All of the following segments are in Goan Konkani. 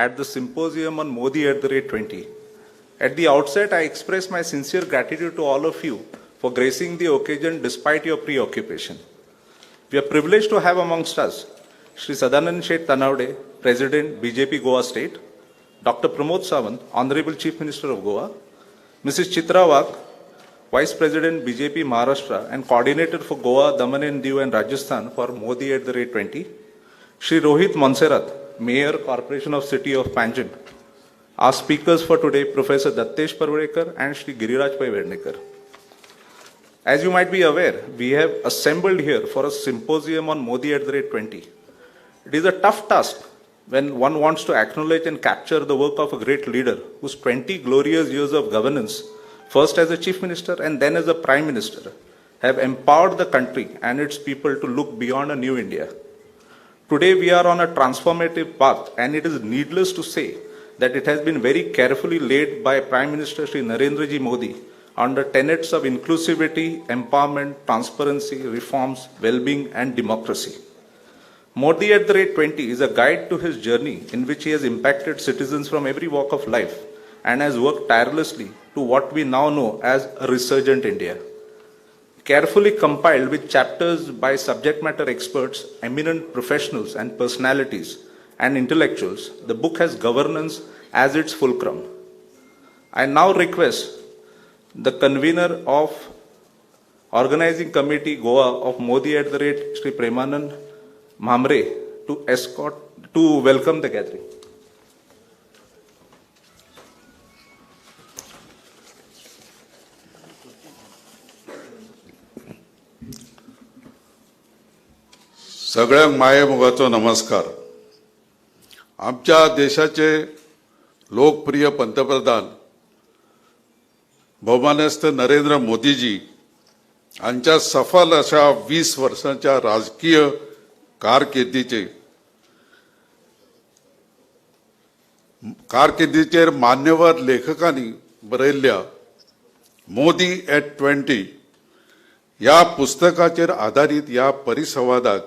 at the symposium on Modi at the rate 20. At the outset, I express my sincere gratitude to all of you for gracing the occasion despite your preoccupation. We are privileged to have amongst us Shri Sadanand Shet Tanavade, President, BJP Goa State, Dr. Pramod Sawant, Honorable Chief Minister of Goa, Mrs. Chitra Wagh, Vice President, BJP Maharashtra and Coordinator for Goa, Daman and Diu and Rajasthan for Modi at the rate 20, Shri Rohit Monserrat, Mayor, Corporation of City of Panjim. Our speakers for today, Professor Dattesh Parulekar and Shri Giriraj Pai Vernekar. As you might be aware, we have assembled here for a symposium on Modi at the rate 20. It is a tough task when one wants to acknowledge and capture the work of a great leader whose 20 glorious years of governance, first as a chief minister and then as a prime minister, have empowered the country and its people to look beyond a new India. Today we are on a transformative path, and it is needless to say that it has been very carefully laid by Prime Minister Shri Narendra Ji Modi on the tenets of inclusivity, empowerment, transparency, reforms, well-being and democracy. Modi at the rate 20 is a guide to his journey in which he has impacted citizens from every walk of life and has worked tirelessly to what we now know as a resurgent India. Carefully compiled with chapters by subject matter experts, eminent professionals and personalities and intellectuals, the book has governance as its fulcrum. I now request the convener of organizing committee Goa of Modi at the rate Shri Premanand Mhambre to escort to welcome the gathering. सगळ्यांक मायेमोगाचो नमस्कार. आमच्या देशाचे लोकप्रिय पंतप्रधान भोवमानेस्त नरेंद्र मोदीजी हांच्या सफल अशा 20 वर्सांच्या राजकीय कारकिर्दीचेर मान्यवर लेखकांनी बरयल्ल्या मोदी एट 20 ह्या पुस्तकाचेर आदारीत ह्या परिसंवादाक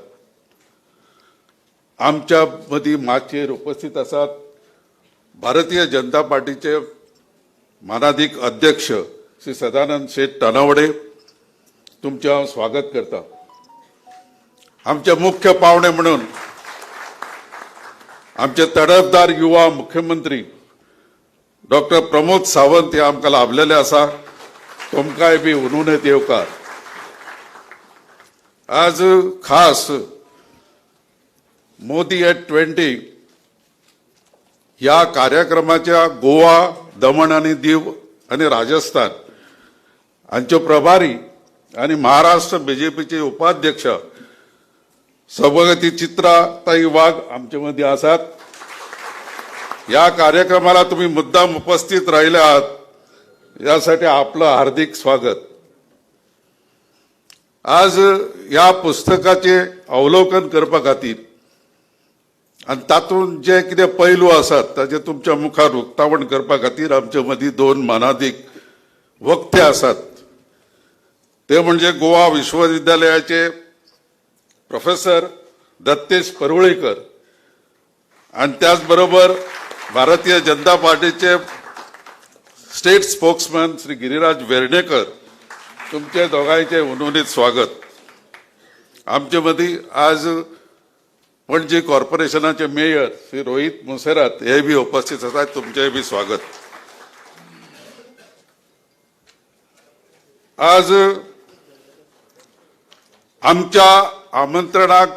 आमच्या मदीं माचयेर उपस्थित आसात भारतीय जनता पार्टीचे मानादीक अध्यक्ष श्री सदानंद शेट तानावडे, तुमचें हांव स्वागत करता. आमचे मुख्य पावणे म्हणून आमचे तडफदार युवा मुख्यमंत्री डॉक्टर प्रमोद सावंत हे आमकां लाभलेले आसा. तुमकांय बी हुनहुनीत येवकार. आज खास मोदी एट 20 ह्या कार्यक्रमाच्या गोवा, दमण आनी दीव आनी राजस्थान हांच्यो प्रभारी आनी महाराष्ट्र बीजेपीचे उपाध्यक्ष सभागती चित्रा ताई वाघ आमचे मदीं आसात. या कार्यक्रमाला तुम्ही मुद्दाम उपस्थित राहिले आहात, यासाठी आपलं हार्दिक स्वागत. आज ह्या पुस्तकाचे अवलोकन करपा खातीर आनी तातूंत जे कितें पैलू आसात ताचे तुमच्या मुखार उक्तावण करपा खातीर आमचे मदीं दोन मानादीक वक्ते आसात. ते म्हणजे गोवा विश्वविद्यालयाचे प्रोफेसर दत्तेश परुळेकर आणि त्याचबरोबर भारतीय जनता पार्टीचे स्टेट स्पोक्समॅन श्री गिरिराज वेर्णेकर. तुमचे दोगांयचे हुनहुनीत स्वागत. आमचे मदीं आज पणजी कॉर्पोरेशनाचे मेयर श्री रोहित मोन्सेरात हे बी उपस्थित आसात. तुमचेय बी स्वागत. आज आमच्या आमंत्रणाक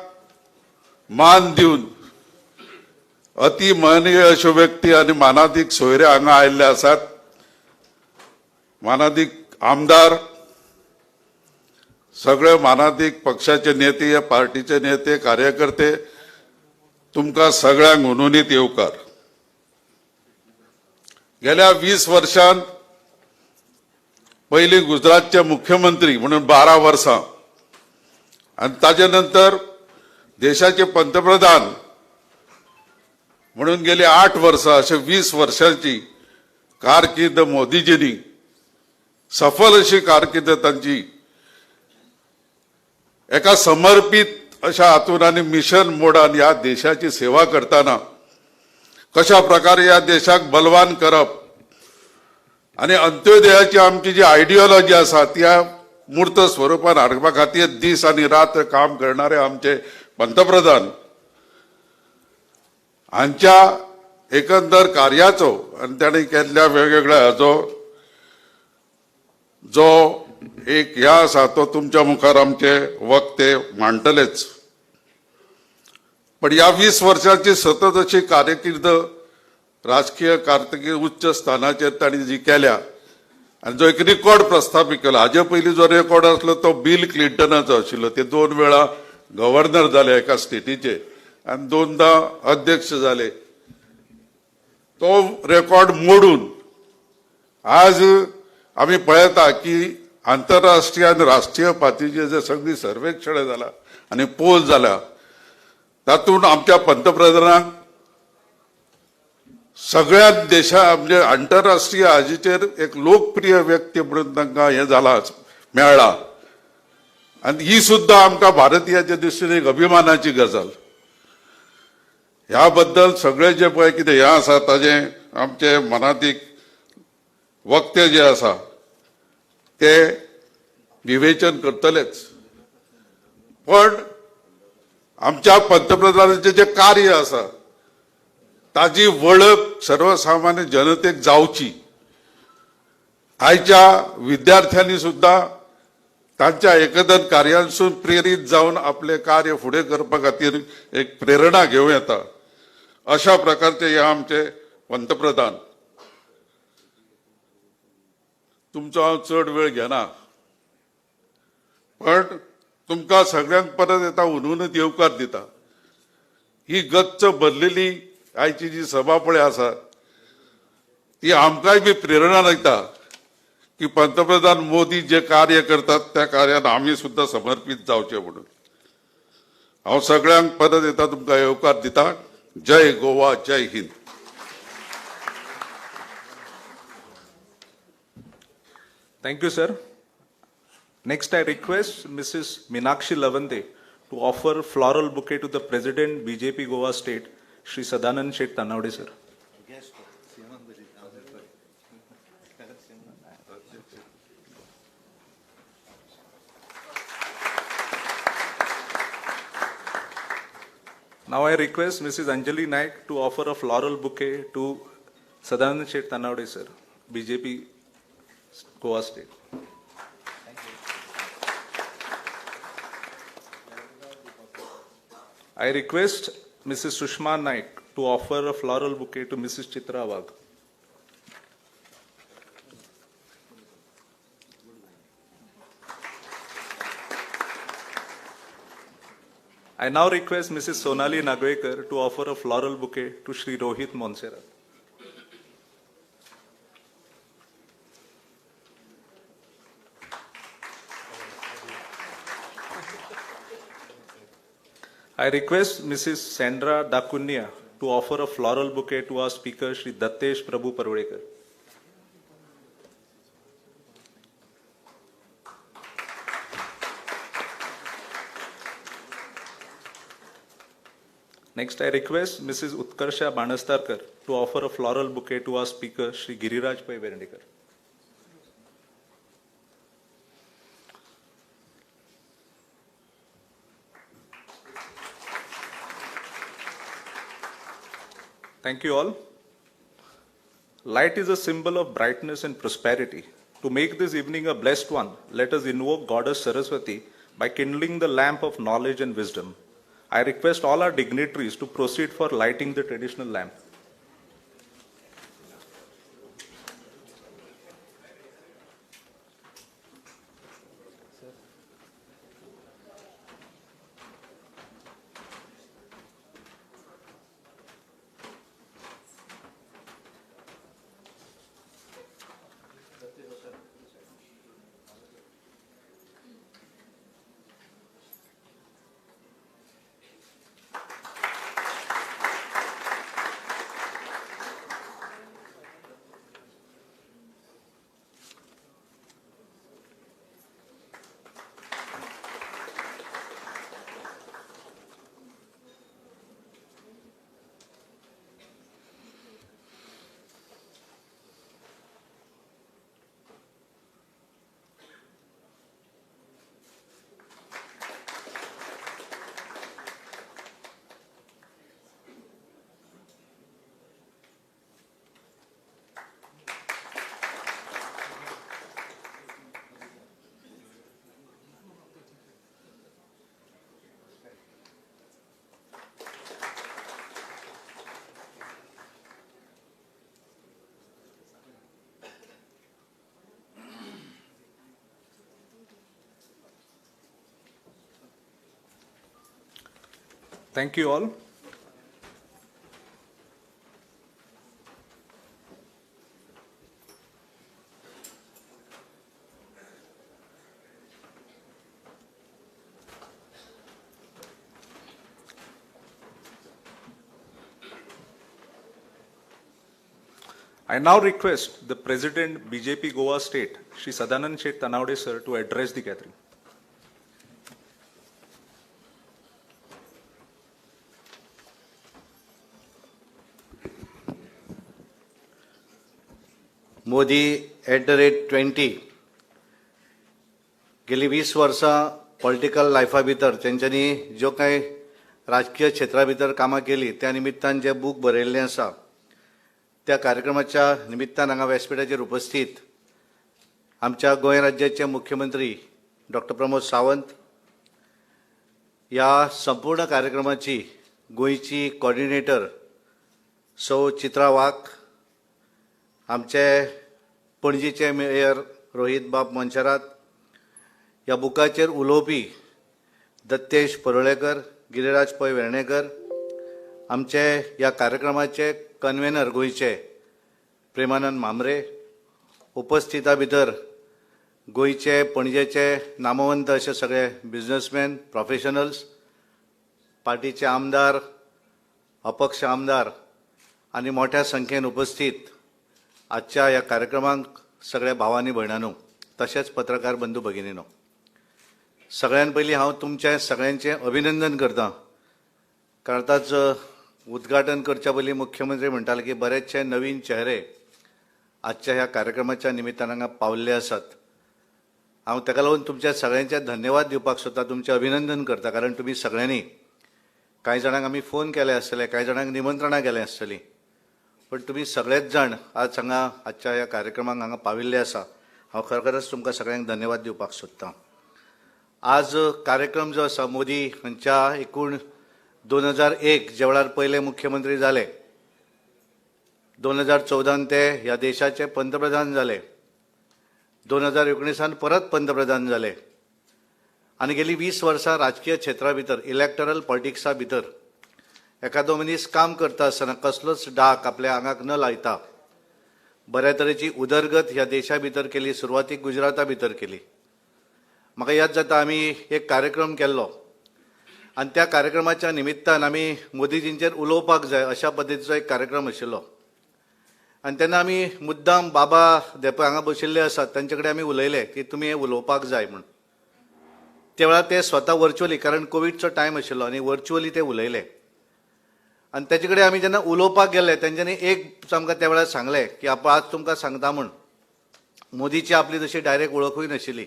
मान दिवन अति महनीय अश्यो व्यक्ती आनी मानादीक सोयरे हांगा आयिल्ले आसात. मानादीक आमदार, सगळे मानादीक पक्षाचे नेते, पार्टीचे नेते, कार्यकर्ते, तुमकां सगळ्यांक हुनहुनीत येवकार. गेल्या 20 वर्षांत पयलीं गुजरातचे मुख्यमंत्री म्हणून 12 वर्सां आनी ताजे नंतर देशाचे पंतप्रधान म्हणून गेली 8 वर्सां, अशे 20 वर्सांची कारकीर्द मोदीजींनी सफल अशी कारकीर्द तांची एका समर्पित अशा हातून आनी मिशन मोडान ह्या देशाची सेवा करताना कशा प्रकारे ह्या देशाक बलवान करप आनी अंत्योदयाची आमची जी आयडियोलॉजी आसा त्या मूर्त स्वरुपान हाडपा खातीर दीस आनी रात काम करणारे आमचे पंतप्रधान हांच्या एकंदर कार्याचो आनी तांणी केल्ल्या वेगवेगळ्या हाचो जो एक ह्या आसा तो तुमच्या मुखार आमचे वक्ते मांडटलेच. पण ह्या 20 वर्सांची सतत अशी कारकीर्द राजकीय कारकिर्द उच्च स्थानाचेर तांणी जी केल्या आनी जो एक रिकॉर्ड प्रस्थापीत केलो. हाजे पयलीं जो रेकॉर्ड आसलो तो बील क्लिंटनाचो आशिल्लो. ते 2 वेळा गव्हर्नर जाले एका स्टेटीचे आनी 2दा अध्यक्ष जाले. तो रेकॉर्ड मोडून आज आमी पळयता की आंतरराष्ट्रीय आनी राष्ट्रीय पातळीचेर जे सगळीं सर्वेक्षणां जाला आनी पोल जाला तातूंत आमच्या पंतप्रधानांक सगळ्या देशा म्हणजे आंतरराष्ट्रीय हाजेचेर एक लोकप्रिय व्यक्ती म्हणून तांकां हें जाला मेळ्ळा. आनी ही सुद्दां आमकां भारतीयाच्या दृश्टीन एक अभिमानाची गजाल. ह्या बद्दल सगळे जे पळय कितें हें आसा ताजें आमचे मनातीक वक्ते जे आसा ते विवेचन करतलेच. पण आमच्या पंतप्रधानांचें जें कार्य आसा ताजी वळख सर्वसामान्य जनतेक जावची. आयच्या विद्यार्थ्यांनी सुद्दां तांच्या एकंदर कार्यांसून प्रेरीत जावन आपलें कार्य फुडें करपा खातीर एक प्रेरणा घेवं येता अशा प्रकारचे हे आमचे पंतप्रधान. तुमचो हांव चड वेळ घेना, पण तुमकां सगळ्यांक परत येता हुनहुनूच येवकार दिता. ही गच्च भरलेली आयची जी सभा पळय आसा ती आमकांय बी प्रेरणा दिता की पंतप्रधान मोदी जे कार्य करतात त्या कार्यान आमी सुद्दां समर्पीत जावचे म्हणून. हांव सगळ्यांक परत येता तुमकां येवकार दिता. जय गोवा, जय Hind. Thank you, sir. Next, I request Mrs. Meenakshi Lavande to offer floral bouquet to the President, BJP Goa State, Shri Sadanand Shet Tanavade, sir. Now I request Mrs. Anjali Naik to offer a floral bouquet to Sadanand Shet Tanavade, sir, BJP Goa State. I request Mrs. Sushma Naik to offer a floral bouquet to Mrs. Chitra Wagh. I now request Mrs. Sonali Nagvekar to offer a floral bouquet to Shri Rohit Monserrat. I request Mrs. Sandra Dakunia to offer a floral bouquet to our speaker, Shri Dattesh Prabhu Parulekar. Next, I request Mrs. Utkarsha Banastarkar to offer a floral bouquet to our speaker, Shri Giriraj Pai Verndekar. Thank you all. Light is a symbol of brightness and prosperity. To make this evening a blessed one, let us invoke Goddess Saraswati by kindling the lamp of knowledge and wisdom. I request all our dignitaries to proceed for lighting the traditional lamp. Thank you all. I now request the President BJP Goa State, Shri Sadanand Shet Tanavade sir, to address the gathering. Modi @20 गेली 20 वर्सां पॉलिटिकल लायफा भितर तेंच्यांनी ज्यो कांय राजकीय क्षेत्रा भितर कामां केली त्या निमित्तान जे बूक बरयल्लें आसा त्या कार्यक्रमाच्या निमित्तान हांगा व्यासपिठाचेर उपस्थित आमच्या गोंय राज्याचे मुख्यमंत्री डॉक्टर प्रमोद सावंत, ह्या संपूर्ण कार्यक्रमाची गोंयची कॉर्डिनेटर सौ चित्रा वाघ, आमचे पणजीचे मेयर रोहित बाब मोन्सेरात, ह्या बुकाचेर उलोवपी दत्तेश परुळेकर, गिरिराज पै वेर्णेकर, आमचे ह्या कार्यक्रमाचे कन्वेनर गोंयचे प्रेमानंद म्हांबरे, उपस्थिता भितर गोंयचे पणजेचे नामवंत अशे सगळे बिजनसमॅन, प्रोफेशनल्स, पार्टीचे आमदार, अपक्ष आमदार आनी मोठ्या संख्येन उपस्थित आजच्या ह्या कार्यक्रमाक सगळ्या भावांनी भयणांनो तशेंच पत्रकार बंधू भगिनीनो, सगळ्यान पयलीं हांव तुमचें सगळ्यांचें अभिनंदन करता. कारण आतांच उद्घाटन करच्या पयलीं मुख्यमंत्री म्हणटाले की बरेचशे नवीन चेहरे आजच्या ह्या कार्यक्रमाच्या निमित्तान हांगा पावल्ले आसात. हांव ताका लागून तुमच्या सगळ्यांचे धन्यवाद दिवपाक सोदता, तुमचें अभिनंदन करता. कारण तुमी सगळ्यांनी कांय जाणांक आमी फोन केले आसतले, कांय जाणांक निमंत्रणां केलें आसतलीं, पण तुमी सगळेच जाण आज हांगा आजच्या ह्या कार्यक्रमाक हांगा पाविल्ले आसा. हांव खरोखरच तुमकां सगळ्यांक धन्यवाद दिवपाक सोदतां. आज कार्यक्रम जो आसा मोदी हांच्या एकूण 2001 ज्या वेळार पयले मुख्यमंत्री जाले, 2014 ते ह्या देशाचे पंतप्रधान जाले, 2019 परत पंतप्रधान जाले आनी गेली 20 वर्सां राजकीय क्षेत्रा भितर इलेक्टरल पॉलिटिक्सा भितर एखादो मनीस काम करता आसतना कसलोच डाक आपल्या आंगाक न लायता बऱ्या तरेची उदरगत ह्या देशा भितर केली. सुरवातीक गुजराता भितर केली. म्हाका याद जाता आमी एक कार्यक्रम केल्लो आनी त्या कार्यक्रमाच्या निमित्तान आमी मोदीजींचेर उलोवपाक जाय अशा पद्दतीचो एक कार्यक्रम आशिल्लो. आनी तेन्ना आमी मुद्दाम बाबा धेंपे हांगा बशिल्ले आसात तांचे कडेन आमी उलयले की तुमी हें उलोवपाक जाय म्हूण. त्या वेळार ते स्वता वर्च्युअली, कारण कोविडचो टायम आशिल्लो आनी वर्च्युअली ते उलयले. आनी तेजे कडेन आमी जेन्ना उलोवपाक गेले तेंच्यांनी एक आमकां त्या वेळार सांगलें की आपण आज तुमकां सांगता म्हूण, मोदीची आपली तशी डायरेक्ट वळखूय नाशिल्ली,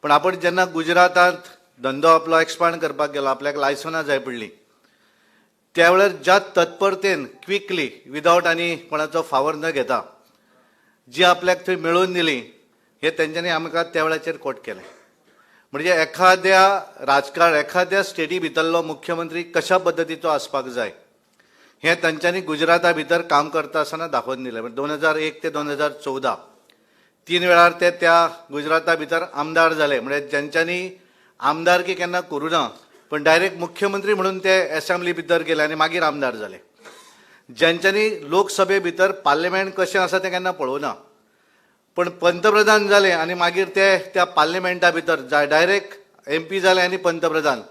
पण आपण जेन्ना गुजरातांत धंदो आपलो एक्सपांड करपाक गेलो, आपल्याक लायसनां जाय पडलीं, त्या वेळार ज्या तत्परतेन क्विकली विदावट आनी कोणाचो फावर न घेता जी आपल्याक थंय मेळोवन दिली हे तेंच्यांनी आमकां त्या वेळाचेर कोट केलें. म्हणजे एखाद्या राजकारण एखाद्या स्टेटी भितरलो मुख्यमंत्री कशा पद्दतीचो आसपाक जाय हें तांच्यांनी गुजराता भितर काम करता आसतना दाखोवन दिलें. म्हणजे 2001 ते 2014 3 वेळार ते त्या गुजराता भितर आमदार जाले. म्हणजे ज्यांच्यांनी आमदारकी केन्ना करूं ना पण डायरेक्ट मुख्यमंत्री म्हणून ते एसेंब्ली भितर गेले आनी मागीर आमदार जाले. ज्यांच्यांनी लोकसभे भितर पार्लमेंट कशें आसा तें केन्ना पळोवना पण पंतप्रधान जाले आनी मागीर ते त्या पार्लमेंटा भितर डायरेक्ट एमपी जाले आनी पंतप्रधान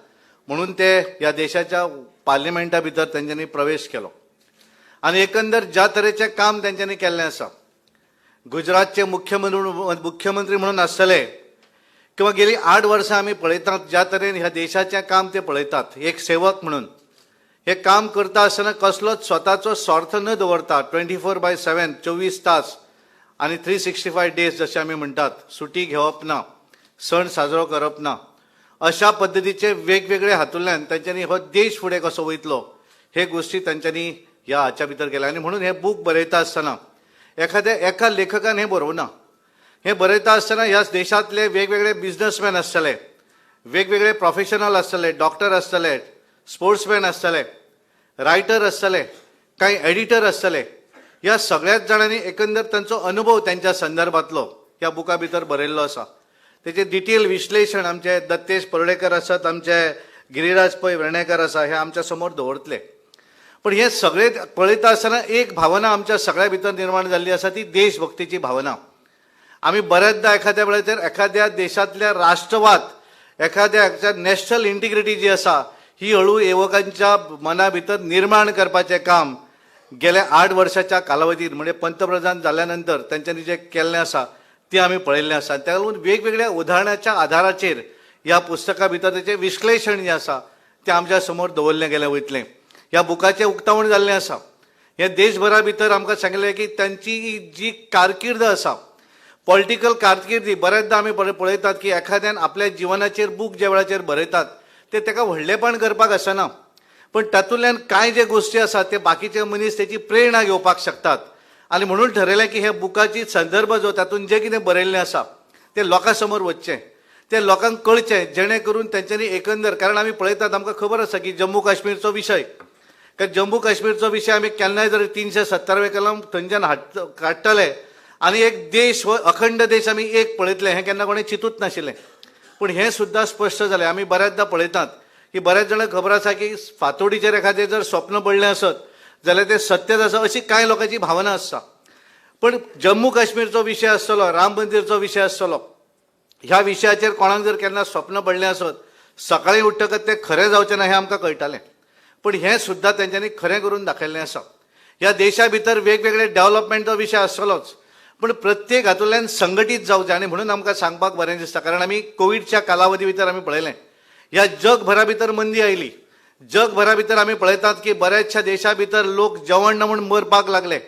म्हणून ते ह्या देशाच्या पार्लमेंटा भितर तेंच्यांनी प्रवेश केलो. आनी एकंदर ज्या तरेचें काम तेंच्यांनी केल्लें आसा, गुजरातचे मुख्यमंत्री म्हणून आसतले किंवा गेली 8 वर्सां आमी पळयतात ज्या तरेन ह्या देशाचें काम ते पळयतात, एक सेवक म्हणून हे काम करता आसतना कसलोच स्वताचो स्वार्थ न दवरता 24/7 24 तास आनी 365 डेज जशें आमी म्हणटात, सुटी घेवप ना, सण साजरो करप ना, अशा पद्दतीचे वेगवेगळे हातूंतल्यान तांच्यांनी हो देश फुडें कसो वयतलो हे गोश्टी तांच्यांनी ह्या हाच्या भितर केल्या. आनी म्हणून हे बूक बरयता आसतना एखाद्या एका लेखकान हें बरोवना, हें बरयता आसतना ह्या देशांतले वेगवेगळे बिजनसमॅन आसतले, वेगवेगळे प्रोफेशनल आसतले, डॉक्टर आसतले, स्पोर्ट्समॅन आसतले, रायटर आसतले, कांय एडिटर आसतले, ह्या सगळ्याच जाणांनी एकंदर तांचो अनुभव त्यांच्या संदर्भातलो ह्या बुका भितर बरयल्लो आसा. तेचें डिटेल विश्लेशण आमचे दत्तेश परुळेकर आसात, आमचे गिरिराज पै वेर्णेकर आसा हे आमच्या समोर दवरतले. पण हे सगळे पळयता आसतना एक भावना आमच्या सगळ्या भितर निर्माण जाल्ली आसा, ती देशभक्तीची भावना. आमी बऱ्याचदा एखाद्या वेळाचेर एखाद्या देशांतल्या राष्ट्रवाद, एखाद्या नॅशनल इंटिग्रिटी जी आसा ही हळू युवकांच्या मना भितर निर्माण करपाचें काम गेल्या 8 वर्साच्या कालावधीत म्हणजे पंतप्रधान जाल्या नंतर तांच्यांनी जें केल्लें आसा तें आमी पळयल्लें आसा. ताका लागून वेगवेगळ्या उदाहरणाच्या आधाराचेर ह्या पुस्तका भितर तेचें विश्लेशण जें आसा तें आमच्या समोर दवरलें गेलें वयतलें. ह्या बुकाचें उक्तावण जाल्लें आसा. हें देशभरा भितर आमकां सांगलें की तांची जी कारकीर्द आसा, पॉलिटिकल कारकिर्दी, बऱ्याचदा आमी पळयतात की एखाद्यान आपल्या जिवनाचेर बूक ज्या वेळाचेर बरयतात ते ताका व्हडलेपण करपाक आसना, पण तातूंतल्यान कांय जे गोश्टी आसात ते बाकीचे मनीस तेची प्रेरणा घेवपाक शकतात. आनी म्हणून ठरयलें की हे बुकाची संदर्भ जो तातूंत जें कितें बरयल्लें आसा तें लोकां समोर वचचें, तें लोकांक कळचें, जेणे करून तेंच्यांनी एकंदर, कारण आमी पळयतात, आमकां खबर आसा की जम्मू काश्मीरचो विशय, कारण जम्मू काश्मीरचो विशय आमी केन्नाय जर 370 कलम थंयच्यान काडटले आनी एक देश हो अखंड देश आमी एक पळयतले हें केन्ना कोणें चिंतूच नाशिल्लें. पूण हें सुद्दां स्पश्ट जालें. आमी बऱ्याचदा पळयतात की बऱ्याच जाणांक खबर आसा की फातोडीचेर एखादें जर स्वप्न पडलें आसत जाल्यार तें सत्यच आसा अशी कांय लोकांची भावना आसता. पण जम्मू काश्मीरचो विशय आसतलो, राम मंदिरचो विशय आसतलो, ह्या विशयाचेर कोणाक जर केन्ना स्वप्न पडलें आसत सकाळीं उठ्ठकच तें खरें जावचें ना हें आमकां कळटालें. पूण हें सुद्दां तेंच्यांनी खरें करून दाखयल्लें आसा. ह्या देशा भितर वेगवेगळे डेव्हलपमेंटचो विशय आसतलोच, पूण प्रत्येक हातूंतल्यान संघटीत जावचें. आनी म्हणून आमकां सांगपाक बरें दिसता, कारण आमी कोविडच्या कालावधी भितर आमी पळयलें ह्या जगभरा भितर मंदी आयली. जगभरा भितर आमी पळयतात की बऱ्याचशा देशा भितर लोक जेवण ना म्हूण मरपाक लागले.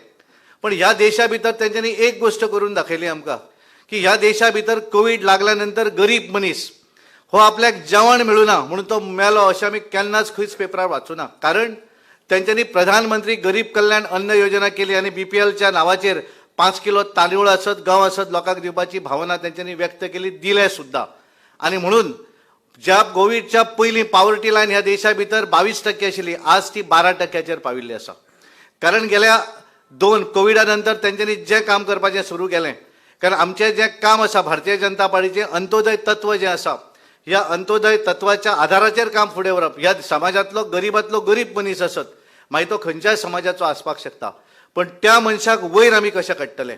पण ह्या देशा भितर तेंच्यांनी एक गोश्ट करून दाखयली आमकां की ह्या देशा भितर कोवीड लागल्या नंतर गरीब मनीस हो आपल्याक जेवण मेळुना म्हणून तो मेलो अशें आमी केन्नाच खंयच पेपरार वाचूना. कारण तेंच्यांनी प्रधानमंत्री गरीब कल्याण अन्न योजना केली आनी BPLच्या नांवाचेर 5 किलो तांदूळ आसत, गंव आसत लोकांक दिवपाची भावना तेंच्यांनी व्यक्त केली, दिले सुद्दां. आनी म्हणून ज्या कोविडच्या पयलीं पावर्टी लायन ह्या देशा भितर 22% आशिल्ली, आज ती 12% पाविल्ली आसा. कारण गेल्या 2 कोविडा नंतर तेंच्यांनी जें काम करपाचें सुरू केलें, कारण आमचें जें काम आसा भारतीय जनता पार्टीचें अंत्योदय तत्व जें आसा, ह्या अंत्योदय तत्वाच्या आधाराचेर काम फुडें व्हरप. ह्या समाजांतलो गरिबांतलो गरीब मनीस आसत, मागीर तो खंयच्याय समाजाचो आसपाक शकता, पण त्या मनशाक वयर आमी कशें काडटले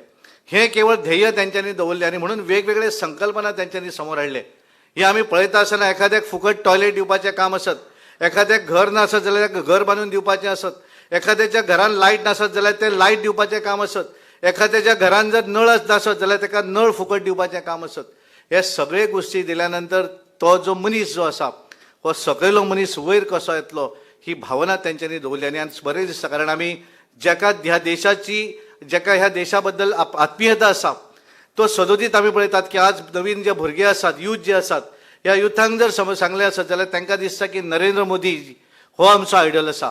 हें केवळ ध्येय तेंच्यांनी दवरलें. आनी म्हणून वेगवेगळे संकल्पना तेंच्यांनी समोर हाडले. हे आमी पळयता आसतना एखाद्याक फुकट टॉयलेट दिवपाचें काम आसत, एखाद्याक घर नासत जाल्यार ताका घर बांदून दिवपाचें आसत, एखाद्याच्या घरान लायट नासत जाल्यार तें लायट दिवपाचें काम आसत, एखाद्याच्या घरान जर नळ नासत जाल्यार ताका नळ फुकट दिवपाचें काम आसत. हे सगळे गोश्टी दिल्या नंतर तो जो मनीस जो आसा हो सकयलो मनीस वयर कसो येतलो ही भावना तेंच्यांनी दवरली. आनी बरें दिसता, कारण आमी जेका ह्या देशाची, जेका ह्या देशा बद्दल आत्मीयता आसा तो सदोदीत आमी पळयतात की आज नवीन जे भुरगे आसात, यूथ जे आसात, ह्या युथांक जर समज सांगलें आसत जाल्यार तांकां दिसता की नरेंद्र मोदी हो आमचो आयडल आसा,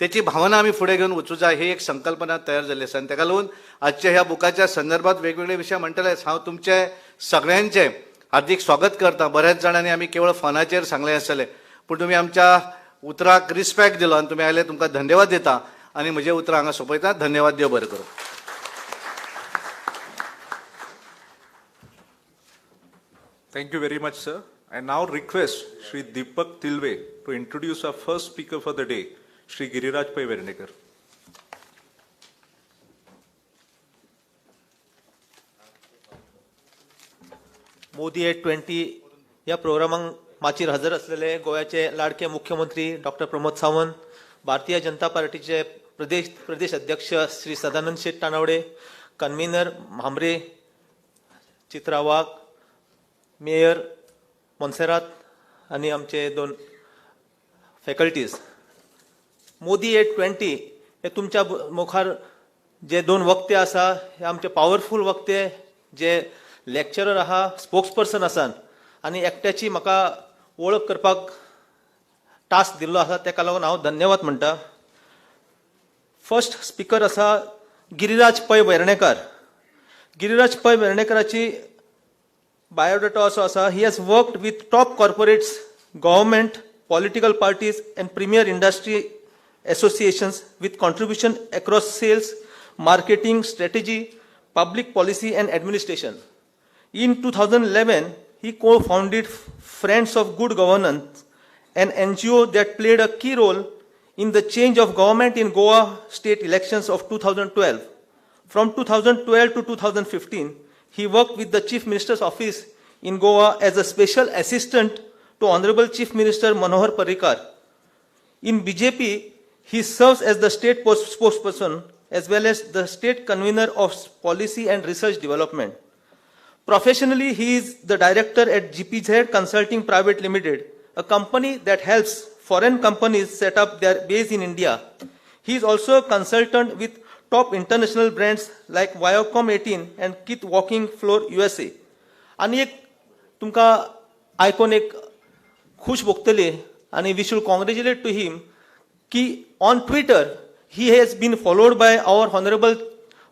तेची भावना आमी फुडें घेवन वचूं जाय, ही एक संकल्पना तयार जाल्ली आसा. आनी ताका लागून आजच्या ह्या बुकाच्या संदर्भात वेगवेगळे विशय म्हणटलेच. हांव तुमचे सगळ्यांचें हार्दीक स्वागत करता. बऱ्याच जाणांनी आमी केवळ फोनाचेर सांगलें आसतलें, पूण तुमी आमच्या उतराक रिस्पेक्ट दिलो आनी तुमी आयले, तुमकां धन्यवाद दिता आनी म्हजें उतरां हांगा सोंपयता. धन्यवाद, देव बरें करूं. Thank you very much, sir. I now request Shri Deepak Tilve to introduce our first speaker for the day, Shri Giriraj Pai Vernekar. Modi at 20 ह्या प्रोग्रामाक माचयेर हजर असलेले गोव्याचे लाडके मुख्यमंत्री डॉक्टर प्रमोद सावंत, भारतीय जनता पार्टीचे प्रदेश अध्यक्ष श्री सदानंद शेट तानावडे, कन्व्हिनर म्हांबरे, चित्रा वाघ, मेयर मोन्सेरात आनी आमचे 2 फॅकल्टीज. मोदी एट 20 हे तुमच्या मुखार जे 2 वक्ते आसा हे आमचे पावरफूल वक्ते, जे लेक्चरर आहा, स्पोक्स पर्सन आसात आनी एकट्याची म्हाका वळख करपाक टास्क दिल्लो आसा, तेका लागून हांव धन्यवाद म्हणटा. फर्स्ट स्पिकर आसा गिरिराज पै वेर्णेकर. गिरिराज पै वेर्णेकराची बायोडाटा असो आसा, he has worked with top corporates, government, political parties and premier industry associations with contribution across sales, marketing, strategy, public policy and administration. In 2011, he co-founded Friends of Good Governance an NGO that played a key role in the change of government in Goa state elections of 2012. From 2012 to 2015, he worked with the Chief Minister's office in Goa as a special assistant to Honorable Chief Minister Manohar Parrikar. In BJP, he serves as the state spokesperson as well as the state convener of policy and research development. Professionally, he is the director at GPZ Consulting Private Limited, a company that helps foreign companies set up their base in India. He is also a consultant with top international brands like Viacom 18 and Kit Walking Floor USA. आनी एक तुमकां आयकून एक खूश भोगतली आनी we should congratulate to him की on Twitter he has been followed by our honourable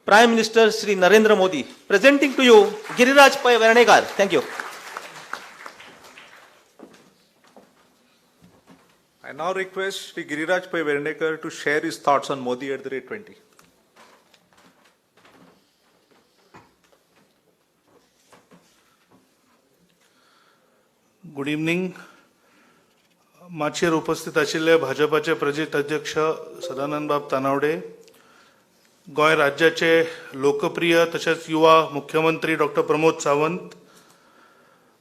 Prime Minister Shri Narendra Modi. Presenting to you Giriraj Pai Vernekar. Thank you. I now request Shri Giriraj Pai Vernekar to share his thoughts on Modi at the rate 20. Good evening. माचयेर उपस्थित आशिल्ले भाजपाचे प्रदेश अध्यक्ष सदानंदबाब तानावडे, गोंय राज्याचे लोकप्रिय तशेंच युवा मुख्यमंत्री डॉक्टर प्रमोद सावंत,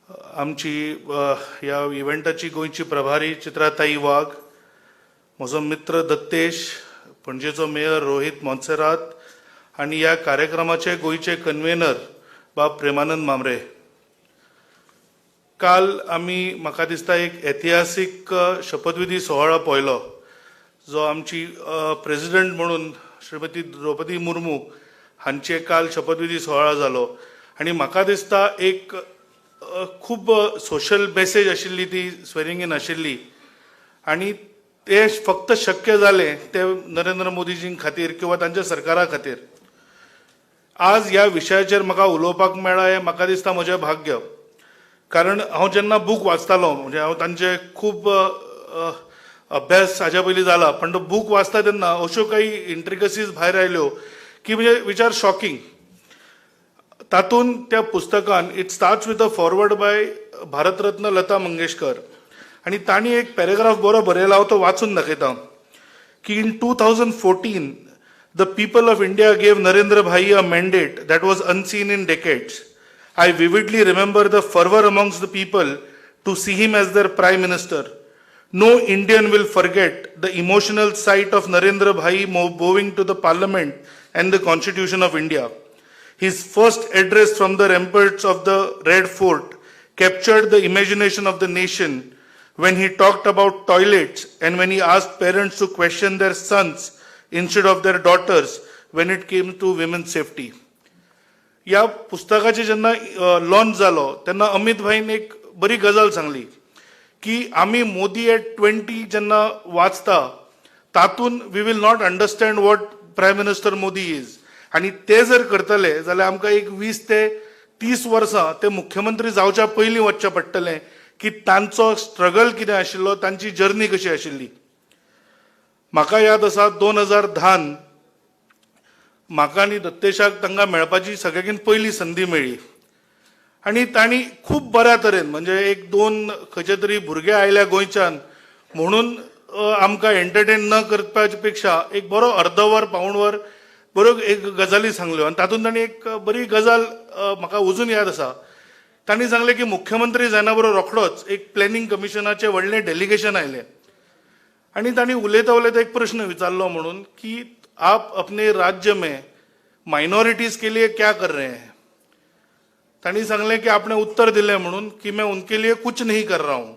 आमची ह्या इव्हेंटाची गोंयची प्रभारी चित्राताई वाघ, म्हजो मित्र दत्तेश, पणजेचो मेयर रोहित मोन्सेरात आनी ह्या कार्यक्रमाचे गोंयचे कन्वेनर बाब प्रेमानंद मामरे. काल आमी म्हाका दिसता एक ऐतिहासीक शपथविधी सोहळा पळयलो, जो आमची प्रेसिडेंट म्हणून श्रीमती द्रौपदी मुर्मू हांचे काल शपथविधी सोहळा जालो आनी म्हाका दिसता एक खूब सोशल मेसेज आशिल्ली ती स्वेरिंग इन आशिल्ली आनी तें फक्त शक्य जालें तें नरेंद्र मोदीजीं खातीर किंवा तांच्या सरकारा खातीर. आज ह्या विशयाचेर म्हाका उलोवपाक मेळ्ळां हें म्हाका दिसता म्हजें भाग्य, कारण हांव जेन्ना बूक वाचतालो, म्हणजे हांव तांचे खूब अभ्यास हाज्या पयलीं जाला, पण तो बूक वाचता तेन्ना अश्यो काही इंट्रिकसीज भायर आयल्यो की म्हणजे which are shocking. तातूंत त्या पुस्तकान it starts with a foreword by Bharat Ratna Lata Mangeshkar आनी तांणी एक पॅरेग्राफ बरो बरयला, हांव तो वाचून दाखयता की in 2014 the people of India gave Narendra Bhai a mandate that was unseen in decades. I vividly remember the fervor amongst the people to see him as their prime minister. No Indian will forget the emotional sight of Narendra Bhai bowing to the parliament and the Constitution of India. His first address from the ramparts of the Red Fort captured the imagination of the nation when he talked about toilets and when he asked parents to question their sons instead of their daughters when it came to women's safety. ह्या पुस्तकाचे जेन्ना लॉन्च जालो तेन्ना अमित भाईन एक बरी गजाल सांगली की आमी मोदी एट 20 जेन्ना वाचता तातूंत we will not understand what Prime Minister Modi is, आनी ते जर करतले जाल्यार आमकां एक 20 ते 30 वर्सां ते मुख्यमंत्री जावच्या पयलीं वचचें पडटलें की तांचो स्ट्रगल कितें आशिल्लो, तांची जर्नी कशी आशिल्ली. म्हाका याद आसा, 2010न म्हाका आनी दत्तेशाक तांकां मेळपाची सगळ्याकीन पयली संदी मेळ्ळी आनी तांणी खूब बऱ्या तरेन, म्हणजे एक दोन खंयचे तरी भुरगे आयल्या गोंयच्यान म्हणून आमकां एंटरटेन न करपाच्या पेक्षा एक बरो अर्दवर पाऊण वर बऱ्यो एक गजाली सांगल्यो आनी तातूंत तांणी एक बरी गजाल म्हाका अजून याद आसा. तांणी सांगलें की मुख्यमंत्री जायना बरोबर रोखडोच एक प्लॅनिंग कमिशनाचें व्हडलें डेलिगेशन आयलें आनी तांणी उलयता उलयता एक प्रश्न विचारलो म्हणून की आप अपने राज्य में मायनॉरिटीज के लिए क्या कर रहे हैं? तांणी सांगलें की आपणे उत्तर दिलें म्हणून की मैं उनके लिए कुछ नहीं कर रहा हूं.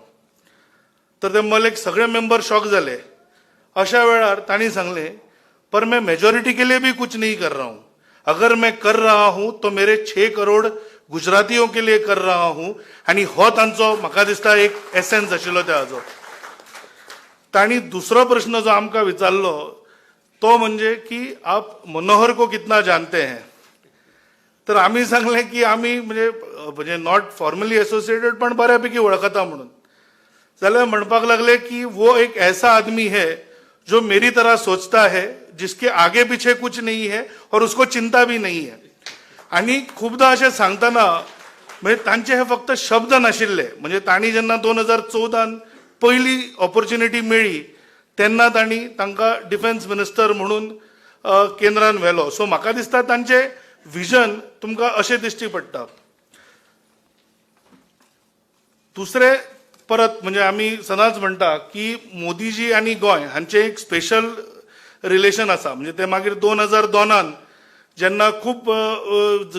तर ते मलेक सगळे मेंबर शॉक जाले. अशा वेळार तांणी सांगलें, पर मैं मेजॉरिटी के लिए भी कुछ नहीं कर रहा हूं. अगर मैं कर रहा हूं तो मेरे 6 करोड गुजरातियों के लिए कर रहा हूं. आनी हो तांचो म्हाका दिसता एक एसेन्स आशिल्लो त्या हाजो. तांणी दुसरो प्रश्न जो आमकां विचारलो तो म्हणजे की आप मनोहर को कितना जानते हैं? तर आमी सांगलें की आमी म्हणजे म्हणजे not formally associated, पण बऱ्यापैकी वळखता म्हणून. जाल्यार म्हणपाक लागले की वो एक ऐसा आदमी है जो मेरी तरह सोचता है, जिसके आगे पीछे कुछ नहीं है और उसको चिंता भी नहीं है. आणि खूपदा अशें सांगतना म्हणजे तांचे हे फक्त शब्द नाशिल्ले, म्हणजे तांणी जेन्ना 2014न पयली ऑपॉर्च्युनिटी मेळ्ळी तेन्ना तांणी तांकां डिफेन्स मिनिस्टर म्हणून केंद्रान व्हेलो. सो म्हाका दिसता तांचें विजन तुमकां अशें दिश्टी पडटा. दुसरें परत म्हणजे आमी सदांच म्हणटा की मोदीजी आनी गोंय हांचें एक स्पेशल रिलेशन आसा. म्हणजे ते मागीर 2002 जेन्ना खूब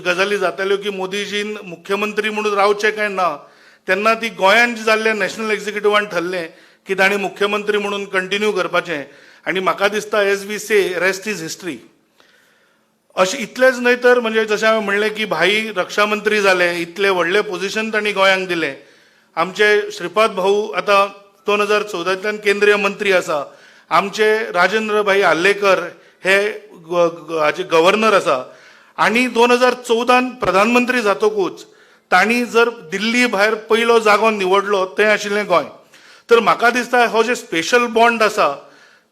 गजाली जाताल्यो की मोदीजीन मुख्यमंत्री म्हणून रावचें काय ना, तेन्ना ती गोंयांत जाल्ल्या नॅशनल एक्झिक्युटिव्हान ठरलें की तांणी मुख्यमंत्री म्हणून कंटिन्यू करपाचें. आनी म्हाका दिसता, as we say, rest is history. अशें इतलेंच न्हय तर म्हणजे जशें हांवें म्हणलें की भाई रक्षा मंत्री जाले, इतलें व्हडलें पोझिशन तांणी गोंयांक दिलें. आमचे श्रीपाद भाऊ आतां 2014तल्यान केंद्रीय मंत्री आसा. आमचे राजेंद्र भाई आर्लेकर हे हाजे गव्हर्नर आसा. आनी 2014न प्रधानमंत्री जातकूच तांणी जर दिल्ली भायर पयलो जागो निवडलो तें आशिल्लें गोंय. तर म्हाका दिसता हो जे स्पेशल बॉन्ड आसा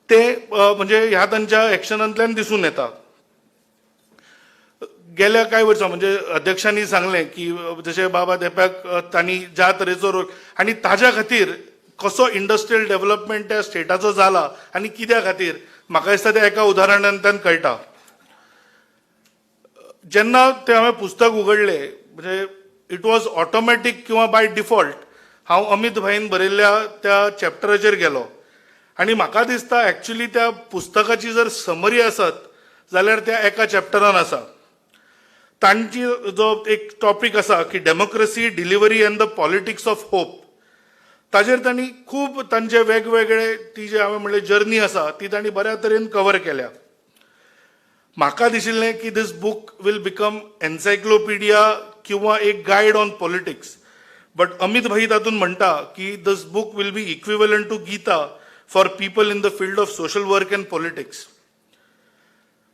ते म्हणजे ह्या तांच्या एक्शनांतल्यान दिसून येता. गेल्या कांय वर्सां म्हणजे अध्यक्षांनी सांगलें की जशें बाबा धेंप्याक तांणी ज्या तरेचो रोल आनी ताज्या खातीर कसो इंडस्ट्रियल डेव्हलपमेंट त्या स्टेटाचो जाला आनी कित्या खातीर, म्हाका दिसता तें एका उदाहरणांतल्यान कळटा. जेन्ना तें हांवें पुस्तक उगडलें, म्हणजे it was automatic किंवा बाय डिफॉल्ट हांव अमीत भाईन बरयल्ल्या त्या चॅप्टराचेर गेलो. आनी म्हाका दिसता एक्चुली त्या पुस्तकाची जर समरी आसत जाल्यार त्या एका चॅप्टरान आसा. तांची जो एक टॉपीक आसा की democracy, delivery and the politics of hope, ताजेर तांणी खूब तांचे वेगवेगळे ती जे हांवें म्हणलें जर्नी आसा ती तांणी बऱ्या तरेन कवर केल्या. म्हाका दिशिल्लें की this book will become encyclopedia किंवा एक guide on politics, but Amit भाई तातूंत म्हणटा की this book will be equivalent to Gita for people in the field of social work and politics.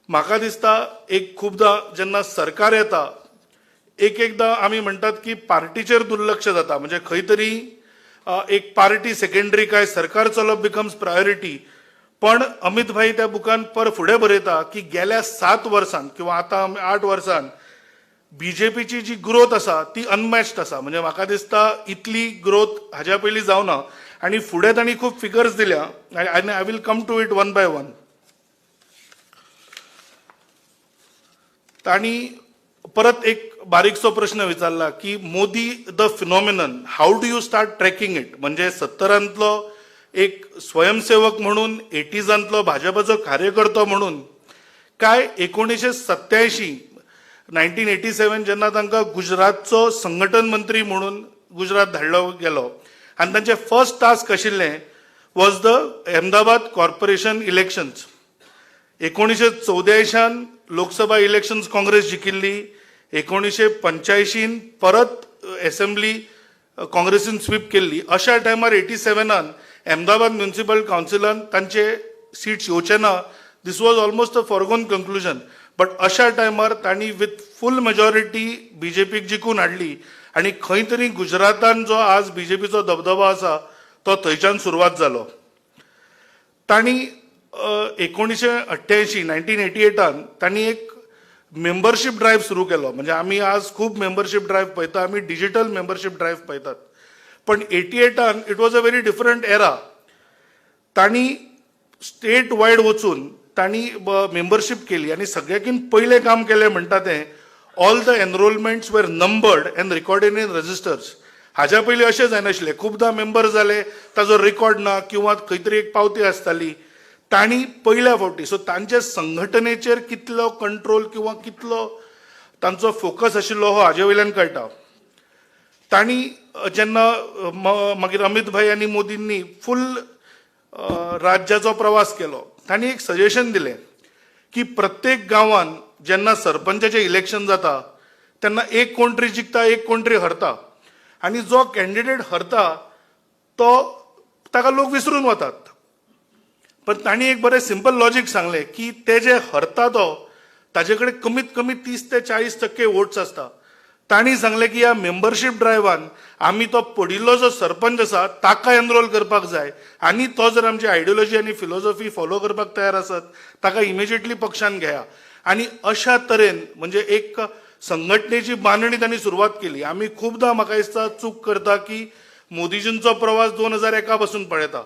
म्हाका दिसता एक खुबदां जेन्ना सरकार येता, एक एकदां आमी म्हणटात की पार्टीचेर दुर्लक्ष जाता. म्हणजे खंय तरी एक पार्टी सेकंडरी काय सरकार चलोवप बिकम्स प्रायोरिटी. पण अमित भाई त्या बुकान पर फुडें बरयता की गेल्या 7 वर्सान किंवा आतां आमी 8 वर्सान बीजेपीची जी ग्रोथ आसा ती अनमॅच्ड आसा. म्हणजे म्हाका दिसता इतली ग्रोथ हाज्या पयलीं जावना. आनी फुडें तांणी खूब फिगर्स दिल्या आनी I will come to it one by one. तांणी परत एक बारीकसो प्रश्न विचारला की Modi the phenomenon, how do you start tracking it? म्हणजे 70रांतलो एक स्वयंसेवक म्हणून, एटीजांतलो भाजपाचो कार्यकर्तो म्हणून, काय 1987, 1987 जेन्ना तांकां गुजरातचो संघटन मंत्री म्हणून गुजरात धाडलो गेलो आनी तांचें फर्स्ट टास्क आशिल्लें was the Ahmedabad corporation elections. 1984न लोकसभा elections Congress जिखिल्ली. 1985न परत एसेंब्ली काँग्रेसीन स्वीप केल्ली. अशा टायमार 87न अहमदाबाद म्युनिसिपल कावन्सिलान तांचे सीट्स येवचे ना, this was almost a foregone conclusion. But अशा टायमार तांणी विथ फूल मेजॉरिटी बीजेपीक जिखून हाडली आनी खंय तरी गुजरातान जो आज बीजेपीचो दबदबो आसा तो थंयच्यान सुरवात जालो. तांणी 1988, 1988न तांणी एक मेंबरशीप ड्रायव्ह सुरू केलो. म्हणजे आमी आज खूब मेंबरशीप ड्रायव्ह पळयता, आमी डिजिटल मेंबरशीप ड्रायव्ह पळयतात, पण 88न it was a very different era. तांणी स्टेट वायड वचून तांणी मेंबरशीप केली आनी सगळ्याकीन पयलें काम केलें म्हणटा तें, all the enrolments were numbered and recorded in registers. हाज्या पयलीं अशें जायनाशिल्लें. खुबदां मेंबर जाले, ताजो रेकॉर्ड ना किंवा खंय तरी एक पावती आसताली. तांणी पयल्या फावटी, सो तांचे संघटनेचेर कितलो कंट्रोल किंवा कितलो तांचो फोकस आशिल्लो हो हाजे वयल्यान कळटा. तांणी जेन्ना मागीर अमित भाई आनी मोदींनी फूल राज्याचो प्रवास केलो, तांणी एक सजेशन दिलें की प्रत्येक गांवान जेन्ना सरपंचाचें इलेक्शन जाता तेन्ना एक कोण तरी जिखता, एक कोण तरी हरता आनी जो कॅन्डिडेट हरता तो ताका लोक विसरून वतात. पण तांणी एक बरें सिंपल लॉजीक सांगलें की ते जे हरता तो ताजे कडेन कमीत कमी 30 ते 40% वोट्स आसता. तांणी सांगलें की ह्या मेंबरशीप ड्रायव्हान आमी तो पडिल्लो जो सरपंच आसा ताका एनरोल करपाक जाय आनी तो जर आमची आयडियोलॉजी आनी फिलोसॉफी फॉलो करपाक तयार आसत ताका इमिजिएटली पक्षान घेया. आनी अशा तरेन म्हणजे एक संघटनेची बांदणी तांणी सुरवात केली. आमी खुबदां म्हाका दिसता चूक करता की मोदीजींचो प्रवास 2001 पासून पळयता,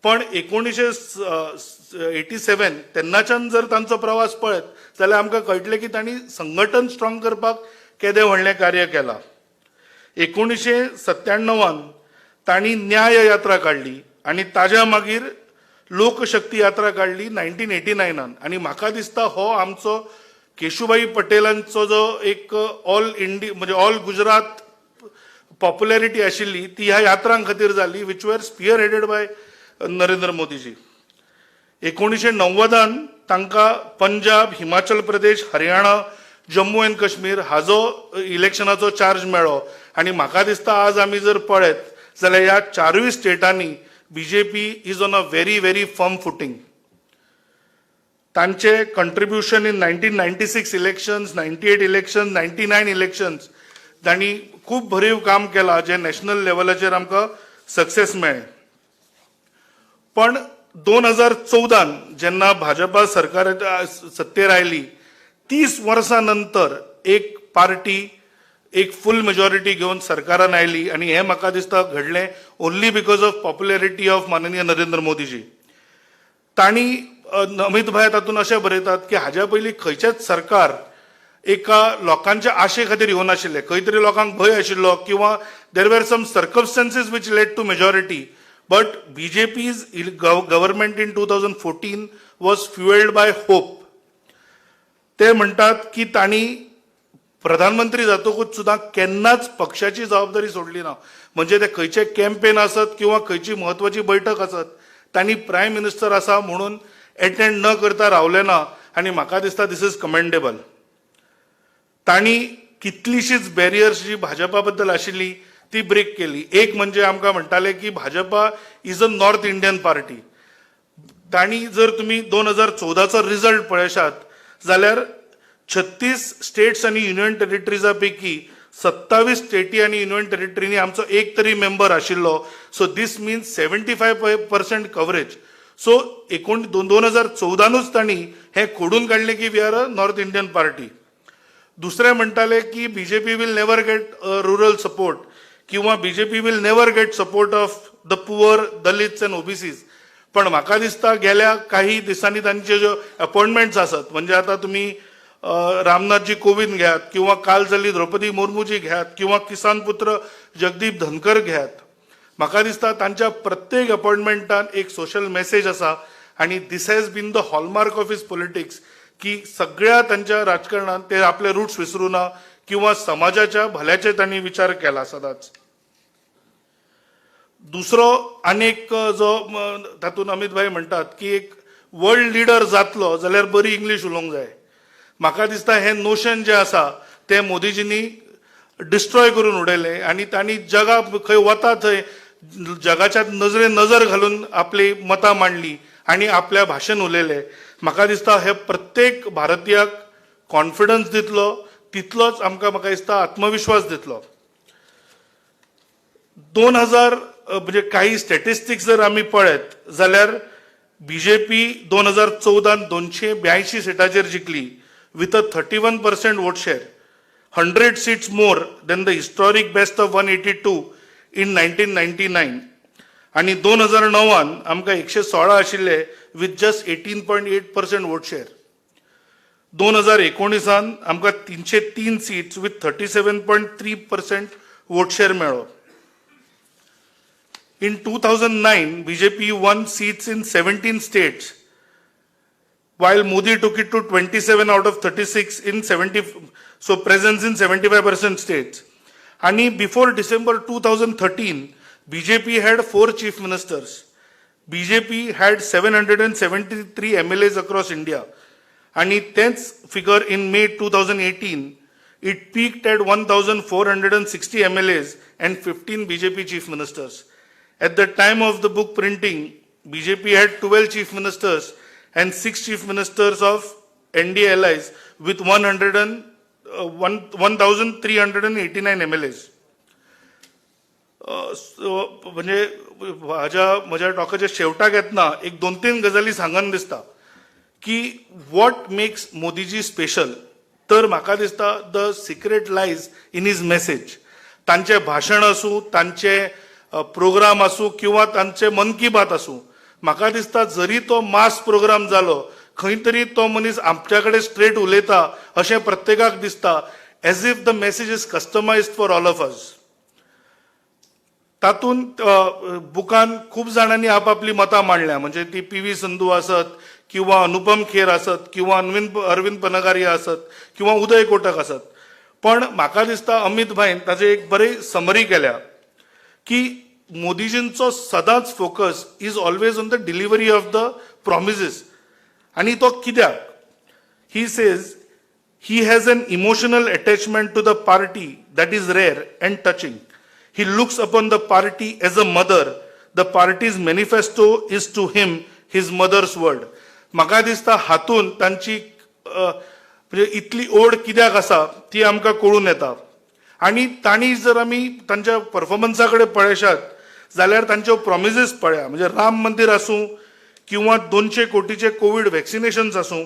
पण 1987 तेन्नाच्यान जर तांचो प्रवास पळयत जाल्यार आमकां कळटलें की तांणी संघटन स्ट्रॉंग करपाक केदें व्हडलें कार्य केलां. 1997 तांणी न्याय यात्रा काडली आनी ताज्या मागीर लोकशक्ती यात्रा काडली 1989. आनी म्हाका दिसता हो आमचो केशुभाई पटेलांचो जो एक ऑल इंडिया, म्हणजे ऑल गुजरात पॉप्युलॅरिटी आशिल्ली, ती ह्या यात्रां खातीर जाली, which were spearheaded by Narendra Modiji. 1990 तांकां पंजाब, हिमाचल प्रदेश, हरियाणा, जम्मू अँड काश्मीर हाजो इलेक्शनाचो चार्ज मेळ्ळो. आनी म्हाका दिसता आज आमी जर पळयत जाल्यार ह्या चारूय स्टेटांनी BJP is on a very very firm footing. तांचे contribution in 1996 elections, 98 elections, 99 elections, तांणी खूब भरीव काम केलां, जें नॅशनल लेवलाचेर आमकां सक्सेस मेळ्ळें. पण 2014 जेन्ना भाजपा सरकार सत्तेर आयली, 30 वर्सां नंतर एक पार्टी एक फूल मेजॉरिटी घेवन सरकारान आयली. आनी हें म्हाका दिसता घडलें only because of popularity of माननीय नरेंद्र मोदीजी. तांणी अमित भाई तातूंत अशें बरयतात की हाज्या पयलीं खंयचेंच सरकार एका लोकांच्या आशे खातीर येवनाशिल्लें. खंय तरी लोकांक भंय आशिल्लो किंवा there were some circumstances which led to majority, but BJP's government in 2014 was fuelled by hope. ते म्हणटात की तांणी प्रधानमंत्री जातकूच सुद्दां केन्नाच पक्षाची जबाबदारी सोडली ना. म्हणजे ते खंयचे कॅम्पेन आसत किंवा खंयची म्हत्वाची बैठक आसत, तांणी प्रायम मिनिस्टर आसा म्हणून एटेंड न करता रावले ना. आनी म्हाका दिसता this is commendable. तांणी कितलीशीच बॅरियर्स जी भाजपा बद्दल आशिल्ली ती ब्रेक केली. एक म्हणजे आमकां म्हणटाले की Bhajpa is a North Indian party. तांणी जर तुमी 2014चो रिजल्ट पळयशात जाल्यार 36 स्टेट्स आनी युनियन टेरिटरीजा पैकी 27 स्टेटी आनी युनियन टेरिटरीनी आमचो एक तरी मेंबर आशिल्लो. So this means 75% coverage. So एकोण दोन 2014नूच तांणी हें खोडून काडलें की we are a North Indian party. दुसरें म्हणटाले की BJP will never get rural support किंवा BJP will never get support of the poor, Dalits and OBCs. पण म्हाका दिसता गेल्या काही दिसांनी तांचे ज्यो अपॉयंटमेंट्स आसात, म्हणजे आता तुमी रामनाथजी कोविंद घेयात किंवा काल जाल्ली द्रौपदी मुर्मूजी घेयात किंवा किसान पुत्र जगदीप धनकर घेयात, म्हाका दिसता तांच्या प्रत्येक अपॉयंटमेंटान एक सोशल मेसेज आसा. आनी this has been the hallmark of his politics की सगळ्या तांच्या राजकारणात ते आपले रुट्स विसरू ना किंवा समाजाच्या भल्याचे तांणी विचार केला सदांच. दुसरो आनीक जो तातूंत अमित भाई म्हणटात की एक वर्ल्ड लिडर जातलो जाल्यार बरी इंग्लीश उलोवंक जाय. म्हाका दिसता हें नोशन जें आसा तें मोदीजींनी डिस्ट्रॉय करून उडयलें आनी तांणी जगा खंय वता थंय जगाच्या नजरेन नजर घालून आपली मतां मांडली आनी आपल्या भाशेन उलयले. म्हाका दिसता हे प्रत्येक भारतीयाक कॉन्फिडन्स दितलो, तितलोच आमकां म्हाका दिसता आत्मविश्वास दितलो. 2000 म्हणजे काही स्टॅटिस्टिक्स जर आमी पळयत जाल्यार BJP 2014 282 सिटाचेर जिखली with a 31% vote share, 100 seats more than the historic best of 182 in 1999. आणि 2009 आमकां 116 आशिल्ले with just 18.8% vote share. 2019 आमकां 303 seats with 37.3% vote share मेळ्ळो. In 2009, BJP won seats in 17 states, while Modi took it to 27 out of 36 in 70, so presence in 75% states. And before December 2013, BJP had four chief ministers. BJP had 773 MLAs across India. And तेंच figure in May 2018, it peaked at 1,460 MLAs and 15 BJP chief ministers. At the time of the book printing, BJP had 12 chief ministers and 6 chief ministers of NDA allies with 1,389 MLAs. So, म्हणजे म्हज्या टॉकाच्या शेवटाक येतना एक दोन तीन गजाली सांगन दिसता की what makes Modiji special. तर म्हाका दिसता the secret lies in his message. तांचें भाशण आसूं, तांचे प्रोग्राम आसूं किंवा तांचे मन की बात आसूं, म्हाका दिसता जरी तो मास प्रोग्राम जालो खंय तरी तो मनीस आमच्या कडेन स्ट्रेट उलयता अशें प्रत्येकाक दिसता, as if the message is customised for all of us. तातूंत बुकान खूब जाणांनी आपापली मतां मांडल्या, म्हणजे ती पी व्ही संधू आसत किंवा अनुपम खेर आसत किंवा अरविंद पनगारिया आसत किंवा उदय कोटक आसत. पण म्हाका दिसता अमित भाईन ताजे एक बरी समरी केल्या की मोदीजींचो सदांच focus is always on the delivery of the promises. आनी तो कित्याक, he says he has an emotional attachment to the party that is rare and touching. He looks upon the party as a mother. The party's manifesto is to him his mother's word. म्हाका दिसता हातून तांची म्हणजे इतली ओढ कित्याक आसा ती आमकां कळून येता. आनी तांणी जर आमी तांच्या परफॉर्मन्सा कडेन पळयशात जाल्यार तांच्यो प्रॉमिसीस पळया, म्हणजे राम मंदीर आसूं किंवा 200 कोटीचे कोवीड वॅक्सिनेशन्स आसूं,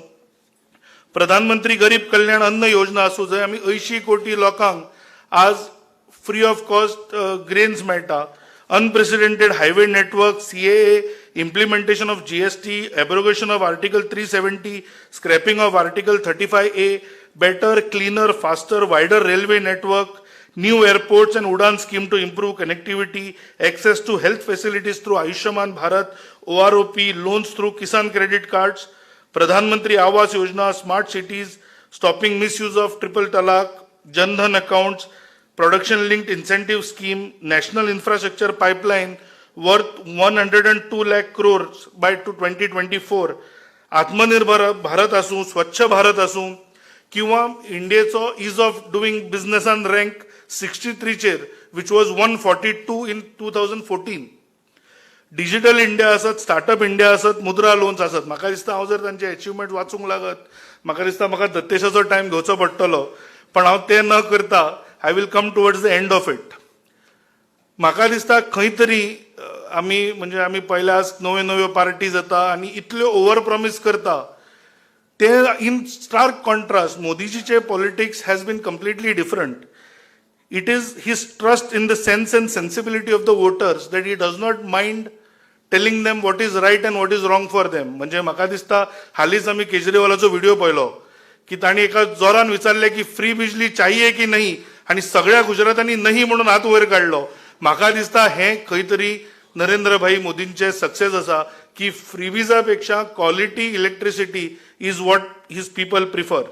प्रधानमंत्री गरीब कल्याण अन्न योजना आसूं, जंय आमी 80 कोटी लोकांक आज फ्री ऑफ कॉस्ट ग्रेन्स मेळटा, unprecedented highway network, CAA, implementation of GST, abrogation of Article 370, scrapping of Article 35A, better, cleaner, faster, wider railway network, new airports and Udan scheme to improve connectivity, access to health facilities through Ayushman Bharat, OROP, loans through Kisan credit cards, Pradhan Mantri Awas Yojana, smart cities, stopping misuse of triple talaq, Jan Dhan accounts, production linked incentive scheme, national infrastructure pipeline worth 102 lakh crores by 2024, आत्मनिर्भर भारत आसूं, स्वच्छ भारत आसूं किंवा इंडियेचो is of doing बिझनेसान रँक 63चेर, which was 142 in 2014. Digital India आसत, स्टार्टअप इंडिया आसत, मुद्रा लोन्स आसत. म्हाका दिसता हांव जर तांचे एचिवमेंट वाचूंक लागत, म्हाका दिसता म्हाका दत्तेशाचो टायम घेवचो पडटलो, पण हांव तें न करता I will come towards the end of it. म्हाका दिसता खंय तरी आमी म्हणजे आमी पळयल्यास नव्यो नव्यो पार्टी जाता आनी इतल्यो ओवर प्रॉमीस करता ते. इन स्टार्क कॉन्ट्रास्ट, मोदीजीचे politics has been completely different. It is his trust in the sense and sensibility of the voters that he does not mind telling them what is right and what is wrong for them. म्हणजे म्हाका दिसता हालींच आमी केजरीवालाचो व्हिडिओ पळयलो की तांणी एका जोरान विचारलें की फ्री बिजली चाहिए की नहीं, आनी सगळ्या गुजरातांनी नहीं म्हणून हात वयर काडलो. म्हाका दिसता हें खंय तरी नरेंद्र भाई मोदींचे सक्सेस आसा की फ्रीबीजा पेक्षा quality electricity is what his people prefer.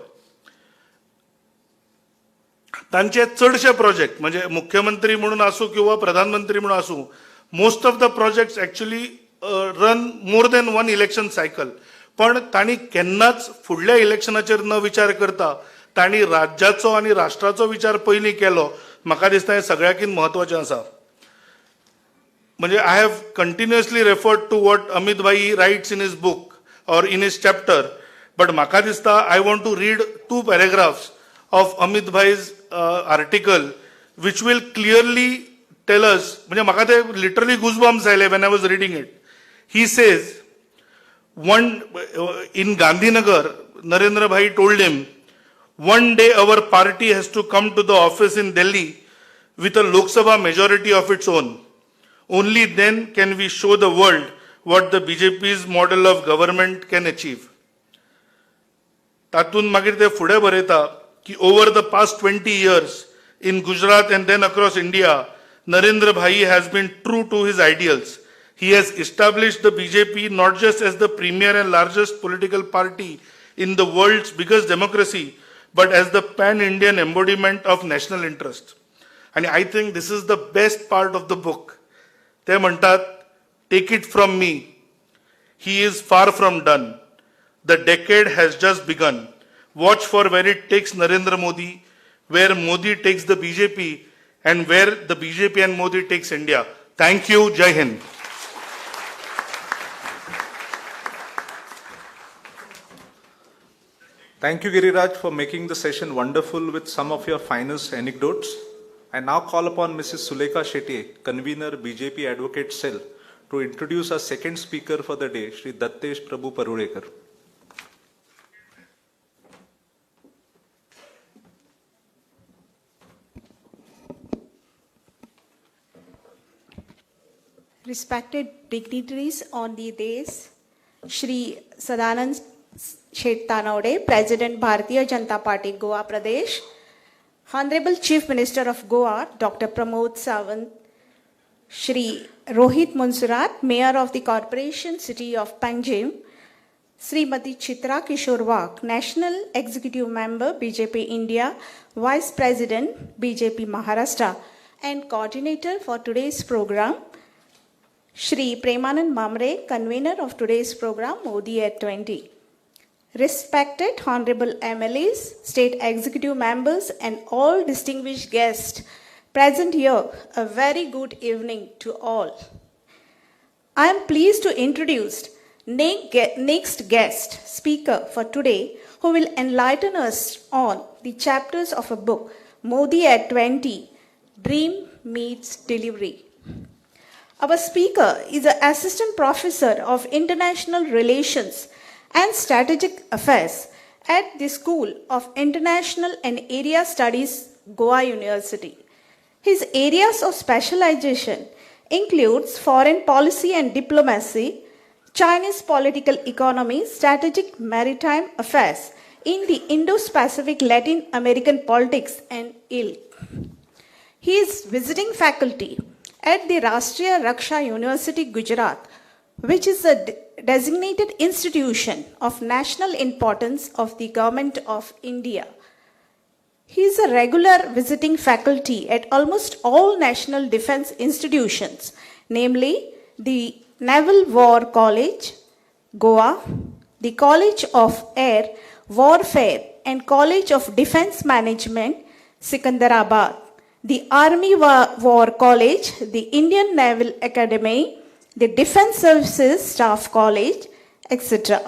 तांचे चडशे प्रोजेक्ट, म्हणजे मुख्यमंत्री म्हणून आसूं किंवा प्रधानमंत्री म्हणून आसूं, most of the projects actually run more than one election cycle. पण तांणी केन्नाच फुडल्या इलेक्शनाचेर न विचार करता तांणी राज्याचो आनी राष्ट्राचो विचार पयलीं केलो. म्हाका दिसता हें सगळ्याकीन म्हत्वाचें आसा. म्हणजे I have continuously referred to what Amit Bhai writes in his book or in his chapter, but म्हाका दिसता I want to read two paragraphs of Amit Bhai's article which will clearly tell us. म्हणजे म्हाका ते लिटरली गुजबम्स आयले when I was reading it. He says, one in Gandhinagar, Narendra Bhai told him, "One day our party has to come to the office in Delhi with a Lok Sabha majority of its own. Only then can we show the world what the BJP's model of government can achieve." तातूंत मागीर ते फुडें बरयता की over the past 20 years in Gujarat and then across India, Narendra Bhai has been true to his ideals. He has established the BJP not just as the premier and largest political party in the world's biggest democracy, but as the pan Indian embodiment of national interest. आणि I think this is the best part of the book. ते म्हणटात, "Take it from me, he is far from done. The decade has just begun. Watch for where it takes Narendra Modi, where Modi takes the BJP, and where the BJP and Modi takes India." Thank you. Jai Hind. Thank you, Giriraj, for making the session wonderful with some of your finest anecdotes. I now call upon Mrs. Sulekha Shetty, convener BJP Advocate Cell, to introduce our second speaker for the day, Shri Dattesh Prabhu Parulekar. Respected dignitaries on the dais, Shri Sadanand Shet Tanavade, President Bharatiya Janata Party, Goa Pradesh, Honorable Chief Minister of Goa, Dr. Pramod Sawant, Shri Rohit Monserrate, Mayor of the Corporation City of Panjim, Srimati Chitra Kishore Wagh, National Executive Member, BJP India, Vice President, BJP Maharashtra, and Coordinator for today's program, Shri Premanand Mamre, Convener of today's program, Modi at 20. Respected Honorable MLAs, State Executive Members, and all distinguished guests present here, a very good evening to all. I am pleased to introduce next guest speaker for today, who will enlighten us on the chapters of a book, Modi at 20, Dream Meets Delivery. Our speaker is an assistant professor of international relations and strategic affairs at the School of International and Area Studies, Goa University. His areas of specialization includes foreign policy and diplomacy, Chinese political economy, strategic maritime affairs in the Indo-Pacific Latin American politics and ilk. He is visiting faculty at the Rashtriya Raksha University, Gujarat, which is a designated institution of national importance of the Government of India. He is a regular visiting faculty at almost all national defense institutions, namely the Naval War College, Goa, the College of Air Warfare and College of Defense Management, Secunderabad, the Army War College, the Indian Naval Academy, the Defense Services Staff College, etc.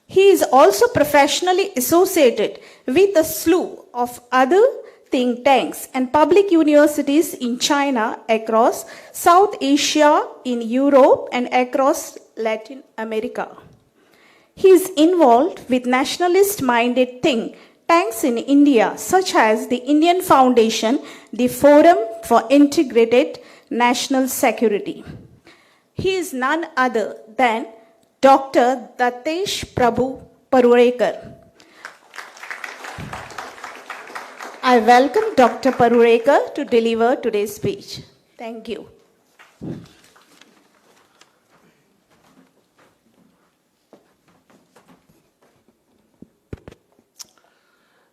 He is also professionally associated with a slew of other think tanks and public universities in China, across South Asia, in Europe, and across Latin America. He is involved with nationalist-minded think tanks in India, such as the Indian Foundation, the Forum for Integrated National Security. He is none other than Dr. Dattesh Prabhu Parulekar. I welcome Dr. Parulekar to deliver today's speech. Thank you.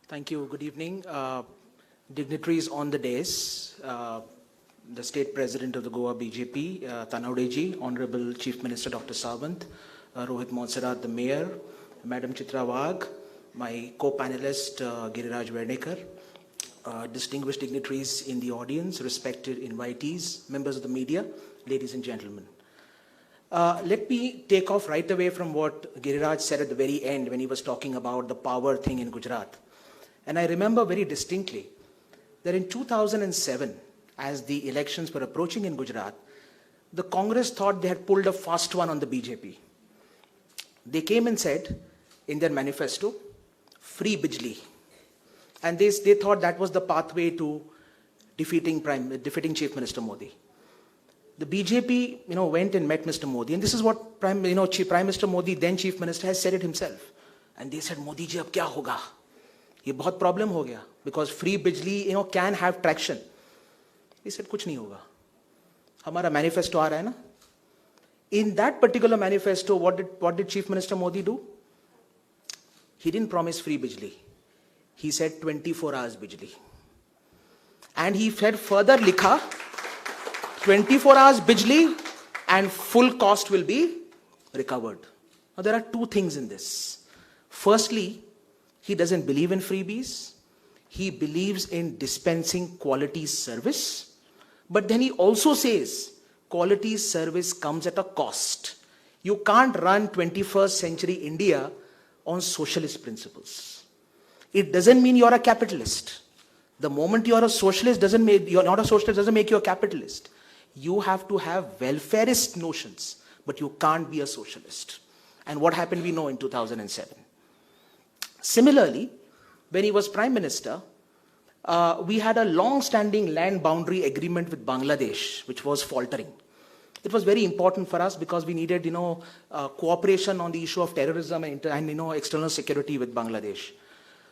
Thank you. Good evening. Dignitaries on the dais, the State President of the Goa BJP, Tanavade ji, Honorable Chief Minister Dr. Sawant, Rohit Monserrate, the Mayor, Madam Chitra Wagh, my co-panelist Giriraj Vernekar, distinguished dignitaries in the audience, respected invitees, members of the media, ladies and gentlemen. Let me take off right away from what Giriraj said at the very end when he was talking about the power thing in Gujarat. And I remember very distinctly that in 2007, as the elections were approaching in Gujarat, the Congress thought they had pulled a fast one on the BJP. They came and said in their manifesto, free Bijli. And they thought that was the pathway to defeating Chief Minister Modi. The BJP, went and met Mr. Modi, and this is what Prime Minister Modi, then Chief Minister, has said it himself. And they said, Modi ji, ab kya hoga? Ye bahut problem ho gaya, because free Bijli, can have traction. He said, kuch nahi hoga. Hamara manifesto aa raha hai na? In that particular manifesto, what did Chief Minister Modi do? He didn't promise free Bijli. He said 24 hours Bijli. And he said further likha, 24 hours Bijli and full cost will be recovered. Now there are two things in this. Firstly, he doesn't believe in freebies. He believes in dispensing quality service. But then he also says quality service comes at a cost. You can't run 21st century India on socialist principles. It doesn't mean you're a capitalist. The moment you're a socialist doesn't make, you're not a socialist doesn't make you a capitalist. You have to have welfarist notions, but you can't be a socialist. And what happened we know in 2007. Similarly, when he was Prime Minister, we had a long-standing land boundary agreement with Bangladesh, which was faltering. It was very important for us because we needed, cooperation on the issue of terrorism and external security with Bangladesh.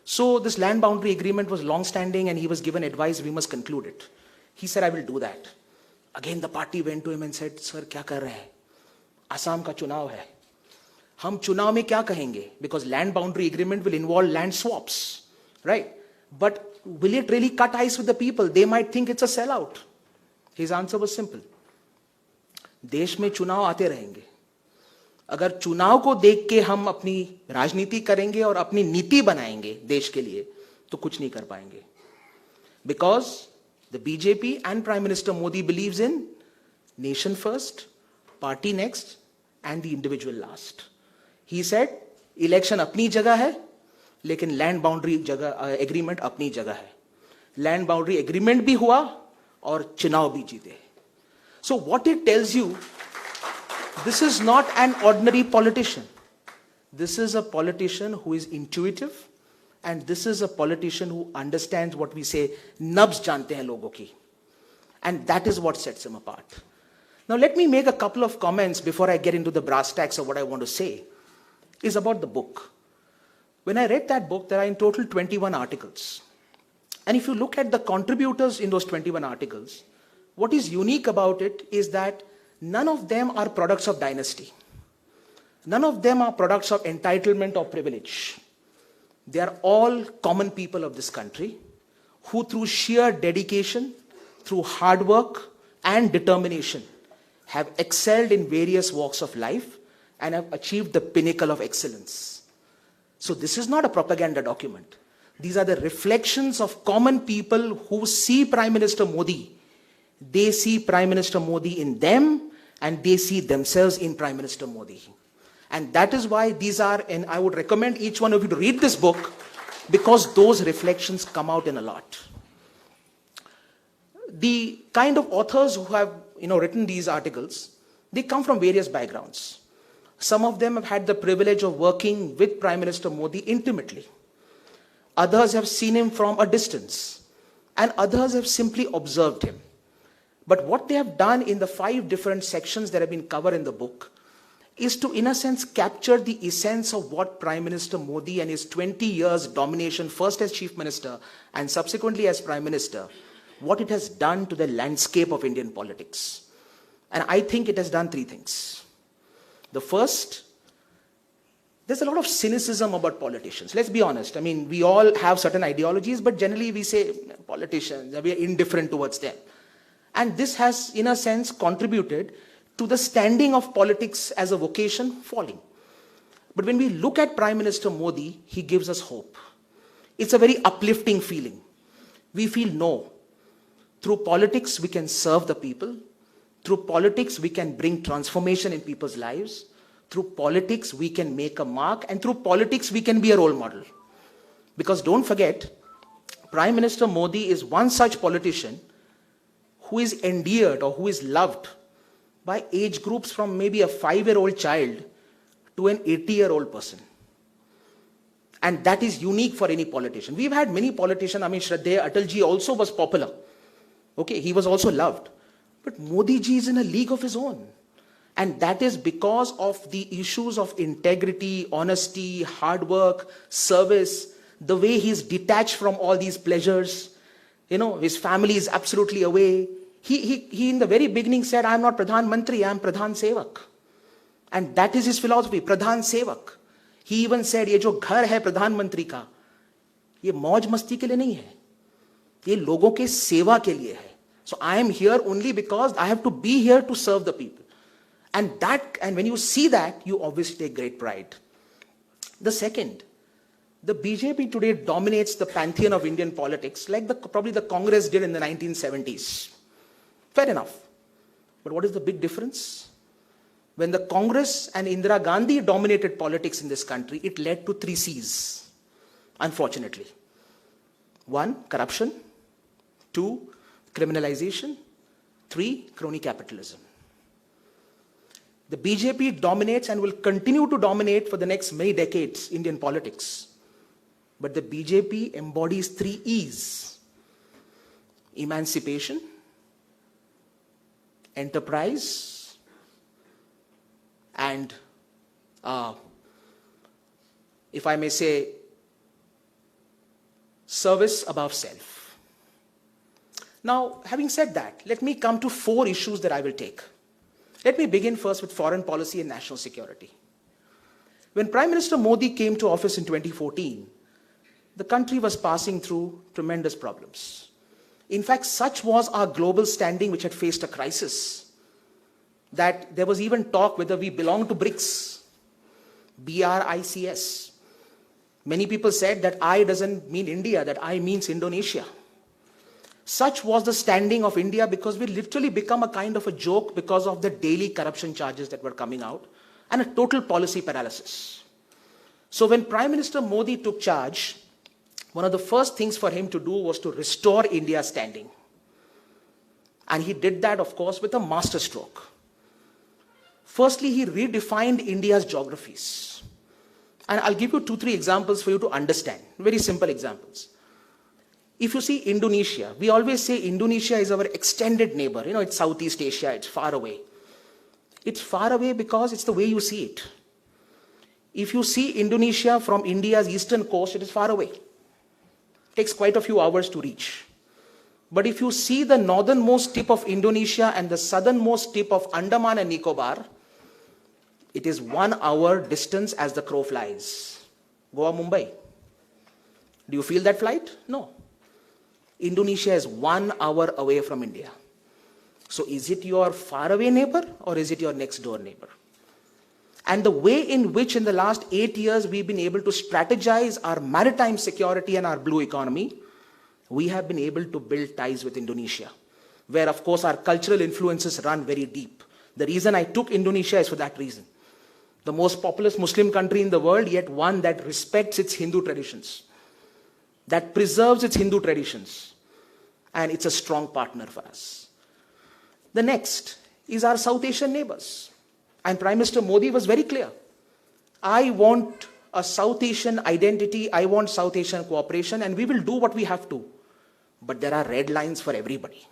So this land boundary agreement was long-standing and he was given advice, we must conclude it. He said, I will do that. Again, the party went to him and said, sir, kya kar rahe hain? Assam ka chunav hai. Hum chunav mein kya kahenge? Because land boundary agreement will involve land swaps, right? But will it really cut ice with the people? They might think it's a sellout. His answer was simple. देश में चुनाव आते रहेंगे. अगर चुनाव को देख के हम अपनी राजनीति करेंगे और अपनी नीति बनाएंगे देश के लिए, तो कुछ नहीं कर पाएंगे. Because the BJP and Prime Minister Modi believes in nation first, party next, and the individual last. He said, election अपनी जगह है, लेकिन land boundary जगह agreement अपनी जगह है. Land boundary agreement भी हुआ और चुनाव भी जीते. So what it tells you, this is not an ordinary politician. This is a politician who is intuitive, and this is a politician who understands what we say, nabz jante hain logon ki. And that is what sets him apart. Now let me make a couple of comments before I get into the brass tacks of what I want to say, is about the book. When I read that book, there are in total 21 articles. And if you look at the contributors in those 21 articles, what is unique about it is that none of them are products of dynasty. None of them are products of entitlement or privilege. They are all common people of this country who through sheer dedication, through hard work and determination have excelled in various walks of life and have achieved the pinnacle of excellence. So this is not a propaganda document. These are the reflections of common people who see Prime Minister Modi. They see Prime Minister Modi in them and they see themselves in Prime Minister Modi. And that is why these are, and I would recommend each one of you to read this book, because those reflections come out in a lot. The kind of authors who have written these articles, they come from various backgrounds. Some of them have had the privilege of working with Prime Minister Modi intimately. Others have seen him from a distance, and others have simply observed him. But what they have done in the 5 different sections that have been covered in the book is to, in a sense, capture the essence of what Prime Minister Modi and his 20 years domination, first as Chief Minister and subsequently as Prime Minister, what it has done to the landscape of Indian politics. And I think it has done 3 things. The first, there's a lot of cynicism about politicians. Let's be honest. I mean, we all have certain ideologies, but generally we say politicians, we are indifferent towards them. And this has, in a sense, contributed to the standing of politics as a vocation falling. But when we look at Prime Minister Modi, he gives us hope. It's a very uplifting feeling. We feel no. Through politics, we can serve the people. Through politics, we can bring transformation in people's lives. Through politics, we can make a mark. And through politics, we can be a role model. Because don't forget, Prime Minister Modi is one such politician who is endeared or who is loved by age groups from maybe a 5-year-old child to an 80-year-old person. And that is unique for any politician. We've had many politicians. I mean, Shraddha Atalji also was popular. Okay, he was also loved. But Modi ji is in a league of his own. And that is because of the issues of integrity, honesty, hard work, service, the way he's detached from all these pleasures. You know, his family is absolutely away. He in the very beginning said, I'm not Pradhan Mantri, I'm Pradhan Sevak. And that is his philosophy, Pradhan Sevak. He even said, ye jo ghar hai Pradhan Mantri ka, ye mauj masti ke liye nahi hai. Ye logon ke seva ke liye hai. So I am here only because I have to be here to serve the people. And when you see that, you obviously take great pride. The second, the BJP today dominates the pantheon of Indian politics, like probably the Congress did in the 1970s. Fair enough. But what is the big difference? When the Congress and Indira Gandhi dominated politics in this country, it led to 3 C's, unfortunately. 1, corruption. 2, criminalization. 3, crony capitalism. The BJP dominates and will continue to dominate for the next many decades Indian politics. But the BJP embodies 3 E's: emancipation, enterprise, And if I may say, service above self. Now, having said that, let me come to four issues that I will take. Let me begin first with foreign policy and national security. When Prime Minister Modi came to office in 2014, the country was passing through tremendous problems. In fact, such was our global standing, which had faced a crisis, that there was even talk whether we belong to BRICS, B-R-I-C-S. Many people said that I doesn't mean India, that I means Indonesia. Such was the standing of India because we literally become a kind of a joke because of the daily corruption charges that were coming out and a total policy paralysis. So when Prime Minister Modi took charge, one of the first things for him to do was to restore India's standing. And he did that, of course, with a masterstroke. Firstly, he redefined India's geographies. And I'll give you 2-3 examples for you to understand, very simple examples. If you see Indonesia, we always say Indonesia is our extended neighbor. You know, it's Southeast Asia, it's far away. It's far away because it's the way you see it. If you see Indonesia from India's eastern coast, it is far away. It takes quite a few hours to reach. But if you see the northernmost tip of Indonesia and the southernmost tip of Andaman and Nicobar, it is 1 hour distance as the crow flies. Goa, Mumbai. Do you feel that flight? No. Indonesia is 1 hour away from India. So is it your faraway neighbor or is it your next door neighbor? And the way in which in the last 8 years we've been able to strategize our maritime security and our blue economy, we have been able to build ties with Indonesia, where of course our cultural influences run very deep. The reason I took Indonesia is for that reason. The most populous Muslim country in the world, yet one that respects its Hindu traditions, that preserves its Hindu traditions, and it's a strong partner for us. The next is our South Asian neighbors. And Prime Minister Modi was very clear. I want a South Asian identity, I want South Asian cooperation, and we will do what we have to. But there are red lines for everybody.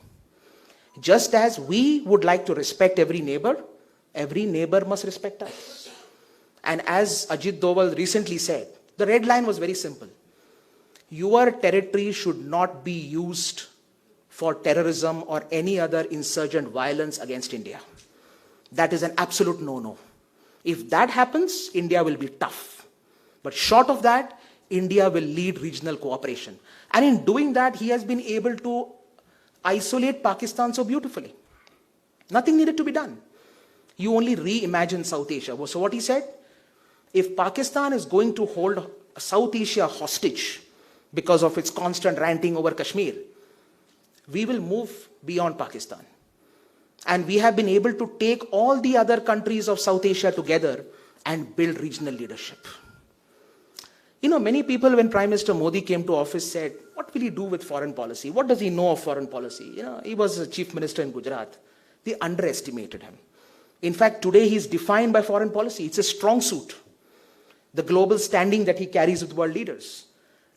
Just as we would like to respect every neighbor must respect us. And as Ajit Doval recently said, the red line was very simple. Your territory should not be used for terrorism or any other insurgent violence against India. That is an absolute no-no. If that happens, India will be tough. But short of that, India will lead regional cooperation. And in doing that, he has been able to isolate Pakistan so beautifully. Nothing needed to be done. You only reimagine South Asia. So what he said, if Pakistan is going to hold South Asia hostage because of its constant ranting over Kashmir, we will move beyond Pakistan. And we have been able to take all the other countries of South Asia together and build regional leadership. You know, many people when Prime Minister Modi came to office said, what will he do with foreign policy? What does he know of foreign policy? You know, he was a chief minister in Gujarat. They underestimated him. In fact, today he's defined by foreign policy. It's a strong suit. The global standing that he carries with world leaders.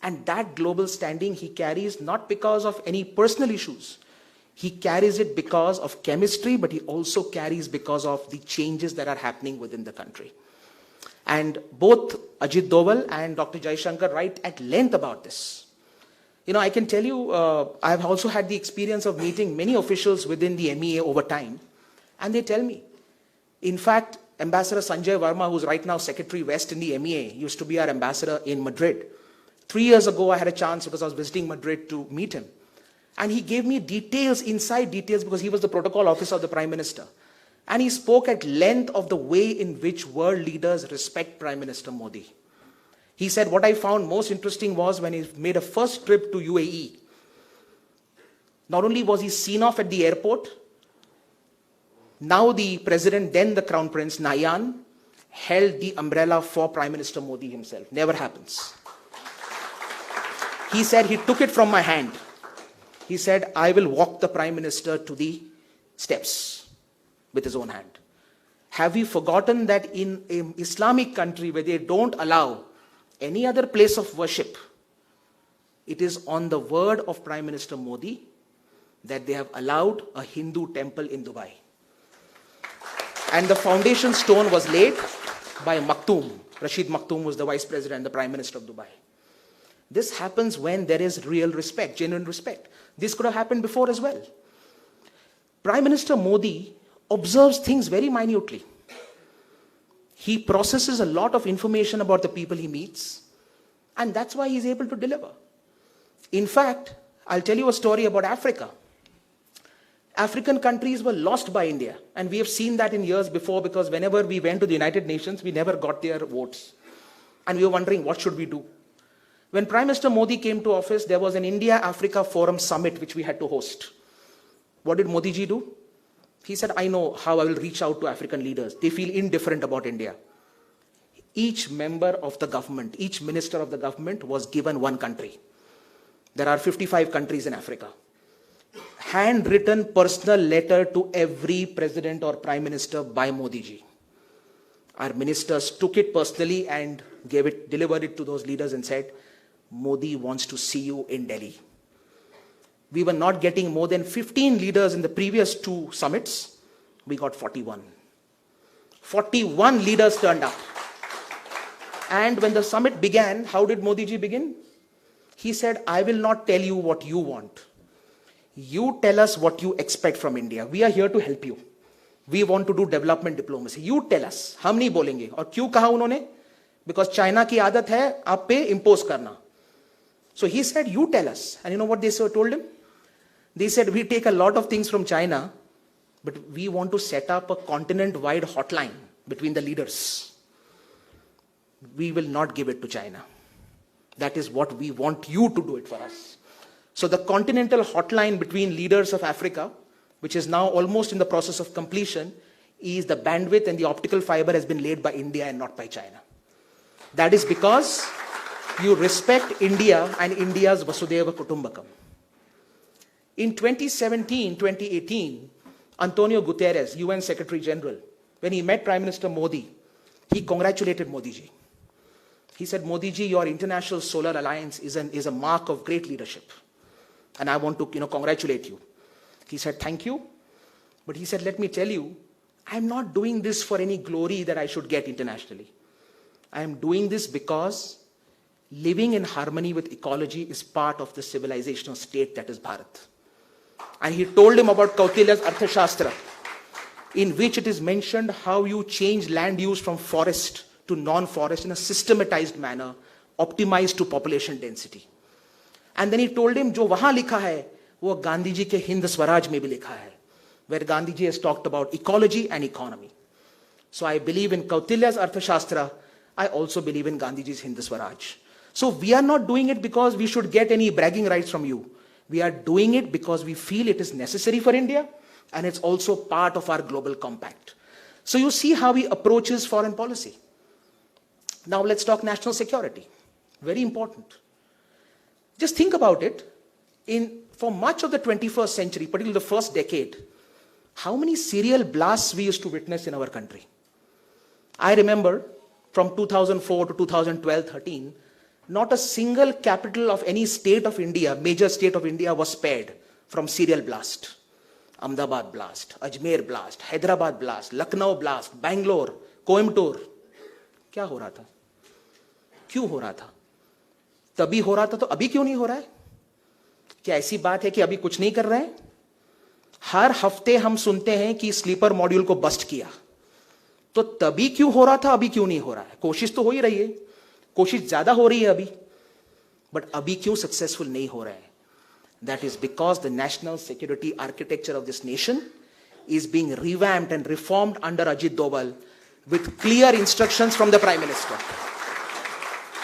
And that global standing he carries not because of any personal issues. He carries it because of chemistry, but he also carries because of the changes that are happening within the country. And both Ajit Doval and Dr. Jaishankar write at length about this. You know, I can tell you, I've also had the experience of meeting many officials within the MEA over time, and they tell me, in fact, Ambassador Sanjay Verma, who's right now Secretary West in the MEA, used to be our ambassador in Madrid. 3 years ago, I had a chance because I was visiting Madrid to meet him. And he gave me details, inside details, because he was the protocol officer of the Prime Minister. And he spoke at length of the way in which world leaders respect Prime Minister Modi. He said, what I found most interesting was when he made a first trip to UAE. Not only was he seen off at the airport, now the president, then the Crown Prince, Nahyan, held the umbrella for Prime Minister Modi himself. Never happens. He said, he took it from my hand. He said, I will walk the Prime Minister to the steps with his own hand. Have we forgotten that in an Islamic country where they don't allow any other place of worship, it is on the word of Prime Minister Modi that they have allowed a Hindu temple in Dubai. And the foundation stone was laid by Maktoum. Rashid Maktoum was the vice president and the prime minister of Dubai. This happens when there is real respect, genuine respect. This could have happened before as well. Prime Minister Modi observes things very minutely. He processes a lot of information about the people he meets, and that's why he's able to deliver. In fact, I'll tell you a story about Africa. African countries were lost by India, and we have seen that in years before, because whenever we went to the United Nations, we never got their votes. And we were wondering, what should we do? When Prime Minister Modi came to office, there was an India-Africa Forum Summit which we had to host. What did Modi ji do? He said, I know how I will reach out to African leaders. They feel indifferent about India. Each member of the government, each minister of the government was given one country. There are 55 countries in Africa. Handwritten personal letter to every president or prime minister by Modi ji. Our ministers took it personally and delivered it to those leaders and said, Modi wants to see you in Delhi. We were not getting more than 15 leaders in the previous two summits. We got 41. 41 leaders turned up. And when the summit began, how did Modi ji begin? He said, I will not tell you what you want. You tell us what you expect from India. We are here to help you. We want to do development diplomacy. You tell us. हम नहीं बोलेंगे. और क्यों कहा उन्होंने? Because China की आदत है आप पे impose करना. So he said, you tell us. And you know what they told him? They said, we take a lot of things from China, but we want to set up a continent-wide hotline between the leaders. We will not give it to China. That is what we want you to do it for us. So the continental hotline between leaders of Africa, which is now almost in the process of completion, is the bandwidth and the optical fiber has been laid by India and not by China. That is because you respect India and India's Vasudhaiva Kutumbakam. In 2017-2018, Antonio Guterres, UN Secretary General, when he met Prime Minister Modi, he congratulated Modi ji. He said, Modi ji, your International Solar Alliance is a mark of great leadership. And I want to congratulate you. He said, thank you. But he said, let me tell you, I'm not doing this for any glory that I should get internationally. I am doing this because living in harmony with ecology is part of the civilizational state that is Bharat. And he told him about Kautilya's Arthashastra, in which it is mentioned how you change land use from forest to non-forest in a systematized manner, optimized to population density. And then he told him, jo wahan likha hai, wo Gandhi ji ke Hind Swaraj mein bhi likha hai, where Gandhi ji has talked about ecology and economy. So I believe in Kautilya's Arthashastra. I also believe in Gandhi ji's Hind Swaraj. So we are not doing it because we should get any bragging rights from you. We are doing it because we feel it is necessary for India, and it's also part of our global compact. So you see how he approaches foreign policy. Now let's talk national security. Very important. Just think about it. For much of the 21st century, particularly the first decade, how many serial blasts we used to witness in our country? I remember from 2004 to 2012-13, not a single capital of any state of India, major state of India, was spared from serial blast. Ahmedabad blast, Ajmer blast, Hyderabad blast, Lucknow blast, Bangalore, Coimbatore. क्या हो रहा था? क्यों हो रहा था? तभी हो रहा था तो अभी क्यों नहीं हो रहा है? क्या ऐसी बात है कि अभी कुछ नहीं कर रहे हैं? हर हफ्ते हम सुनते हैं कि स्लीपर मॉड्यूल को बस्ट किया, तो तभी क्यों हो रहा था, अभी क्यों नहीं हो रहा है? कोशिश तो हो ही रही है, कोशिश ज्यादा हो रही है अभी, बट अभी क्यों सक्सेसफुल नहीं हो रहा है? That is because the national security architecture of this nation is being revamped and reformed under Ajit Doval with clear instructions from the Prime Minister.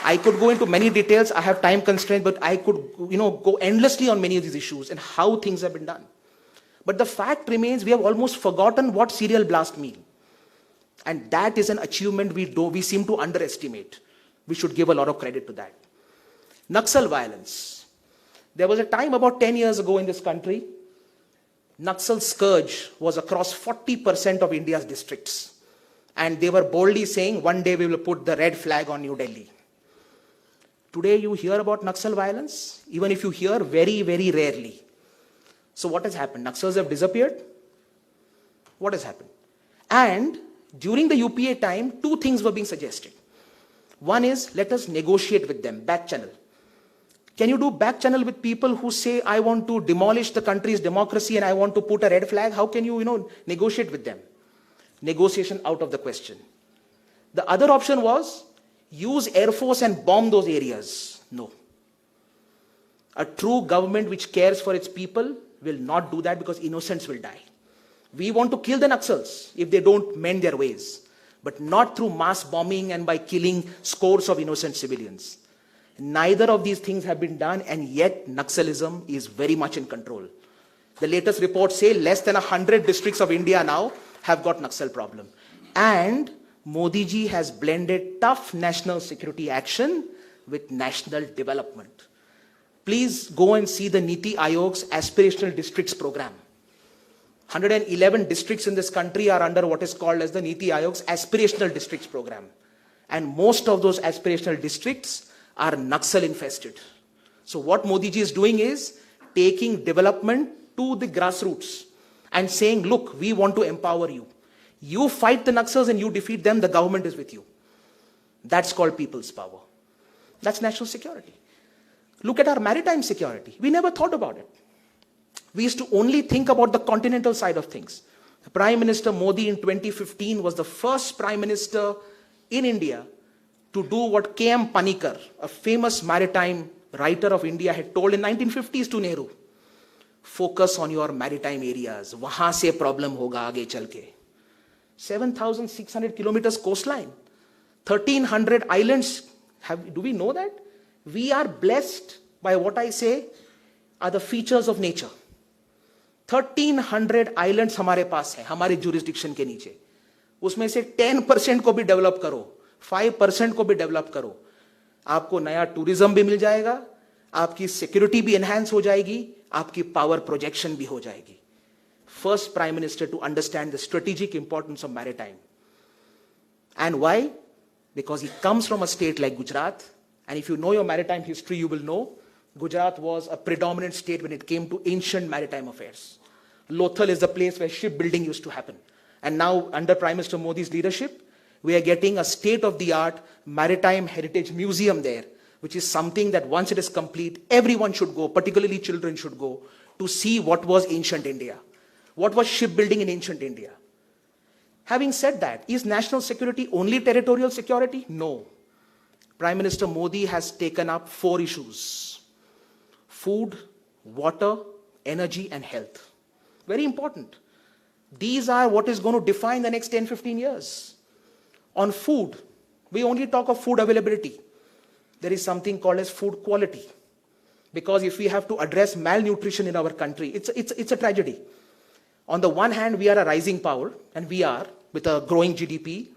I could go into many details. I have time constraints, but I could, go endlessly on many of these issues and how things have been done. But the fact remains, we have almost forgotten what serial blast mean. And that is an achievement we seem to underestimate. We should give a lot of credit to that. Naxal violence. There was a time about 10 years ago in this country, Naxal scourge was across 40% of India's districts. And they were boldly saying, one day we will put the red flag on New Delhi. Today you hear about Naxal violence, even if you hear very, very rarely. So what has happened? Naxals have disappeared? What has happened? And during the UPA time, two things were being suggested. One is, let us negotiate with them, back channel. Can you do back channel with people who say, I want to demolish the country's democracy and I want to put a red flag? How can you negotiate with them? Negotiation out of the question. The other option was, use Air Force and bomb those areas. No. A true government which cares for its people will not do that, because innocents will die. We want to kill the Naxals if they don't mend their ways, but not through mass bombing and by killing scores of innocent civilians. Neither of these things have been done, and yet Naxalism is very much in control. The latest reports say less than 100 districts of India now have got Naxal problem. And Modi ji has blended tough national security action with national development. Please go and see the Niti Aayog's Aspirational Districts program. 111 districts in this country are under what is called as the Niti Aayog's Aspirational Districts program. And most of those aspirational districts are Naxal infested. So what Modi ji is doing is taking development to the grassroots and saying, look, we want to empower you. You fight the Naxals and you defeat them, the government is with you. That's called people's power. That's national security. Look at our maritime security. We never thought about it. We used to only think about the continental side of things. Prime Minister Modi in 2015 was the first Prime Minister in India to do what K.M. Panikkar, a famous maritime writer of India, had told in 1950s to Nehru. Focus on your maritime areas. Wahan se problem hoga aage chal ke. 7,600 kilometers coastline, 1,300 islands. Do we know that? We are blessed by what I say are the features of nature. 1,300 islands हमारे पास है, हमारे jurisdiction के नीचे. उसमें से 10% को भी develop करो, 5% को भी develop करो, आपको नया tourism भी मिल जाएगा, आपकी security भी enhance हो जाएगी, आपकी power projection भी हो जाएगी. First Prime Minister to understand the strategic importance of maritime. And why? Because he comes from a state like Gujarat, and if you know your maritime history, you will know Gujarat was a predominant state when it came to ancient maritime affairs. Lothal is the place where shipbuilding used to happen. And now, under Prime Minister Modi's leadership, we are getting a state-of-the-art maritime heritage museum there, which is something that once it is complete, everyone should go, particularly children should go, to see what was ancient India. What was shipbuilding in ancient India? Having said that, is national security only territorial security? No. Prime Minister Modi has taken up 4 issues: food, water, energy, and health. Very important. These are what is going to define the next 10-15 years. On food, we only talk of food availability. There is something called as food quality. Because if we have to address malnutrition in our country, it's a tragedy. On the one hand, we are a rising power, and we are, with a growing GDP.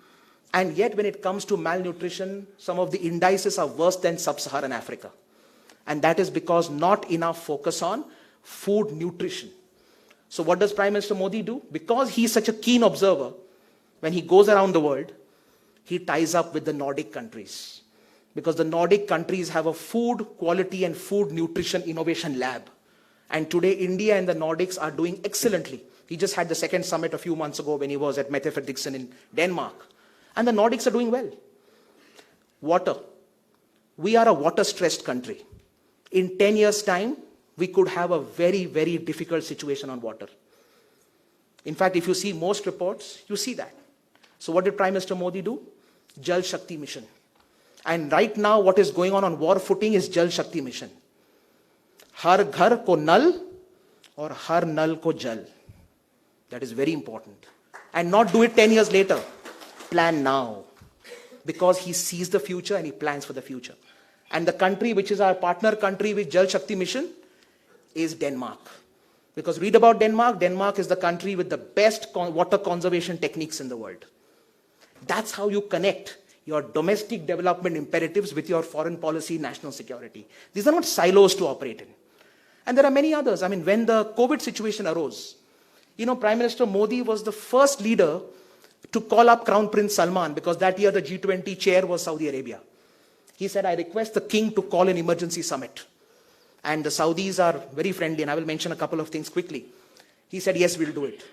And yet, when it comes to malnutrition, some of the indices are worse than sub-Saharan Africa. And that is because not enough focus on food nutrition. So what does Prime Minister Modi do? Because he's such a keen observer, when he goes around the world, he ties up with the Nordic countries. Because the Nordic countries have a food quality and food nutrition innovation lab. And today, India and the Nordics are doing excellently. He just had the second summit a few months ago when he was at Mette Frederiksen in Denmark. And the Nordics are doing well. Water. We are a water-stressed country. In 10 years' time, we could have a very, very difficult situation on water. In fact, if you see most reports, you see that. So what did Prime Minister Modi do? Jal Shakti Mission. And right now, what is going on war footing is Jal Shakti Mission. Har ghar ko nal aur har nal ko jal. That is very important. And not do it 10 years later. Plan now. Because he sees the future and he plans for the future. And the country which is our partner country with Jal Shakti Mission is Denmark. Because read about Denmark, Denmark is the country with the best water conservation techniques in the world. That's how you connect your domestic development imperatives with your foreign policy, national security. These are not silos to operate in. And there are many others. When the COVID situation arose, Prime Minister Modi was the first leader to call up Crown Prince Salman, because that year the G20 chair was Saudi Arabia. He said, I request the king to call an emergency summit. And the Saudis are very friendly, and I will mention a couple of things quickly. He said, yes, we'll do it.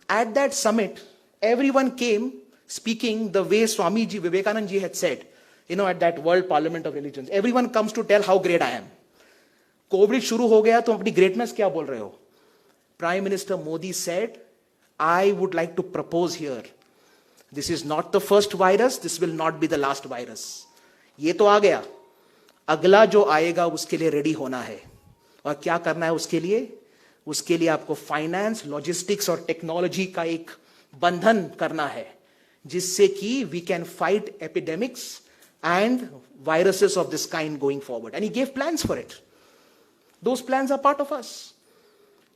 At that summit, Everyone came speaking the way Swamiji Vivekanand ji had said, at that World Parliament of Religions. Everyone comes to tell how great I am. Covid शुरू हो गया, तुम अपनी ग्रेटनेस क्या बोल रहे हो? Prime Minister Modi said, I would like to propose here, this is not the first virus, this will not be the last virus. ये तो आ गया, अगला जो आएगा उसके लिए रेडी होना है। और क्या करना है उसके लिए? उसके लिए आपको फाइनेंस, लॉजिस्टिक्स और टेक्नोलॉजी का एक बंधन करना है, जिससे कि we can fight epidemics and viruses of this kind going forward. And he gave plans for it. Those plans are part of us.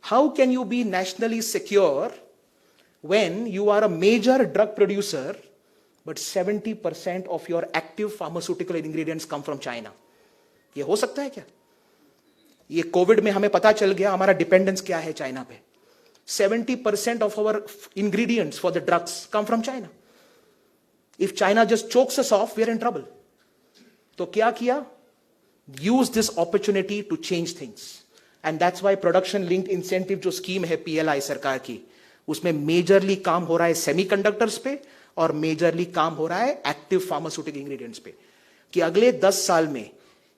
How can you be nationally secure when you are a major drug producer, but 70% of your active pharmaceutical ingredients come from China? ये हो सकता है क्या? ये कोविड में हमें पता चल गया हमारा डिपेंडेंस क्या है China pay. 70% of our ingredients for the drugs come from China. If China just chokes us off, we are in trouble. तो क्या किया? Use this opportunity to change things. And that's why production linked incentive जो स्कीम है PLI सरकार की, उसमें मेजरली काम हो रहा है सेमीकंडक्टर्स पे और मेजरली काम हो रहा है एक्टिव फार्मास्यूटिकल इंग्रेडिएंट्स पे, कि अगले 10 साल में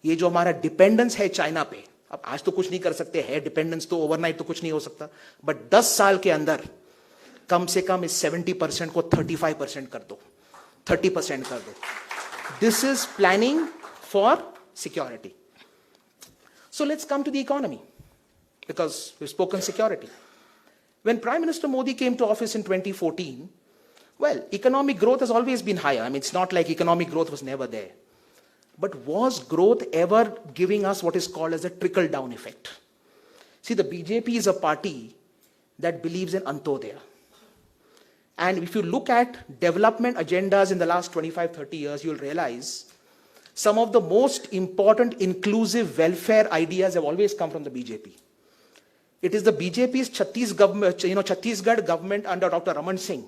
ये जो हमारा डिपेंडेंस है चाइना पे, अब आज तो कुछ नहीं कर सकते, है डिपेंडेंस तो ओवरनाइट तो कुछ नहीं हो सकता, बट 10 साल के अंदर कम से कम इस 70% को 35% कर दो, 30% कर दो। This is planning for security. So let's come to the economy, because we've spoken security. When Prime Minister Modi came to office in 2014, well, economic growth has always been higher. I mean, it's not like economic growth was never there. But was growth ever giving us what is called as a trickle-down effect? See, the BJP is a party that believes in Antodaya. And if you look at development agendas in the last 25, 30 years, you'll realize some of the most important inclusive welfare ideas have always come from the BJP. It is the BJP's Chhattisgarh government under Dr. Raman Singh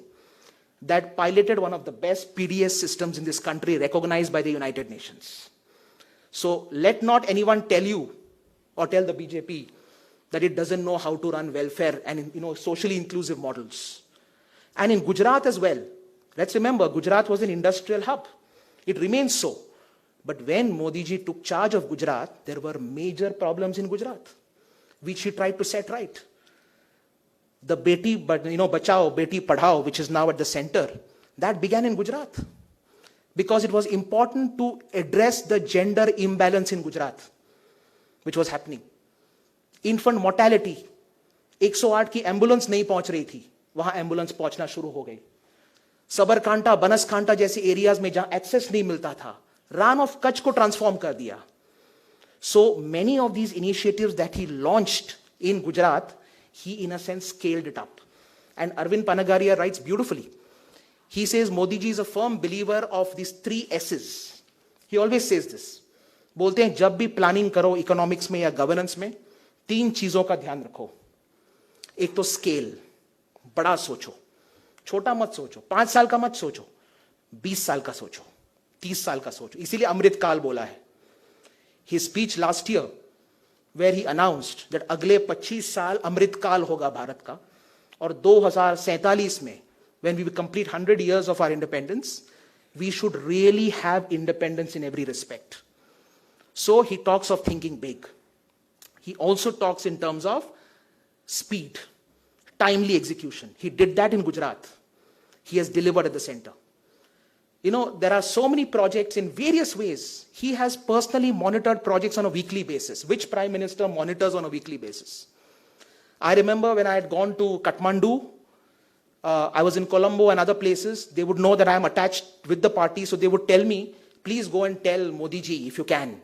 that piloted one of the best PDS systems in this country, recognized by the United Nations. So let not anyone tell you or tell the BJP that it doesn't know how to run welfare and socially inclusive models. And in Gujarat as well, let's remember, Gujarat was an industrial hub. It remains so. But when Modi ji took charge of Gujarat, there were major problems in Gujarat, which he tried to set right. The Beti Bachao, Beti Padhao, which is now at the center, that began in Gujarat. Because it was important to address the gender imbalance in Gujarat, which was happening. Infant mortality, 108 की एम्बुलेंस नहीं पहुंच रही थी, वहां एम्बुलेंस पहुंचना शुरू हो गई। सबरकांठा, बनसकांठा जैसे एरियाज में जहां एक्सेस नहीं मिलता था, रान ऑफ कच्छ को ट्रांसफॉर्म कर दिया। So many of these initiatives that he launched in Gujarat, he in a sense scaled it up. And Arvind Panagariya writes beautifully. He says Modi ji is a firm believer of these 3 S's. He always says this. बोलते हैं जब भी प्लानिंग करो इकोनॉमिक्स में या गवर्नेंस में, 3 चीजों का ध्यान रखो। एक तो स्केल, बड़ा सोचो, छोटा मत सोचो, 5 साल का मत सोचो, 20 साल का सोचो, 30 साल का सोचो। इसीलिए अमृत काल बोला है। His speech last year, where he announced that अगले 25 साल अमृत काल होगा भारत का, और 2047 में, when we complete 100 years of our independence, we should really have independence in every respect. So he talks of thinking big. He also talks in terms of speed, timely execution. He did that in Gujarat. He has delivered at the center. There are so many projects in various ways. He has personally monitored projects on a weekly basis. Which prime minister monitors on a weekly basis? I remember when I had gone to Kathmandu, I was in Colombo and other places. They would know that I am attached with the party, so they would tell me, please go and tell Modi ji if you can.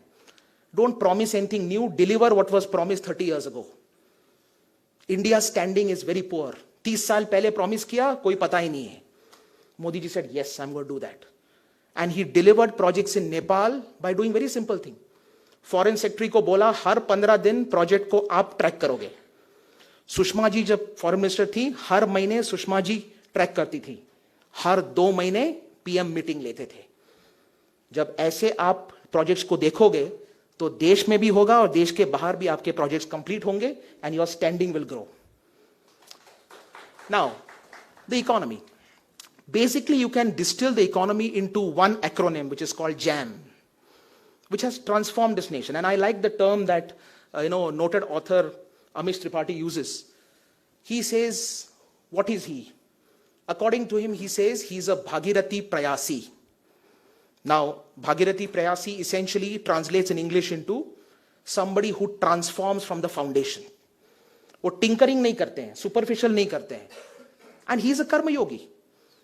Don't promise anything new, deliver what was promised 30 years ago. India's standing is very poor. 30 साल पहले promise किया, कोई पता ही नहीं है. Modi ji said, yes, I'm going to do that. And he delivered projects in Nepal by doing very simple thing. Foreign Secretary को बोला, हर 15 दिन project को आप track करोगे. सुषमा जी जब फॉरेन मिनिस्टर थी, हर महीने सुषमा जी ट्रैक करती थी, हर 2 महीने पीएम मीटिंग लेते थे। जब ऐसे आप प्रोजेक्ट्स को देखोगे तो देश में भी होगा और देश के बाहर भी आपके प्रोजेक्ट्स कंप्लीट होंगे, and your standing will grow. Now the economy. Basically, you can distill the economy into one acronym, which is called JAM, which has transformed this nation. And I like the term that noted author Amish Tripathi uses. He says, what is he? According to him, he says he's a Bhagirathi Prayasi. Now, Bhagirathi Prayasi essentially translates in English into somebody who transforms from the foundation. वो टिंकरिंग नहीं करते हैं, सुपरफिशियल नहीं करते हैं. And he is a karma yogi.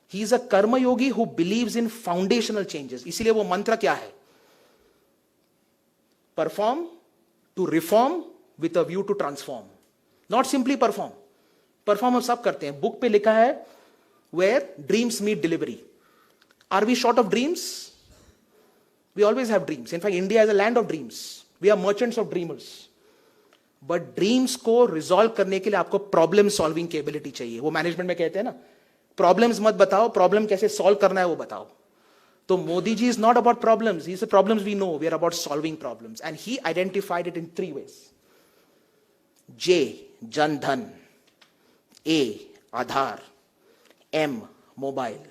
He is a karma yogi who believes in foundational changes. इसीलिए वो मंत्र क्या है? Perform to reform with a view to transform. Not simply perform. Perform हम सब करते हैं. बुक पे लिखा है where dreams meet delivery. Are we short of dreams? We always have dreams. In fact, India is a land of dreams. We are merchants of dreamers. But dreams को रिजॉल्व करने के लिए आपको प्रॉब्लम सॉल्विंग की एबिलिटी चाहिए. वो मैनेजमेंट में कहते हैं ना, प्रॉब्लम्स मत बताओ, प्रॉब्लम कैसे सॉल्व करना है वो बताओ. तो Modi ji is not about problems. He problems we know, we are about solving problems. And he identified it in three ways. J, Jan Dhan, A, Aadhaar, M, mobile.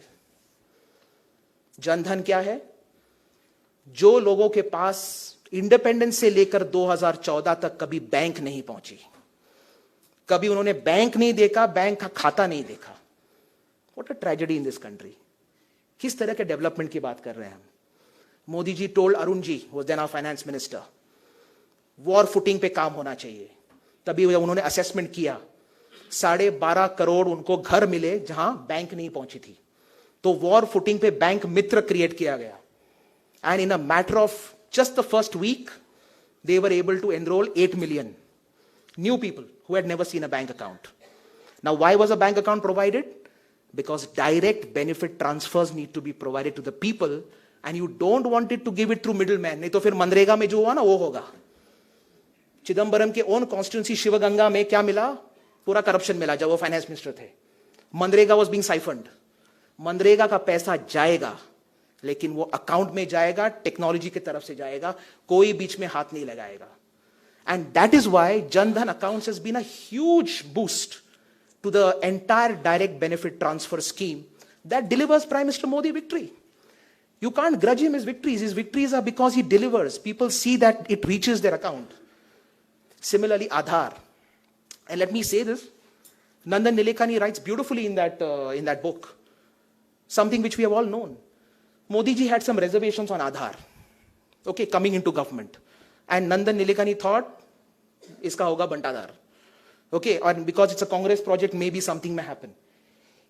Jan Dhan क्या है? जो लोगों के पास इंडिपेंडेंस से लेकर 2014 तक कभी बैंक नहीं पहुंची, कभी उन्होंने बैंक नहीं देखा, बैंक का खाता नहीं देखा. What a tragedy in this country. किस तरह के डेवलपमेंट की बात कर रहे हैं हम? Modi ji told Arun ji, was then our finance minister, war footing pay काम होना चाहिए. तभी उन्होंने असेसमेंट किया, 12.5 करोड़ उनको घर मिले जहां बैंक नहीं पहुंची थी. तो वॉर फुटिंग पे बैंक मित्र क्रिएट किया गया. And in a matter of just the first week, they were able to enroll 8 million new people who had never seen a bank account. Now, why was a bank account provided? Because direct benefit transfers need to be provided to the people, and you don't want it to give it through middleman. नहीं तो फिर मनरेगा में जो हुआ ना, वो होगा. चिदम्बरम के ओन कॉन्स्टिट्यूंसी शिवगंगा में क्या मिला? पूरा करप्शन मिला जब वो फाइनेंस मिनिस्टर थे. MGNREGA was being siphoned. MNREGA का पैसा जाएगा, लेकिन वो अकाउंट में जाएगा, टेक्नोलॉजी की तरफ से जाएगा, कोई बीच में हाथ नहीं लगाएगा. And that is why Jan Dhan accounts has been a huge boost to the entire direct benefit transfer scheme that delivers Prime Minister Modi victory. You can't grudge him his victories. His victories are because he delivers. People see that it reaches their account. Similarly, Aadhaar. And let me say this, Nandan Nilekani writes beautifully in that book, something which we have all known. Modi ji had some reservations on Aadhaar, okay, coming into government. And Nandan Nilekani thought, इसका होगा बंटाधार. Okay, and because it's a Congress project, maybe something may happen.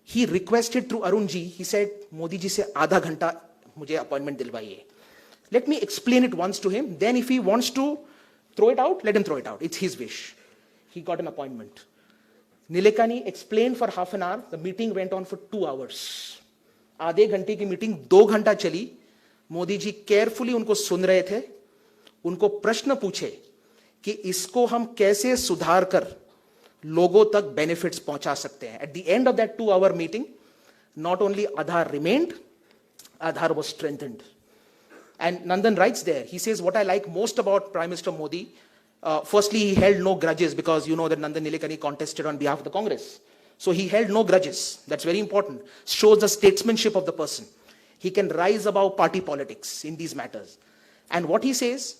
He requested through Arun ji, he said, Modi ji से आधा घंटा मुझे appointment दिलवाइए. Let me explain it once to him. Then if he wants to throw it out, let him throw it out. It's his wish. He got an appointment. Nilekani explained for half an hour. The meeting went on for 2 hours. आधे घंटे की मीटिंग 2 घंटा चली. मोदी जी केयरफुली उनको सुन रहे थे, उनको प्रश्न पूछे कि इसको हम कैसे सुधार कर लोगों तक बेनिफिट्स पहुंचा सकते हैं. At the end of that 2 hour meeting, not only Aadhaar remained, Aadhaar was strengthened. And Nandan writes there, he says, "What I like most about Prime Minister Modi, firstly, he held no grudges," because you know that Nandan Nilekani contested on behalf of the Congress. So he held no grudges. That's very important. Shows the statesmanship of the person. He can rise above party politics in these matters. And what he says,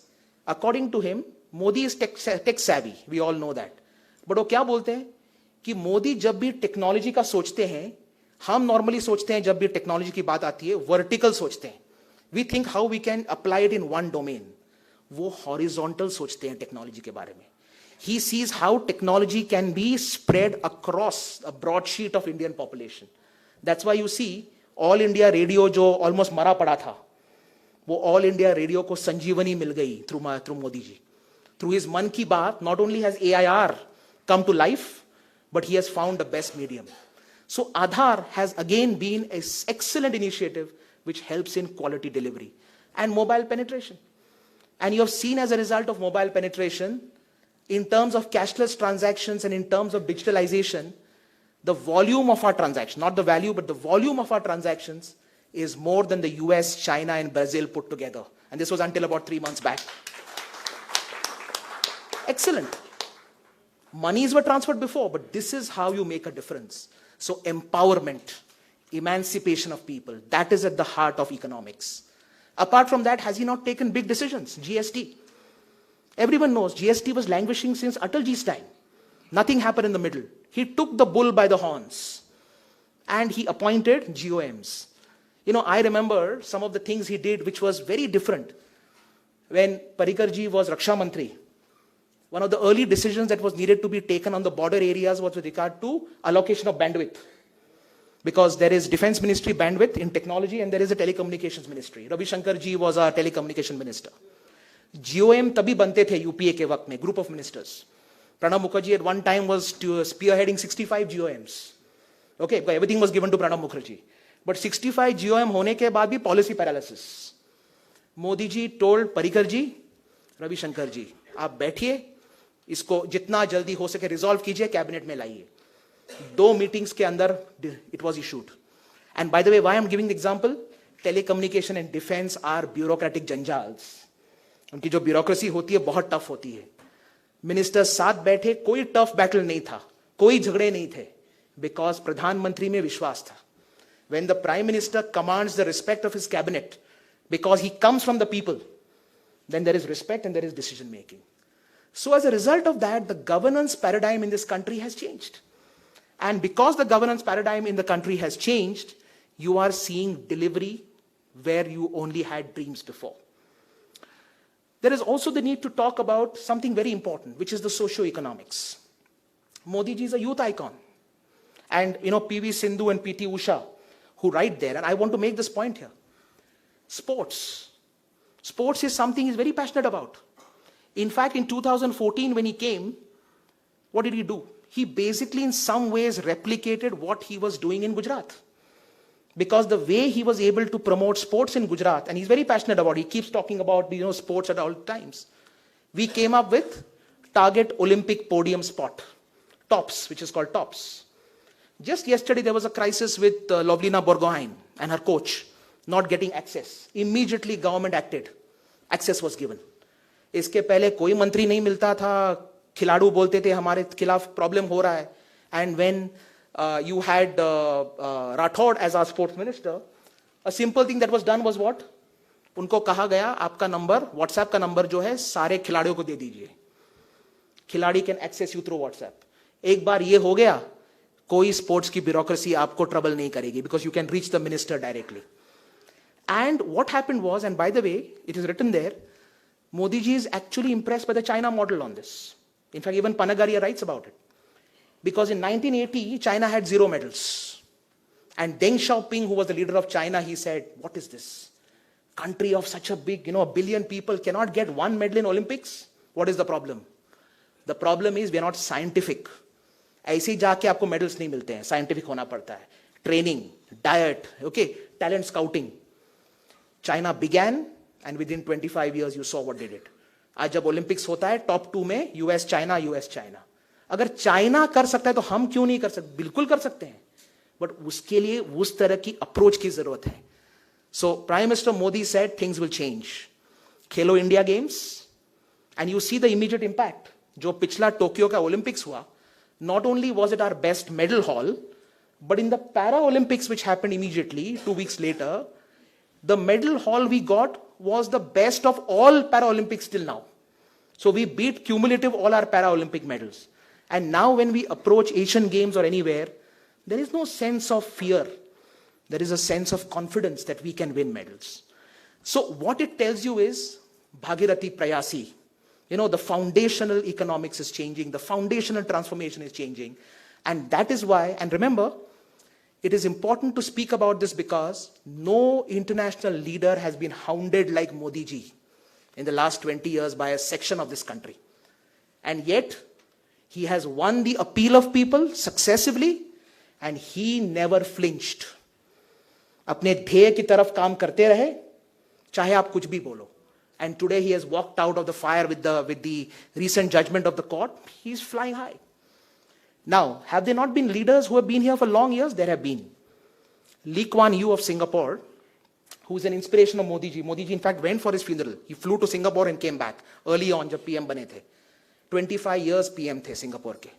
according to him, Modi is tech savvy. We all know that. But वो क्या बोलते हैं कि मोदी जब भी टेक्नोलॉजी का सोचते हैं, हम नॉर्मली सोचते हैं, जब भी टेक्नोलॉजी की बात आती है, वर्टिकल सोचते हैं. We think how we can apply it in one domain. वो हॉरिजॉन्टल सोचते हैं टेक्नोलॉजी के बारे में. He sees how technology can be spread across a broad sheet of Indian population. That's why you see All India Radio, जो ऑलमोस्ट मरा पड़ा था, वो ऑल इंडिया रेडियो को संजीवनी मिल गई through Modi ji. Through his मन की बात, not only has AIR come to life, but he has found the best medium. So Aadhaar has again been an excellent initiative which helps in quality delivery and mobile penetration. And you have seen, as a result of mobile penetration, in terms of cashless transactions and in terms of digitalization, the volume of our transactions, not the value, but the volume of our transactions is more than the US, China, and Brazil put together. And this was until about 3 months back. Excellent. Monies were transferred before, but this is how you make a difference. So, empowerment, Emancipation of people. That is at the heart of economics. Apart from that, has he not taken big decisions? GST. Everyone knows GST was languishing since Atalji's time. Nothing happened in the middle. He took the bull by the horns and he appointed GOMs. You know, I remember some of the things he did which was very different. When Parrikar ji was Raksha Mantri, one of the early decisions that was needed to be taken on the border areas was with regard to allocation of bandwidth. Because there is Defense Ministry bandwidth in technology and there is a Telecommunications Ministry. Ravi Shankar ji was our telecommunication minister. GOM तभी बनते थे यूपीए के वक्त में, group of ministers. Pranab Mukherjee at one time was spearheading 65 GOMs. Okay, everything was given to Pranab Mukherjee. But 65 GOM होने के बाद भी policy paralysis. Modi ji told Parrikar ji, Ravi Shankar ji, आप बैठिए, इसको जितना जल्दी हो सके रिजॉल्व कीजिए, कैबिनेट में लाइए. दो मीटिंग्स के अंदर it was issued. And by the way, why am giving example? Telecommunication and defence are bureaucratic जंजाल्स. उनकी जो ब्यूरोक्रेसी होती है बहुत टफ होती है. मिनिस्टर साथ बैठे, कोई टफ बैटल नहीं था, कोई झगड़े नहीं थे, because प्रधानमंत्री में विश्वास था. When the prime minister commands the respect of his cabinet, because he comes from the people, then there is respect and there is decision making. So as a result of that, the governance paradigm in this country has changed. And because the governance paradigm in the country has changed, you are seeing delivery where you only had dreams before. There is also the need to talk about something very important, which is the socio-economics. Modi ji is a youth icon. And you know, PV Sindhu and PT Usha, who write there, and I want to make this point here. Sports. Sports is something he's very passionate about. In fact, in 2014, when he came, what did he do? He basically, in some ways, replicated what he was doing in Gujarat. Because the way he was able to promote sports in Gujarat, and he's very passionate about it, he keeps talking about, you know, sports at all times. We came up with Target Olympic Podium Spot, TOPS, which is called TOPS. Just yesterday, there was a crisis with Lovlina Borgohain and her coach not getting access. Immediately, government acted. Access was given. इसके पहले कोई मंत्री नहीं मिलता था, खिलाड़ू बोलते थे हमारे खिलाफ प्रॉब्लम हो रहा है. And when you had Rathod as our sports minister, a simple thing that was done was what? उनको कहा गया आपका नंबर, व्हाट्सएप का नंबर जो है सारे खिलाड़ियों को दे दीजिए. खिलाड़ी can access you through WhatsApp. एक बार ये हो गया, कोई स्पोर्ट्स की ब्यूरोक्रेसी आपको ट्रबल नहीं करेगी, because you can reach the minister directly. And what happened was, and by the way, it is written there, Modi ji is actually impressed by the China model on this. In fact, even Panagariya writes about it. Because in 1980, China had 0 medals. And Deng Xiaoping, who was the leader of China, he said, what is this? Country of such a big, you know, a billion people cannot get 1 medal in Olympics? What is the problem? The problem is we are not scientific. ऐसे ही जाके आपको medals नहीं मिलते हैं, scientific होना पड़ता है. Training, diet, okay, talent scouting. China began, and within 25 years you saw what did it. आज जब ओलंपिक्स होता है, टॉप 2 में US, China, US, China. अगर चाइना कर सकता है तो हम क्यों नहीं कर सकते? बिल्कुल कर सकते हैं, बट उसके लिए उस तरह की अप्रोच की जरूरत है. So prime minister Modi said things will change. Khelo India Games, and you see the immediate impact. जो पिछला टोक्यो का ओलंपिक्स हुआ, not only was it our best medal haul, but in the Para Olympics which happened immediately 2 weeks later, the medal haul we got was the best of all Paralympics till now. So we beat cumulative all our Paralympic medals. And now when we approach Asian Games or anywhere, there is no sense of fear. There is a sense of confidence that we can win medals. So what it tells you is, Bhagirathi Prayasi. You know, the foundational economics is changing, the foundational transformation is changing. And that is why, and remember, it is important to speak about this because no international leader has been hounded like Modi ji in the last 20 years by a section of this country. And yet, he has won the appeal of people successively, and he never flinched. अपने ध्येय की तरफ काम करते रहे, चाहे आप कुछ भी बोलो. And today he has walked out of the fire with the recent judgment of the court. He's flying high. Now, have there not been leaders who have been here for long years? There have been. Lee Kuan Yew of Singapore, who is an inspiration of Modi ji. Modi ji, in fact, went for his funeral. He flew to Singapore and came back early on, जब PM बने थे. 25 years PM थे Singapore के.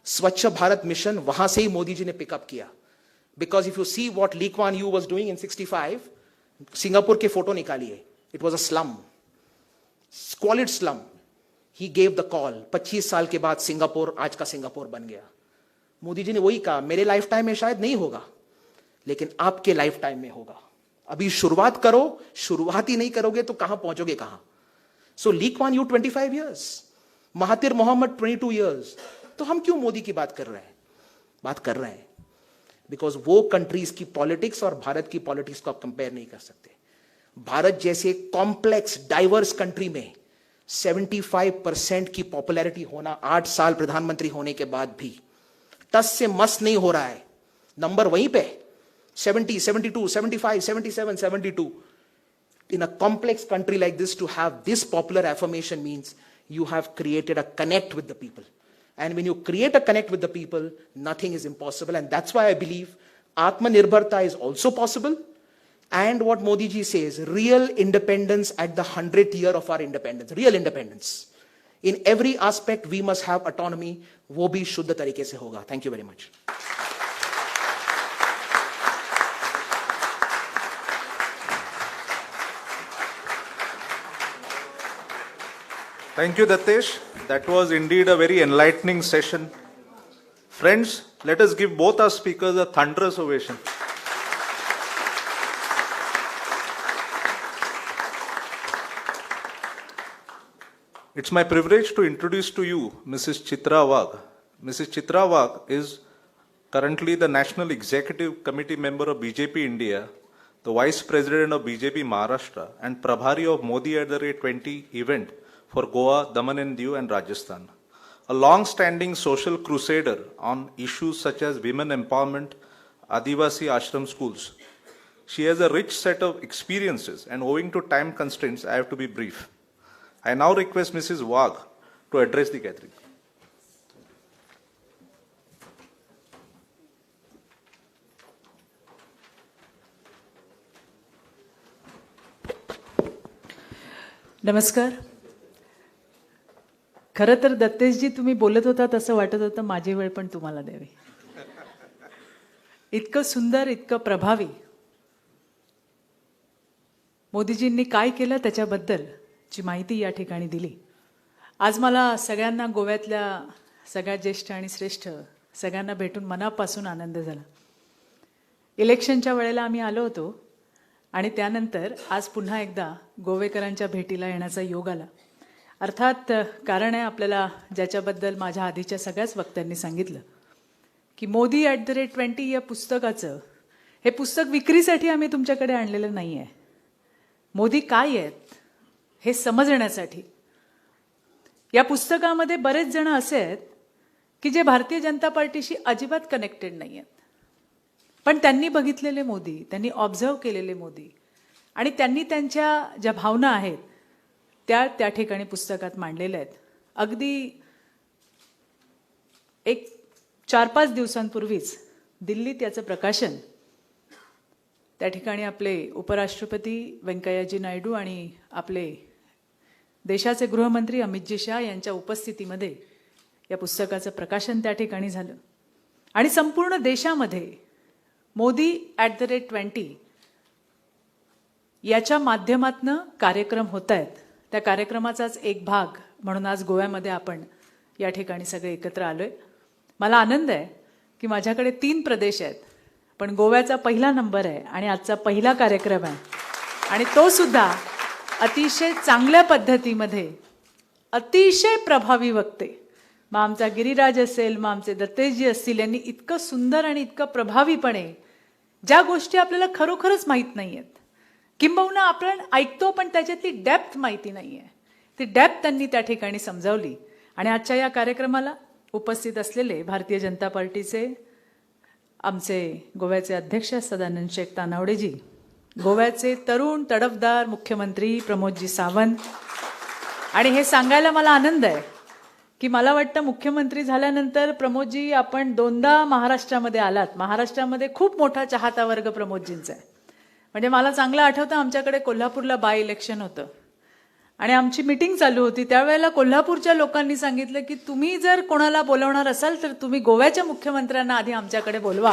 स्वच्छ भारत मिशन वहां से ही मोदी जी ने पिकअप किया. Because if you see what Lee Kuan Yew was doing in 65, Singapore K photo निकालिए, it was a slum, squalid slum. He gave the call. 25 साल के बाद सिंगापुर आज का सिंगापुर बन गया. मोदी जी ने वही कहा, मेरे लाइफ टाइम में शायद नहीं होगा, लेकिन आपके लाइफ टाइम में होगा. अभी शुरुआत करो, शुरुआत ही नहीं करोगे तो कहां पहुंचोगे कहां? So Lee Kuan Yew 25 years, Mahathir Mohamad 22 years. तो हम क्यों मोदी की बात कर रहे हैं? बात कर रहे हैं because वो कंट्रीज की पॉलिटिक्स और भारत की पॉलिटिक्स को आप कंपेयर नहीं कर सकते. भारत जैसे कॉम्प्लेक्स डाइवर्स कंट्री में 75% की पॉपुलैरिटी होना 8 साल प्रधानमंत्री होने के बाद भी टस से मस नहीं हो रहा है. नंबर वहीं pay 70, 72, 75, 77, 72. In a complex country like this, to have this popular affirmation means you have created a connect with the people. And when you create a connect with the people, nothing is impossible. And that's why I believe Atmanirbharta is also possible. And what Modi ji says, real independence at the 100th year of our independence, real independence. In every aspect, we must have autonomy. वो भी शुद्ध तरीके से होगा. Thank you very much. Thank you, Dattesh. That was indeed a very enlightening session. Friends, let us give both our speakers a thunderous ovation. It's my privilege to introduce to you Mrs. Chitra Wagh. Mrs. Chitra Wagh is currently the National Executive Committee member of BJP India, the Vice President of BJP Maharashtra, and Prabhari of Modi at the rate 20 event for Goa, Daman and Diu, and Rajasthan. A long-standing social crusader on issues such as women empowerment, Adivasi ashram schools. She has a rich set of experiences, and owing to time constraints, I have to be brief. I now request Mrs. Wagh to address the gathering. नमस्कार. खरं तर दत्तेशजी, तुम्ही बोलत होता तसं वाटत होतं माझी वेळ पण तुम्हाला द्यावी. इतकं सुंदर, इतकं प्रभावी मोदीजींनी काय केलं त्याच्याबद्दलची माहिती या ठिकाणी दिली. आज मला सगळ्यांना, गोव्यातल्या सगळ्यात ज्येष्ठ आणि श्रेष्ठ सगळ्यांना भेटून मनापासून आनंद झाला. इलेक्शनच्या वेळेला आम्ही आलो होतो आणि त्यानंतर आज पुन्हा एकदा गोवेकरांच्या भेटीला येण्याचा योग आला. अर्थात कारण आहे आपल्याला, ज्याच्याबद्दल माझ्या आधीच्या सगळ्याच वक्त्यांनी सांगितलं की मोदी ॲट the rate 20 या पुस्तकाचं, हे पुस्तक विक्रीसाठी आम्ही तुमच्याकडे आणलेलं नाही आहे. मोदी काय आहेत हे समजण्यासाठी. या पुस्तकामध्ये बरेच जण असे आहेत की जे भारतीय जनता पार्टीशी अजिबात कनेक्टेड नाही आहेत, पण त्यांनी बघितलेले मोदी, त्यांनी ऑब्झर्व केलेले मोदी आणि त्यांनी त्यांच्या ज्या भावना आहेत त्या त्या ठिकाणी पुस्तकात मांडलेल्या आहेत. अगदी एक 4-5 दिवसांपूर्वीच दिल्लीत याचं प्रकाशन त्या ठिकाणी आपले उपराष्ट्रपती व्यंकय्याजी नायडू आणि आपले देशाचे गृहमंत्री अमितजी शाह यांच्या उपस्थितीमध्ये या पुस्तकाचं प्रकाशन त्या ठिकाणी झालं. आणि संपूर्ण देशामध्ये मोदी ॲट the rate 20 याच्या माध्यमातनं कार्यक्रम होत आहेत. त्या कार्यक्रमाचाच एक भाग म्हणून आज गोव्यामध्ये आपण या ठिकाणी सगळे एकत्र आलो आहे. मला आनंद आहे की माझ्याकडे 3 प्रदेश आहेत, पण गोव्याचा पहिला नंबर आहे आणि आजचा पहिला कार्यक्रम आहे, आणि तो सुद्धा अतिशय चांगल्या पद्धतीमध्ये, अतिशय प्रभावी वक्ते, मग आमचा गिरिराज असेल, मग आमचे दत्तेशजी असतील, यांनी इतकं सुंदर आणि इतकं प्रभावीपणे ज्या गोष्टी आपल्याला खरोखरच माहीत नाही आहेत, किंबहुना आपण ऐकतो पण त्याच्यातली डेप्थ माहिती नाही आहे, ती डेप्थ त्यांनी त्या ठिकाणी समजावली. आणि आजच्या या कार्यक्रमाला उपस्थित असलेले भारतीय जनता पार्टीचे आमचे गोव्याचे अध्यक्ष सदानंद शेख तानावडेजी, गोव्याचे तरुण तडफदार मुख्यमंत्री प्रमोदजी सावंत, आणि हे सांगायला मला आनंद आहे की मला वाटतं मुख्यमंत्री झाल्यानंतर प्रमोदजी आपण 2दा महाराष्ट्रामध्ये आलात. महाराष्ट्रामध्ये खूप मोठा चाहता वर्ग प्रमोदजींचा आहे. म्हणजे मला चांगलं आठवतं, आमच्याकडे कोल्हापूरला बाय इलेक्शन होतं आणि आमची मिटिंग चालू होती. त्यावेळेला कोल्हापूरच्या लोकांनी सांगितलं की तुम्ही जर कोणाला बोलवणार असाल तर तुम्ही गोव्याच्या मुख्यमंत्र्यांना आधी आमच्याकडे बोलवा.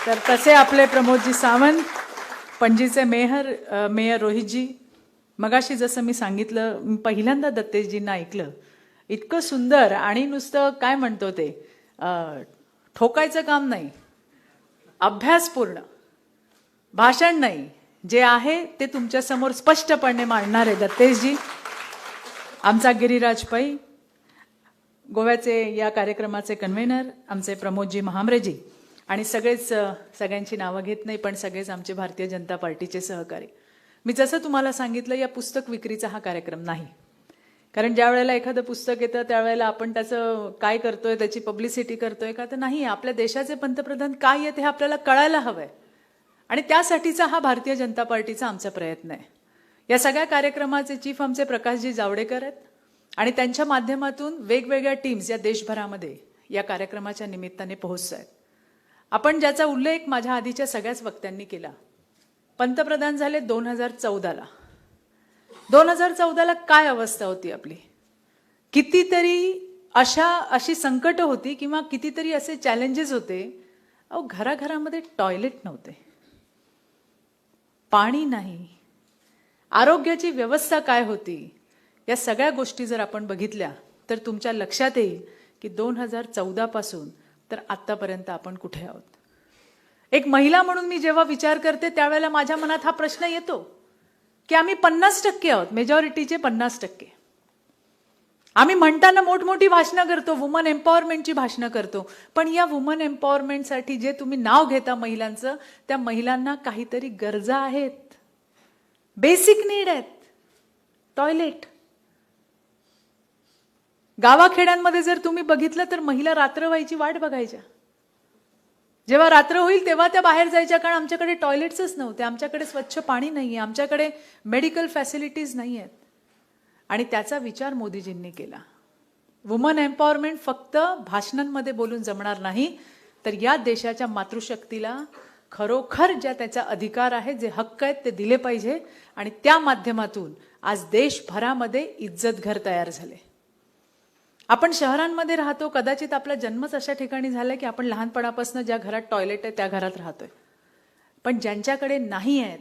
तर तसे आपले प्रमोदजी सावंत, पणजीचे मेयर रोहितजी. मगाशी जसं मी सांगितलं, मी पहिल्यांदा दत्तेशजींना ऐकलं, इतकं सुंदर आणि नुसतं काय म्हणतो ते ठोकायचं काम नाही, अभ्यासपूर्ण भाषण नाही, जे आहे ते तुमच्यासमोर स्पष्टपणे मांडणार आहे दत्तेशजी. आमचा गिरीराज पै, गोव्याचे या कार्यक्रमाचे कन्व्हेनर आमचे प्रमोदजी महामरेजी आणि सगळेच, सगळ्यांची नावं घेत नाही, पण सगळेच आमचे भारतीय जनता पार्टीचे सहकारी. मी जसं तुम्हाला सांगितलं, या पुस्तक विक्रीचा हा कार्यक्रम नाही, कारण ज्या वेळेला एखादं पुस्तक येतं त्यावेळेला आपण त्याचं काय करतोय, त्याची पब्लिसिटी करतोय का? तर नाही. आपल्या देशाचे पंतप्रधान काय आहेत हे आपल्याला कळायला हवंय आणि त्यासाठीचा हा भारतीय जनता पार्टीचा आमचा प्रयत्न आहे. या सगळ्या कार्यक्रमाचे चीफ आमचे प्रकाशजी जावडेकर आहेत आणि त्यांच्या माध्यमातून वेगवेगळ्या टीम्स या देशभरामध्ये या कार्यक्रमाच्या निमित्ताने पोहोचत आहेत. आपण ज्याचा उल्लेख माझ्या आधीच्या सगळ्याच वक्त्यांनी केला, पंतप्रधान झाले 2014ला. 2014ला काय अवस्था होती आपली? कितीतरी अशी संकटं होती किंवा कितीतरी असे चॅलेंजेस होते. अहो, घराघरामध्ये टॉयलेट नव्हते, पाणी नाही, आरोग्याची व्यवस्था काय होती? या सगळ्या गोष्टी जर आपण बघितल्या तर तुमच्या लक्षात येईल की 2014पासून तर आत्तापर्यंत आपण कुठे आहोत. एक महिला म्हणून मी जेव्हा विचार करते त्यावेळेला माझ्या मनात हा प्रश्न येतो की आम्ही 50% आहोत, मेजॉरिटीचे 50%. आम्ही म्हणताना मोठमोठी भाषणं करतो, वुमन एम्पॉवरमेंटची भाषणं करतो, पण या वुमन एम्पॉवरमेंटसाठी जे तुम्ही नाव घेता महिलांचं, त्या महिलांना काहीतरी गरजा आहेत, बेसिक नीड आहेत. टॉयलेट. गावाखेड्यांमध्ये जर तुम्ही बघितलं तर महिला रात्र व्हायची वाट बघायच्या. जेव्हा रात्र होईल तेव्हा त्या बाहेर जायच्या, कारण आमच्याकडे टॉयलेट्सच नव्हते, आमच्याकडे स्वच्छ पाणी नाही आहे, आमच्याकडे मेडिकल फॅसिलिटीज नाही आहेत. आणि त्याचा विचार मोदीजींनी केला. वुमन एम्पॉवरमेंट फक्त भाषणांमध्ये बोलून जमणार नाही, तर या देशाच्या मातृशक्तीला खरोखर ज्या त्याचा अधिकार आहे, जे हक्क आहेत ते दिले पाहिजे. आणि त्या माध्यमातून आज देशभरामध्ये इज्जत घर तयार झाले. आपण शहरांमध्ये राहतो, कदाचित आपला जन्मच अशा ठिकाणी झाला की आपण लहानपणापासून ज्या घरात टॉयलेट आहे त्या घरात राहतोय. पण ज्यांच्याकडे नाही आहेत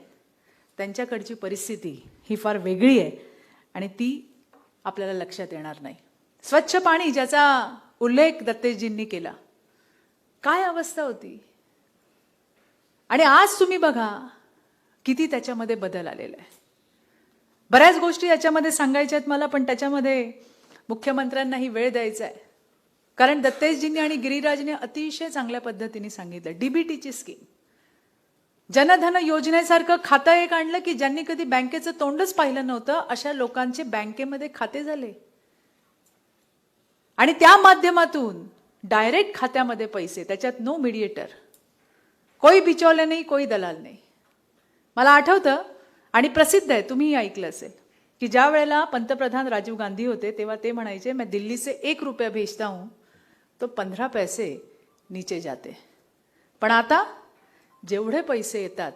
त्यांच्याकडची परिस्थिती ही फार वेगळी आहे आणि ती आपल्याला लक्षात येणार नाही. स्वच्छ पाणी, ज्याचा उल्लेख दत्तेशजींनी केला, काय अवस्था होती आणि आज तुम्ही बघा किती त्याच्यामध्ये बदल आलेला आहे. बऱ्याच गोष्टी याच्यामध्ये सांगायच्या आहेत मला, पण त्याच्यामध्ये मुख्यमंत्र्यांनाही वेळ द्यायचा आहे, कारण दत्तेशजींनी आणि गिरीराजने अतिशय चांगल्या पद्धतीने सांगितलं. डीबीटीची स्कीम, जनधन योजनेसारखं खातं एक आणलं की ज्यांनी कधी बँकेचं तोंडच पाहिलं नव्हतं अशा लोकांचे बँकेमध्ये खाते झाले आणि त्या माध्यमातून डायरेक्ट खात्यामध्ये पैसे, त्याच्यात नो मीडिएटर, कोई बिचौले नाही, कोई दलाल नाही. मला आठवतं आणि प्रसिद्ध आहे, तुम्हीही ऐकलं असेल की ज्या वेळेला पंतप्रधान राजीव गांधी होते तेव्हा ते म्हणायचे, "मैं दिल्ली से 1 रुपया भेजता हूं तो 15 पैसे नीचे जाते." पण आता जेवढे पैसे येतात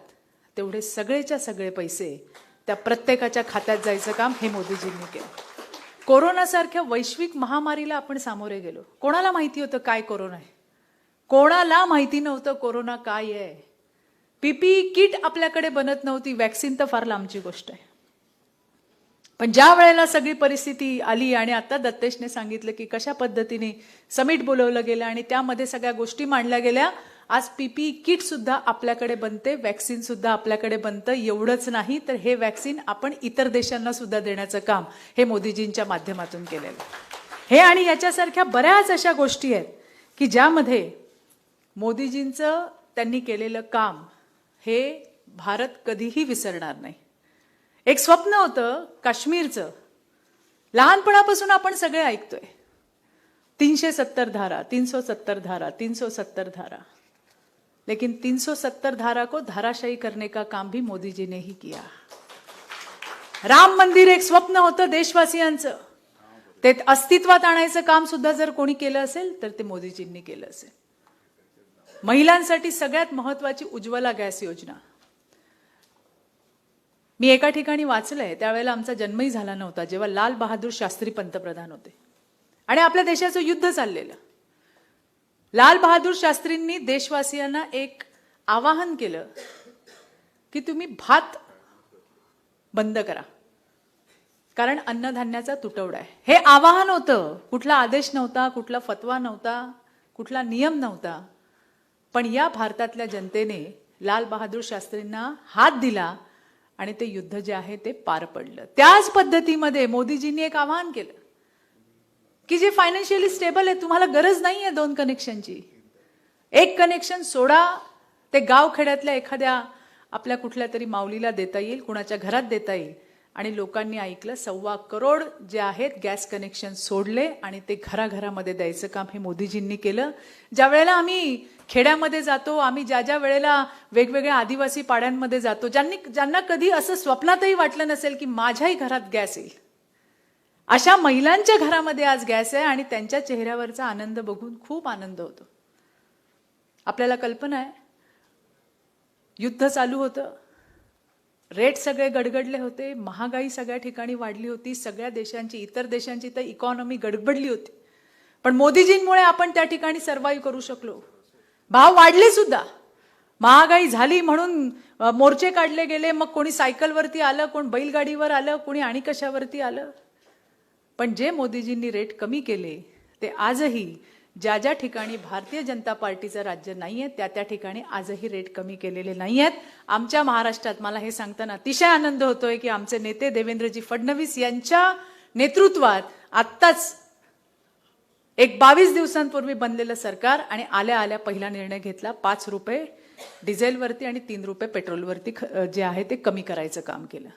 तेवढे सगळेच्या सगळे पैसे त्या प्रत्येकाच्या खात्यात जायचं काम हे मोदीजींनी केलं. कोरोनासारख्या वैश्विक महामारीला आपण सामोरे गेलो. कोणाला माहिती होतं काय कोरोना आहे? कोणाला माहिती नव्हतं कोरोना काय आहे. पीपीई किट आपल्याकडे बनत नव्हती, वॅक्सिन तर फार लांबची गोष्ट आहे. पण ज्या वेळेला सगळी परिस्थिती आली आणि आता दत्तेशने सांगितलं की कशा पद्धतीने समिट बोलवलं गेलं आणि त्यामध्ये सगळ्या गोष्टी मांडल्या गेल्या, आज पीपीई किट सुद्धा आपल्याकडे बनते, वॅक्सिन सुद्धा आपल्याकडे बनतं. एवढंच नाही तर हे वॅक्सिन आपण इतर देशांना सुद्धा देण्याचं काम हे मोदीजींच्या माध्यमातून केलेलं आहे. हे आणि याच्यासारख्या बऱ्याच अशा गोष्टी आहेत की ज्यामध्ये मोदीजींचं त्यांनी केलेलं काम हे भारत कधीही विसरणार नाही. एक स्वप्न होतं काश्मीरचं, लहानपणापासून आपण सगळे ऐकतोय, 370 धारा, 370 धारा, 370 धारा. लेकिन 370 धारा को धाराशाही करने का काम भी मोदी जी ने ही किया. राम मंदिर एक स्वप्न होतं देशवासियांचं, ते अस्तित्वात आणायचं काम सुद्धा जर कोणी केलं असेल तर ते मोदीजींनी केलं असेल. महिलांसाठी सगळ्यात महत्वाची उज्ज्वला गॅस योजना. मी एका ठिकाणी वाचलंय, त्यावेळेला आमचा जन्मही झाला नव्हता, जेव्हा लाल बहादूर शास्त्री पंतप्रधान होते आणि आपल्या देशाचं युद्ध चाललेलं, लाल बहादूर शास्त्रींनी देशवासियांना एक आवाहन केलं की तुम्ही भात बंद करा, कारण अन्नधान्याचा तुटवडा आहे. हे आवाहन होतं, कुठला आदेश नव्हता, कुठला फतवा नव्हता, कुठला नियम नव्हता. पण या भारतातल्या जनतेने लाल बहादूर शास्त्रींना हात दिला आणि ते युद्ध जे आहे ते पार पडलं. त्याच पद्धतीमध्ये मोदीजींनी एक आवाहन केलं की जे फायनान्शियली स्टेबल आहे, तुम्हाला गरज नाही आहे 2 कनेक्शनची, 1 कनेक्शन सोडा, ते गावखेड्यातल्या एखाद्या आपल्या कुठल्या तरी माऊलीला देता येईल, कुणाच्या घरात देता येईल. आणि लोकांनी ऐकलं, 1.25 करोड जे आहेत गॅस कनेक्शन सोडले आणि ते घराघरामध्ये द्यायचं काम हे मोदीजींनी केलं. ज्या वेळेला आम्ही खेड्यामध्ये जातो, आम्ही ज्या ज्या वेळेला वेगवेगळ्या आदिवासी पाड्यांमध्ये जातो, ज्यांना कधी असं स्वप्नातही वाटलं नसेल की माझ्याही घरात गॅस येईल, अशा महिलांच्या घरामध्ये आज गॅस आहे आणि त्यांच्या चेहऱ्यावरचा आनंद बघून खूप आनंद होतो. आपल्याला कल्पना आहे, युद्ध चालू होतं, रेट सगळे गडगडले होते, महागाई सगळ्या ठिकाणी वाढली होती, सगळ्या देशांची, इतर देशांची तर इकॉनॉमी गडबडली होती. पण मोदीजींमुळे आपण त्या ठिकाणी सर्वाईव्ह करू शकलो. भाव वाढले सुद्धा, महागाई झाली म्हणून मोर्चे काढले गेले, मग कोणी सायकलवरती आलं, कोण बैलगाडीवर आलं, कोणी आणि कशावरती आलं. पण जे मोदीजींनी रेट कमी केले ते आजही ज्या ज्या ठिकाणी भारतीय जनता पार्टीचं राज्य नाही आहे त्या त्या ठिकाणी आजही रेट कमी केलेले नाही आहेत. आमच्या महाराष्ट्रात मला हे सांगताना अतिशय आनंद होतोय की आमचे नेते देवेंद्रजी फडणवीस यांच्या नेतृत्वात आत्ताच एक 22 दिवसांपूर्वी बनलेलं सरकार आणि आल्या आल्या पहिला निर्णय घेतला, 5 रुपये डिझेलवरती आणि 3 रुपये पेट्रोलवरती जे आहे ते कमी करायचं काम केलं.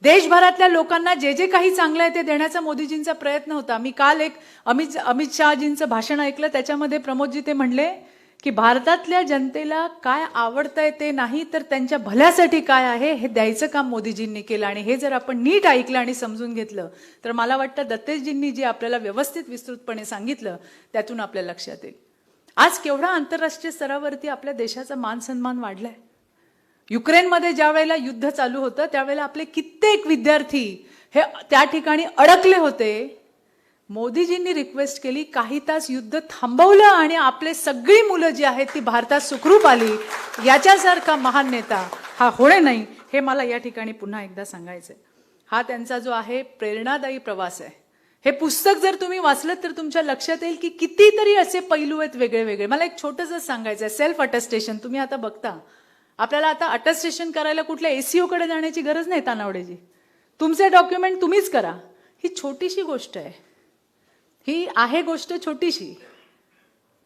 देशभरातल्या लोकांना जे जे काही चांगलं आहे ते देण्याचा मोदीजींचा प्रयत्न होता. मी काल एक अमित शहाजींचं भाषण ऐकलं, त्याच्यामध्ये प्रमोदजी ते म्हणले की भारतातल्या जनतेला काय आवडतंय ते नाही, तर त्यांच्या भल्यासाठी काय आहे हे द्यायचं काम मोदीजींनी केलं. आणि हे जर आपण नीट ऐकलं आणि समजून घेतलं तर मला वाटतं दत्तेशजींनी जे आपल्याला व्यवस्थित विस्तृतपणे सांगितलं त्यातून आपल्या लक्षात येईल आज केवढा आंतरराष्ट्रीय स्तरावरती आपल्या देशाचा मान सन्मान वाढलाय. युक्रेनमध्ये ज्या वेळेला युद्ध चालू होतं त्यावेळेला आपले कित्येक विद्यार्थी हे त्या ठिकाणी अडकले होते. मोदीजींनी रिक्वेस्ट केली, काही तास युद्ध थांबवलं आणि आपले सगळी मुलं जी आहेत ती भारतात सुखरूप आली. याच्यासारखा महान नेता हा होणे नाही हे मला या ठिकाणी पुन्हा एकदा सांगायचंय. हा त्यांचा जो आहे प्रेरणादायी प्रवास आहे. हे पुस्तक जर तुम्ही वाचलं तर तुमच्या लक्षात येईल की कितीतरी असे पैलू आहेत वेगळे वेगळे. मला एक छोटंसं सांगायचं आहे, सेल्फ अटेस्टेशन. तुम्ही आता बघता, आपल्याला आता अटेस्टेशन करायला कुठल्या ACO कडे जाण्याची गरज नाही. तानावडेजी, तुमचे डॉक्युमेंट तुम्हीच करा. ही छोटीशी गोष्ट आहे, ही आहे गोष्ट छोटीशी,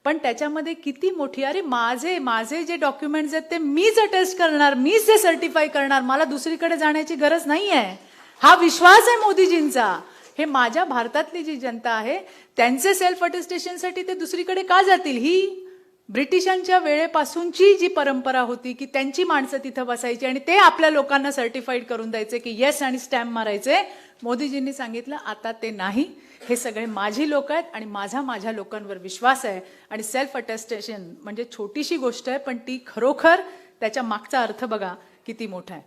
पण त्याच्यामध्ये किती मोठी, अरे माझे माझे जे डॉक्युमेंट्स आहेत ते मीच अटेस्ट करणार, मीच ते सर्टिफाय करणार, मला दुसरीकडे जाण्याची गरज नाही आहे. हा विश्वास आहे मोदीजींचा. हे माझ्या भारतातली जी जनता आहे त्यांचे सेल्फ अटेस्टेशनसाठी ते दुसरीकडे का जातील? ही ब्रिटिशांच्या वेळेपासूनची जी परंपरा होती की त्यांची माणसं तिथं बसायची आणि ते आपल्या लोकांना सर्टिफाईड करून द्यायचे की येस आणि स्टॅम्प मारायचे. मोदीजींनी सांगितलं आता ते नाही, हे सगळे माझी लोक आहेत आणि माझा माझ्या लोकांवर विश्वास आहे. आणि सेल्फ अटेस्टेशन म्हणजे छोटीशी गोष्ट आहे पण ती खरोखर त्याच्या मागचा अर्थ बघा किती मोठा आहे.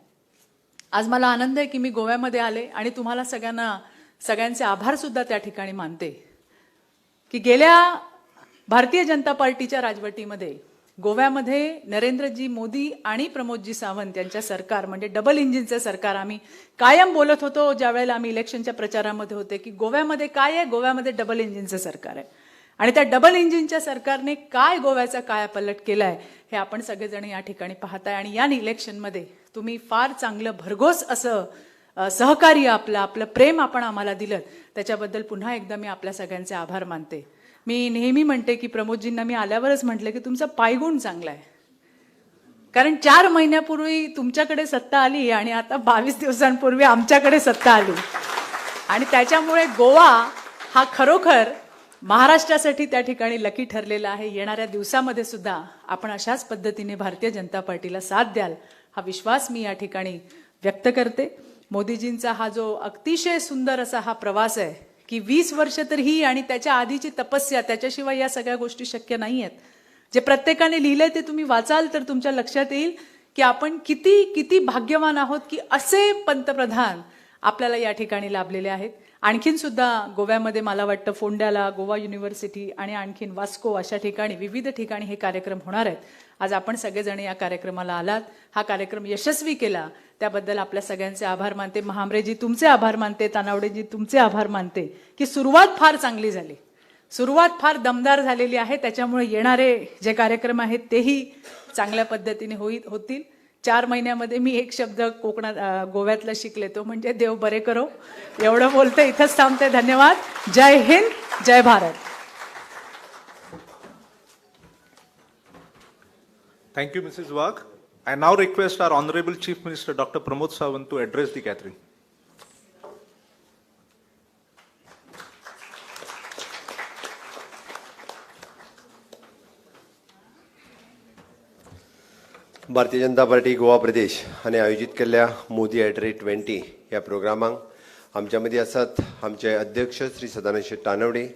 आज मला आनंद आहे की मी गोव्यामध्ये आले आणि तुम्हाला सगळ्यांचे आभार सुद्धा त्या ठिकाणी मानते की गेल्या भारतीय जनता पार्टीच्या राजवटीमध्ये गोव्यामध्ये नरेंद्रजी मोदी आणि प्रमोदजी सावंत यांच्या सरकार म्हणजे डबल इंजिनचं सरकार, आम्ही कायम बोलत होतो ज्या वेळेला आम्ही इलेक्शनच्या प्रचारामध्ये होते की गोव्यामध्ये काय आहे, गोव्यामध्ये डबल इंजिनचं सरकार आहे. आणि त्या डबल इंजिनच्या सरकारने काय गोव्याचा कायापलट केलाय हे आपण सगळेजण या ठिकाणी पाहताय. आणि या इलेक्शनमध्ये तुम्ही फार चांगलं भरघोस असं सहकार्य आपलं प्रेम आपण आम्हाला दिलं, त्याच्याबद्दल पुन्हा एकदा मी आपल्या सगळ्यांचे आभार मानते. मी नेहमी म्हणते की प्रमोदजींना मी आल्यावरच म्हटलं की तुमचा पायगुण चांगला आहे, कारण 4 महिन्यापूर्वी तुमच्याकडे सत्ता आली आणि आता 22 दिवसांपूर्वी आमच्याकडे सत्ता आली आणि त्याच्यामुळे गोवा हा खरोखर महाराष्ट्रासाठी त्या ठिकाणी लकी ठरलेला आहे. येणाऱ्या दिवसामध्ये सुद्धा आपण अशाच पद्धतीने भारतीय जनता पार्टीला साथ द्याल हा विश्वास मी या ठिकाणी व्यक्त करते. मोदीजींचा हा जो अतिशय सुंदर असा हा प्रवास आहे की 20 वर्ष तर ही आणि त्याच्या आधीची तपस्या, त्याच्याशिवाय या सगळ्या गोष्टी शक्य नाही आहेत. जे प्रत्येकाने लिहिलंय ते तुम्ही वाचाल तर तुमच्या लक्षात येईल की आपण किती किती भाग्यवान आहोत की असे पंतप्रधान आपल्याला या ठिकाणी लाभलेले आहेत. आणखीन सुद्धा गोव्यामध्ये मला वाटतं फोंड्याला, गोवा युनिव्हर्सिटी आणि आणखीन वास्को अशा ठिकाणी, विविध ठिकाणी हे कार्यक्रम होणार आहेत. आज आपण सगळेजण या कार्यक्रमाला आलात, हा कार्यक्रम यशस्वी केला, त्याबद्दल आपल्या सगळ्यांचे आभार मानते. महामरेजी तुमचे आभार मानते, तानावडेजी तुमचे आभार मानते की सुरुवात फार चांगली झाली, सुरुवात फार दमदार झालेली आहे. त्याच्यामुळे येणारे जे कार्यक्रम आहेत तेही चांगल्या पद्धतीने होतील. 4 महिन्यामध्ये मी एक शब्द कोकणात, गोव्यातला शिकले, तो म्हणजे देव बरे करो. एवढं बोलते, इथंच थांबते. धन्यवाद. जय हिंद, जय Bharat. Thank you, Mrs. Wagh. I now request our Honorable Chief Minister, Dr. Pramod Sawant, to address the gathering. Bharatiya Janata party Goa Pradesh हाणें आयोजीत केल्ल्या मोदी एट रेट 20 ह्या प्रोग्रामाक आमच्या मदीं आसात आमचे अध्यक्ष श्री सदानंद शेट तानवडे,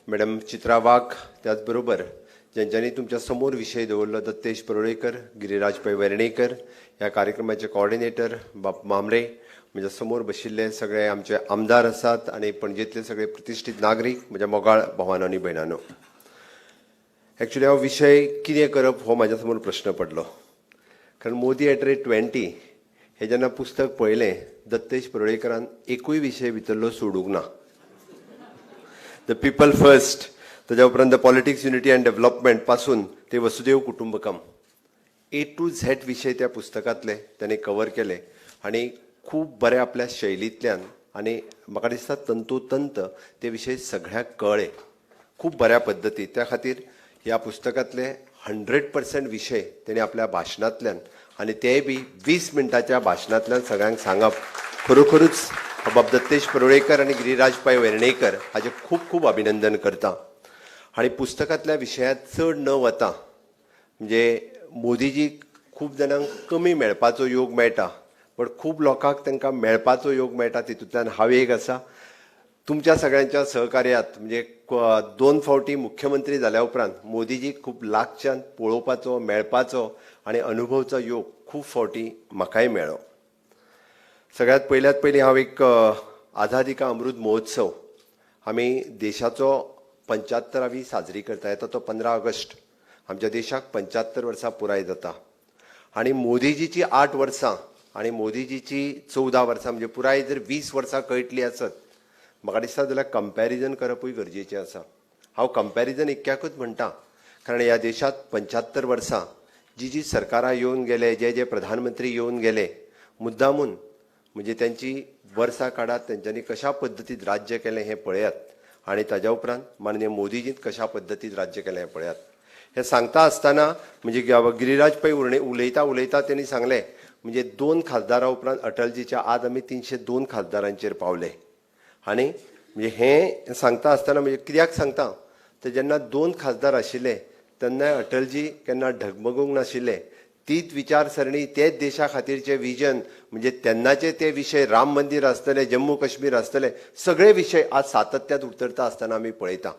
मॅडम चित्रा वाघ, त्याच बरोबर ज्यांच्यांनी तुमच्या समोर विशय दवरलो दत्तेश परुळेकर, गिरिराज पै वेर्णेकर, ह्या कार्यक्रमाचे कॉर्डिनेटर बाप मामरे, म्हज्या समोर बशिल्ले सगळे आमचे आमदार आसात आनी पणजेंतले सगळे प्रतिश्ठीत नागरीक, म्हज्या मोगाळ भावानो आनी भयणानो. एक्चुली हो विशय कितें करप हो म्हाज्या समोर प्रश्न पडलो, कारण मोदी एट रेट 20 हे जेन्ना पुस्तक पळयलें, दत्तेश परुळेकरान एकूय विशय भितरलो सोडूंक ना. The people first, ताज्या उपरांत the politics unity and development पासून ते वसुदेव कुटुंबकम, ए टू झेड विशय त्या पुस्तकांतले ताणें कवर केले आनी खूब बऱ्या आपल्या शैलींतल्यान, आनी म्हाका दिसता तंतोतंत ते विशय सगळ्यांक कळ्ळे खूब बऱ्या पद्दती. त्या खातीर ह्या पुस्तकांतले 100% विशय तेणी आपल्या भाशणांतल्यान, आनी तेय बी 20 मिनटाच्या भाशणांतल्यान सगळ्यांक सांगप, खरोखरूच बाब दत्तेश परुळेकर आनी गिरिराज पै वेर्णेकर हाजें खूब खूब अभिनंदन करता. आनी पुस्तकांतल्या विशयांत चड न वता, म्हणजे मोदीजी खूब जाणांक कमी मेळपाचो योग मेळटा, बट खूब लोकांक तांकां मेळपाचो योग मेळटा, तितूंतल्यान हांव एक आसा. तुमच्या सगळ्यांच्या सहकार्यात म्हणजे 2 फावटी मुख्यमंत्री जाल्या उपरांत मोदीजी खूब लागच्यान पळोवपाचो, मेळपाचो आनी अनुभवचो योग खूब फावटी म्हाकाय मेळ्ळो. सगळ्यांत पयल्यात पयलीं हांव एक आझादी का अमृत महोत्सव आमी देशाचो 75वी साजरी करता, येता तो 15 ऑगस्ट आमच्या देशाक 75 वर्सां पुराय जाता. आनी मोदीजीची 8 वर्सां आनी मोदीजीची 14 वर्सां, म्हणजे पुराय जर 20 वर्सां कळटली आसत, म्हाका दिसता जाल्यार कंपॅरिजन करपूय गरजेचें आसा. हांव कंपॅरिजन इतक्याकूच म्हणटा, कारण ह्या देशांत 75 वर्सां जी जी सरकारां येवन गेले, जे जे प्रधानमंत्री येवन गेले, मुद्दामून म्हणजे त्यांची वर्सां काडात, तेंच्यांनी कशा पद्दतीन राज्य केलें हें पळयात, आनी ताज्या उपरांत माननीय मोदीजीन कशा पद्दतीन राज्य केलें हें पळयात. हें सांगता आसतना म्हणजे गिरिराज पै उलयता उलयता तेणी सांगलें, म्हणजे 2 खासदारां उपरांत अटलजीच्या आज आमी 302 खासदारांचेर पावले. आनी म्हणजे हें सांगता आसतना म्हणजे कित्याक सांगता, तर जेन्ना 2 खासदार आशिल्ले तेन्नाय अटलजी केन्ना ढगमगूंक नाशिल्ले. तीच विचारसरणी, तेच देशा खातीरचें विजन, म्हणजे तेन्नाचे ते विशय, राम मंदीर आसतलें, जम्मू काश्मीर आसतलें, सगळे विशय आज सातत्यात उतरता आसतना आमी पळयता.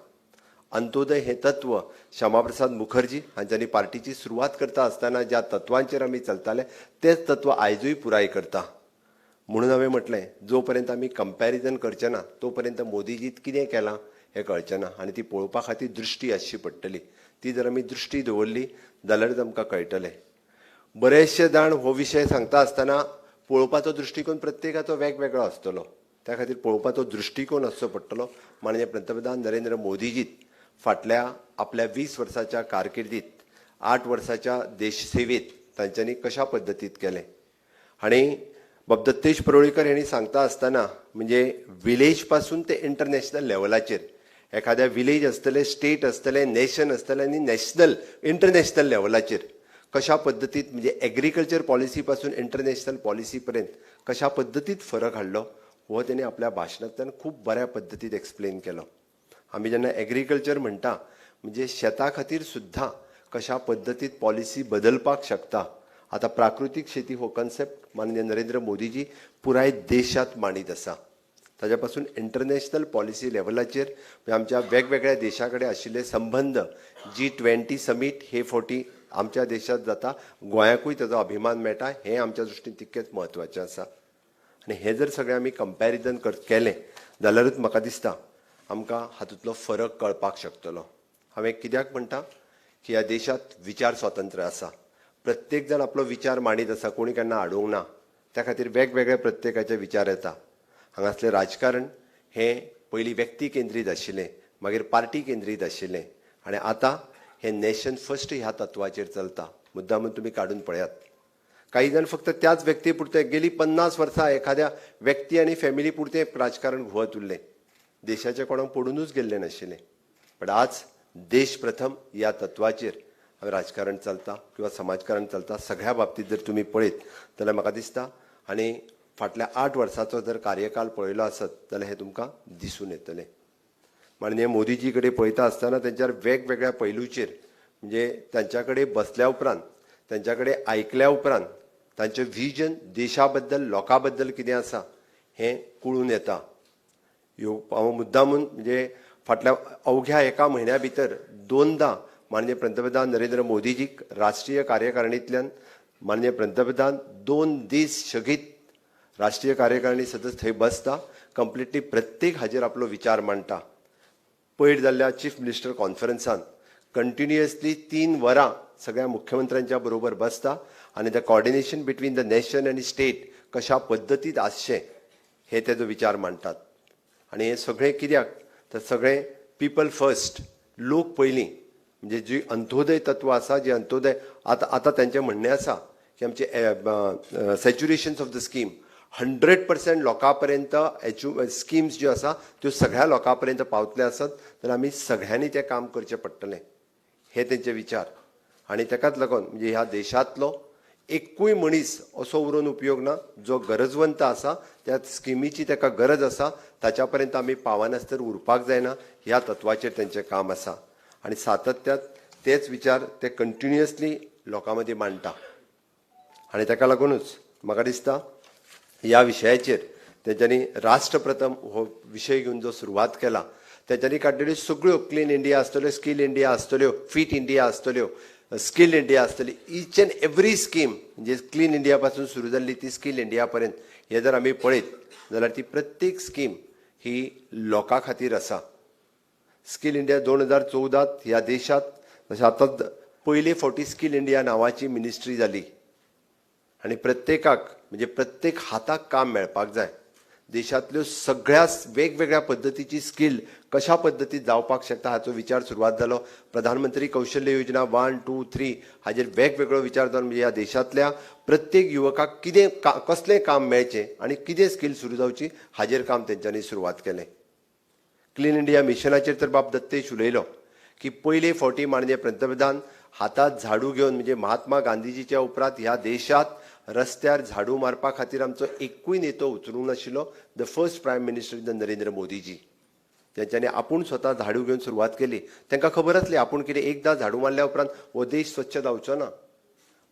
अंत्योदय हें तत्व श्यामाप्रसाद मुखर्जी हांच्यांनी पार्टीची सुरवात करता आसतना ज्या तत्वांचेर आमी चलताले तेच तत्व आयजूय पुराय करता. म्हणून हांवें म्हटलें, जो पर्यंत आमी कंपॅरिजन करचे ना तो पर्यंत मोदीजीत कितें केलां हें कळचें ना, आनी ती पळोवपा खातीर दृश्टी आसची पडटली. ती जर आमी दृश्टी दवरली जाल्यारच आमकां कळटलें. बरेचशे जाण हो विशय सांगता आसतना पळोवपाचो दृश्टिकोन प्रत्येकाचो वेगवेगळो आसतलो, त्या खातीर पळोवपाचो दृश्टिकोन आसचो पडटलो. माननीय पंतप्रधान नरेंद्र मोदीजीत फाटल्या आपल्या 20 वर्साच्या कारकिर्दीत, 8 वर्साच्या देशसेवेत तांच्यांनी कशा पद्दतीत केलें. आनी बाब दत्तेश परुळेकर हांणी सांगता आसतना म्हणजे विलेज पासून ते इंटरनॅशनल लेवलाचेर, एखाद्या विलेज आसतलें, स्टेट आसतलें, नेशन आसतलें आनी नॅशनल इंटरनॅशनल लेवलाचेर कशा पद्दतीत म्हणजे एग्रीकल्चर पॉलिसी पासून इंटरनॅशनल पॉलिसी पर्यंत कशा पद्दतीत फरक हाडलो हो तेणी आपल्या भाशणांतल्यान खूब बऱ्या पद्दतीत एक्सप्लेन केलो. आमी जेन्ना एग्रीकल्चर म्हणटा म्हणजे शेता खातीर सुद्दां कशा पद्दतीत पॉलिसी बदलपाक शकता. आतां प्राकृतीक शेती हो कन्सेप्ट माननीय नरेंद्र मोदीजी पुराय देशांत मांडीत आसा. ताज्या पासून इंटरनॅशनल पॉलिसी लेवलाचेर म्हणजे आमच्या वेगवेगळ्या देशा कडेन आशिल्ले संबंद, G20 summit हे फावटी आमच्या देशांत जाता, गोंयाकूय ताजो अभिमान मेळटा, हें आमच्या दृश्टीन तितकेंच म्हत्वाचें आसा. आनी हें जर सगळें आमी कंपॅरिजन केलें जाल्यारूच म्हाका दिसता आमकां हातूंतलो फरक कळपाक शकतलो. हांवें कित्याक म्हणटा की ह्या देशांत विचार स्वातंत्र्य आसा, प्रत्येक जाण आपलो विचार मांडीत आसा, कोणी केन्ना आडोवंक ना. त्या खातीर वेगवेगळे प्रत्येकाचे विचार येता. हांगासलें राजकारण हें पयलीं व्यक्ती केंद्रीत आशिल्लें, मागीर पार्टी केंद्रीत आशिल्लें आनी आतां हें नॅशन फर्स्ट ह्या तत्वाचेर चलता. मुद्दामून तुमी काडून पळयात, काही जाण फक्त त्याच व्यक्ती पुरतें गेली 50 वर्सां एखाद्या व्यक्ती आनी फॅमिली पुरतें राजकारण घुंवत उरलें, देशाचें कोणाक पडुनूच गेल्लें नाशिल्लें. पण आज देश प्रथम ह्या तत्वाचेर राजकारण चलता किंवा समाजकारण चलता. सगळ्या बाबतींत जर तुमी पळयत जाल्यार म्हाका दिसता आनी फाटल्या 8 वर्सांचो जर कार्यकाल पळयलो आसत जाल्यार हें तुमकां दिसून येतलें. माननीय मोदीजी कडेन पळयता आसतना तेंच्यार वेगवेगळ्या पैलूचेर म्हणजे तांच्या कडेन बसल्या उपरांत, तांच्या कडेन आयकल्या उपरांत तांचें विजन देशा बद्दल, लोकां बद्दल कितें आसा हें कळून येता. ह्यो हांव मुद्दामून म्हणजे फाटल्या अवघ्या एका म्हयन्या भितर 2दां माननीय पंतप्रधान नरेंद्र मोदीजीक राष्ट्रीय कार्यकारिणींतल्यान माननीय पंतप्रधान 2 दीस शगीत राष्ट्रीय कार्यकारिणी सदस्य थंय बसता, कंप्लिटली प्रत्येक हाजेर आपलो विचार मांडटा. पयर जाल्ल्या चीफ मिनिस्टर कॉन्फरन्सान कंटिन्युअसली 3 वरां सगळ्या मुख्यमंत्र्यांच्या बरोबर बसता आनी the coordination between the nation आनी स्टेट कशा पद्दतीत आसचें हे तेजो विचार मांडटात. आनी हें सगळें कित्याक तर सगळें पिपल फर्स्ट, लोक पयलीं, म्हणजे जी अंत्योदय तत्व आसा, जी अंत्योदय आतां आतां तेंचें म्हणणें आसा की आमचे saturations of the scheme 100% लोकां पर्यंत स्किम्स ज्यो आसा त्यो सगळ्या लोकां पर्यंत पावतले आसत तर आमी सगळ्यांनी तें काम करचें पडटलें, हे तेंचे विचार. आनी तेकाच लागून म्हणजे ह्या देशांतलो एकूय मनीस असो उरोवन उपयोग ना जो गरजवंत आसा, त्या स्किमीची तेका गरज आसा, ताच्या पर्यंत आमी पावनासतर उरपाक जायना ह्या तत्वाचेर तेंचें काम आसा. आनी सातत्यात तेच विचार ते कंटिन्युअसली लोकां मदीं मांडटा. आनी तेका लागुनूच म्हाका दिसता ह्या विशयाचेर तेंच्यांनी राष्ट्रप्रथम हो विशय घेवन जो सुरवात केला, तेंच्यांनी काडलेल्यो सगळ्यो क्लीन इंडिया आसतल्यो, स्कील इंडिया आसतल्यो, फिट इंडिया आसतल्यो, स्कील इंडिया आसतली, इच एंड एवरी स्कीम म्हणजे क्लीन इंडिया पासून सुरू जाल्ली ती स्कील इंडिया पर्यंत हे जर आमी पळयत जाल्यार ती प्रत्येक स्कीम ही लोकां खातीर आसा. स्कील इंडिया 2014 ह्या देशांत जशें आतां पयले फावटी स्कील इंडिया नांवाची मिनिस्ट्री जाली आनी प्रत्येकाक म्हणजे प्रत्येक हाताक काम मेळपाक जाय. देशांतल्यो सगळ्या वेगवेगळ्या पद्दतीची स्कील कशा पद्दतीत जावपाक शकता हाचो विचार सुरवात जालो. प्रधानमंत्री कौशल्य योजना 1, 2, 3 हाजेर वेगवेगळो विचार जावन म्हणजे ह्या देशांतल्या प्रत्येक युवकाक कितें कसलें काम मेळचें आनी कितें स्कील सुरू जावची हाजेर काम तेंच्यांनी सुरवात केलें. क्लीन इंडिया मिशनाचेर तर बाब दत्तेश उलयलो की पयले फावटी माननीय पंतप्रधान हातांत झाडू घेवन म्हणजे महात्मा गांधीजीच्या उपरांत ह्या देशांत रस्त्यार झाडू मारपा खातीर आमचो एकूय नेतो उचलूंक नाशिल्लो, the first prime minister the Narendra Modiji. तेंच्यांनी आपूण स्वता झाडू घेवन सुरवात केली. तांकां खबर आसली आपूण कितें एकदां झाडू मारल्या उपरांत हो देश स्वच्छ जावचो ना,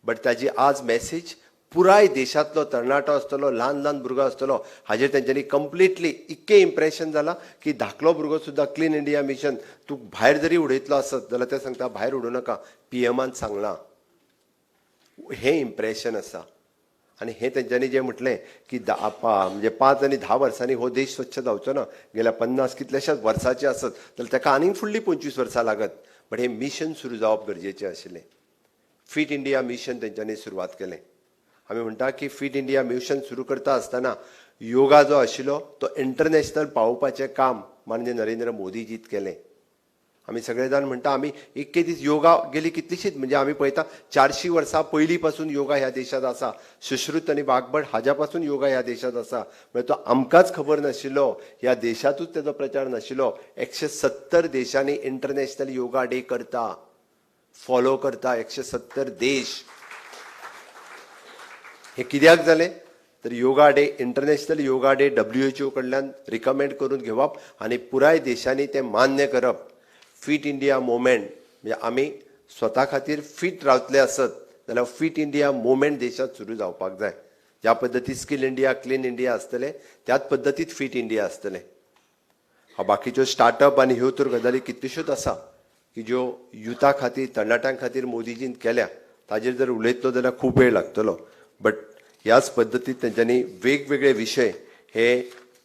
बट ताजी आज मॅसेज पुराय देशांतलो तरणाटो आसतलो, ल्हान ल्हान भुरगो आसतलो हाजेर तेंच्यांनी कंप्लिटली इतकें इम्प्रेशन जालां की धाकलो भुरगो सुद्दां क्लीन इंडिया मिशन तूं भायर जरी उडयतलो आसत जाल्यार ते सांगता भायर उडोवं नाका, पीएमान सांगलां, हें इम्प्रेशन आसा. आनी हें तेंच्यांनी जें म्हटलें की म्हणजे 5 आनी 10 वर्सांनी हो देश स्वच्छ जावचो ना, गेल्या 50 कितल्याशाच वर्सांचे आसत जाल्यार ताका आनीक फुडलीं 25 वर्सां लागत, बट हें मिशन सुरू जावप गरजेचें आशिल्लें. फिट इंडिया मिशन तेंच्यांनी सुरवात केलें. आमी म्हणटा की फिट इंडिया मिशन सुरू करता आसतना योगा जो आशिल्लो तो इंटरनॅशनल पावोवपाचें काम माननीय नरेंद्र मोदीजीत केलें. आमी सगळे जाण म्हणटा आमी इतके दीस योगा गेली कितलीशीच म्हणजे आमी पळयता 400 वर्सां पयलीं पासून योगा ह्या देशांत आसा, सुश्रुत आनी वाघभट हाज्या पासून योगा ह्या देशांत आसा, म्हणजे तो आमकांच खबर नाशिल्लो, ह्या देशांतूच तेजो प्रचार नाशिल्लो. 170 देशांनी इंटरनॅशनल योगा डे करता, फॉलो करता, 170 देश. हे कित्याक जालें तर yoga day, international yoga day WHO कडल्यान रिकमेंड करून घेवप आनी पुराय देशांनी तें मान्य करप. फिट इंडिया मुवमेंट म्हणजे आमी स्वता खातीर फिट रावतले आसत जाल्यार फिट इंडिया मुवमेंट देशांत सुरू जावपाक जाय. ज्या पद्दतीन स्कील इंडिया, क्लीन इंडिया आसतलें त्याच पद्दतीत फिट इंडिया आसतलें. बाकीच्यो स्टार्टअप आनी ह्यो तर गजाली कितल्योश्योच आसा की ज्यो युथा खातीर, तरणाट्यां खातीर मोदीजीन केल्या, ताजेर जर उलयतलो जाल्यार खूब वेळ लागतलो. बट ह्याच पद्दतीत तेंच्यांनी वेगवेगळे विशय हे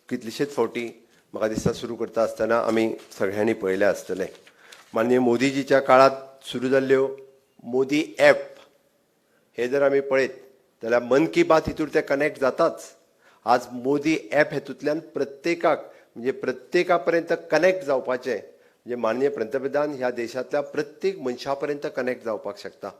कितलेशेच फावटी म्हाका दिसता सुरू करता आसतना आमी सगळ्यांनी पळयले आसतले. माननीय मोदीजीच्या काळांत सुरू जाल्ल्यो मोदी ॲप हे जर आमी पळयत जाल्यार मन की बात हितूर ते कनेक्ट जाताच. आज मोदी ॲप हेतूंतल्यान प्रत्येकाक म्हणजे प्रत्येका पर्यंत कनेक्ट जावपाचें, म्हणजे माननीय पंतप्रधान ह्या देशांतल्या प्रत्येक मनशा पर्यंत कनेक्ट जावपाक शकता.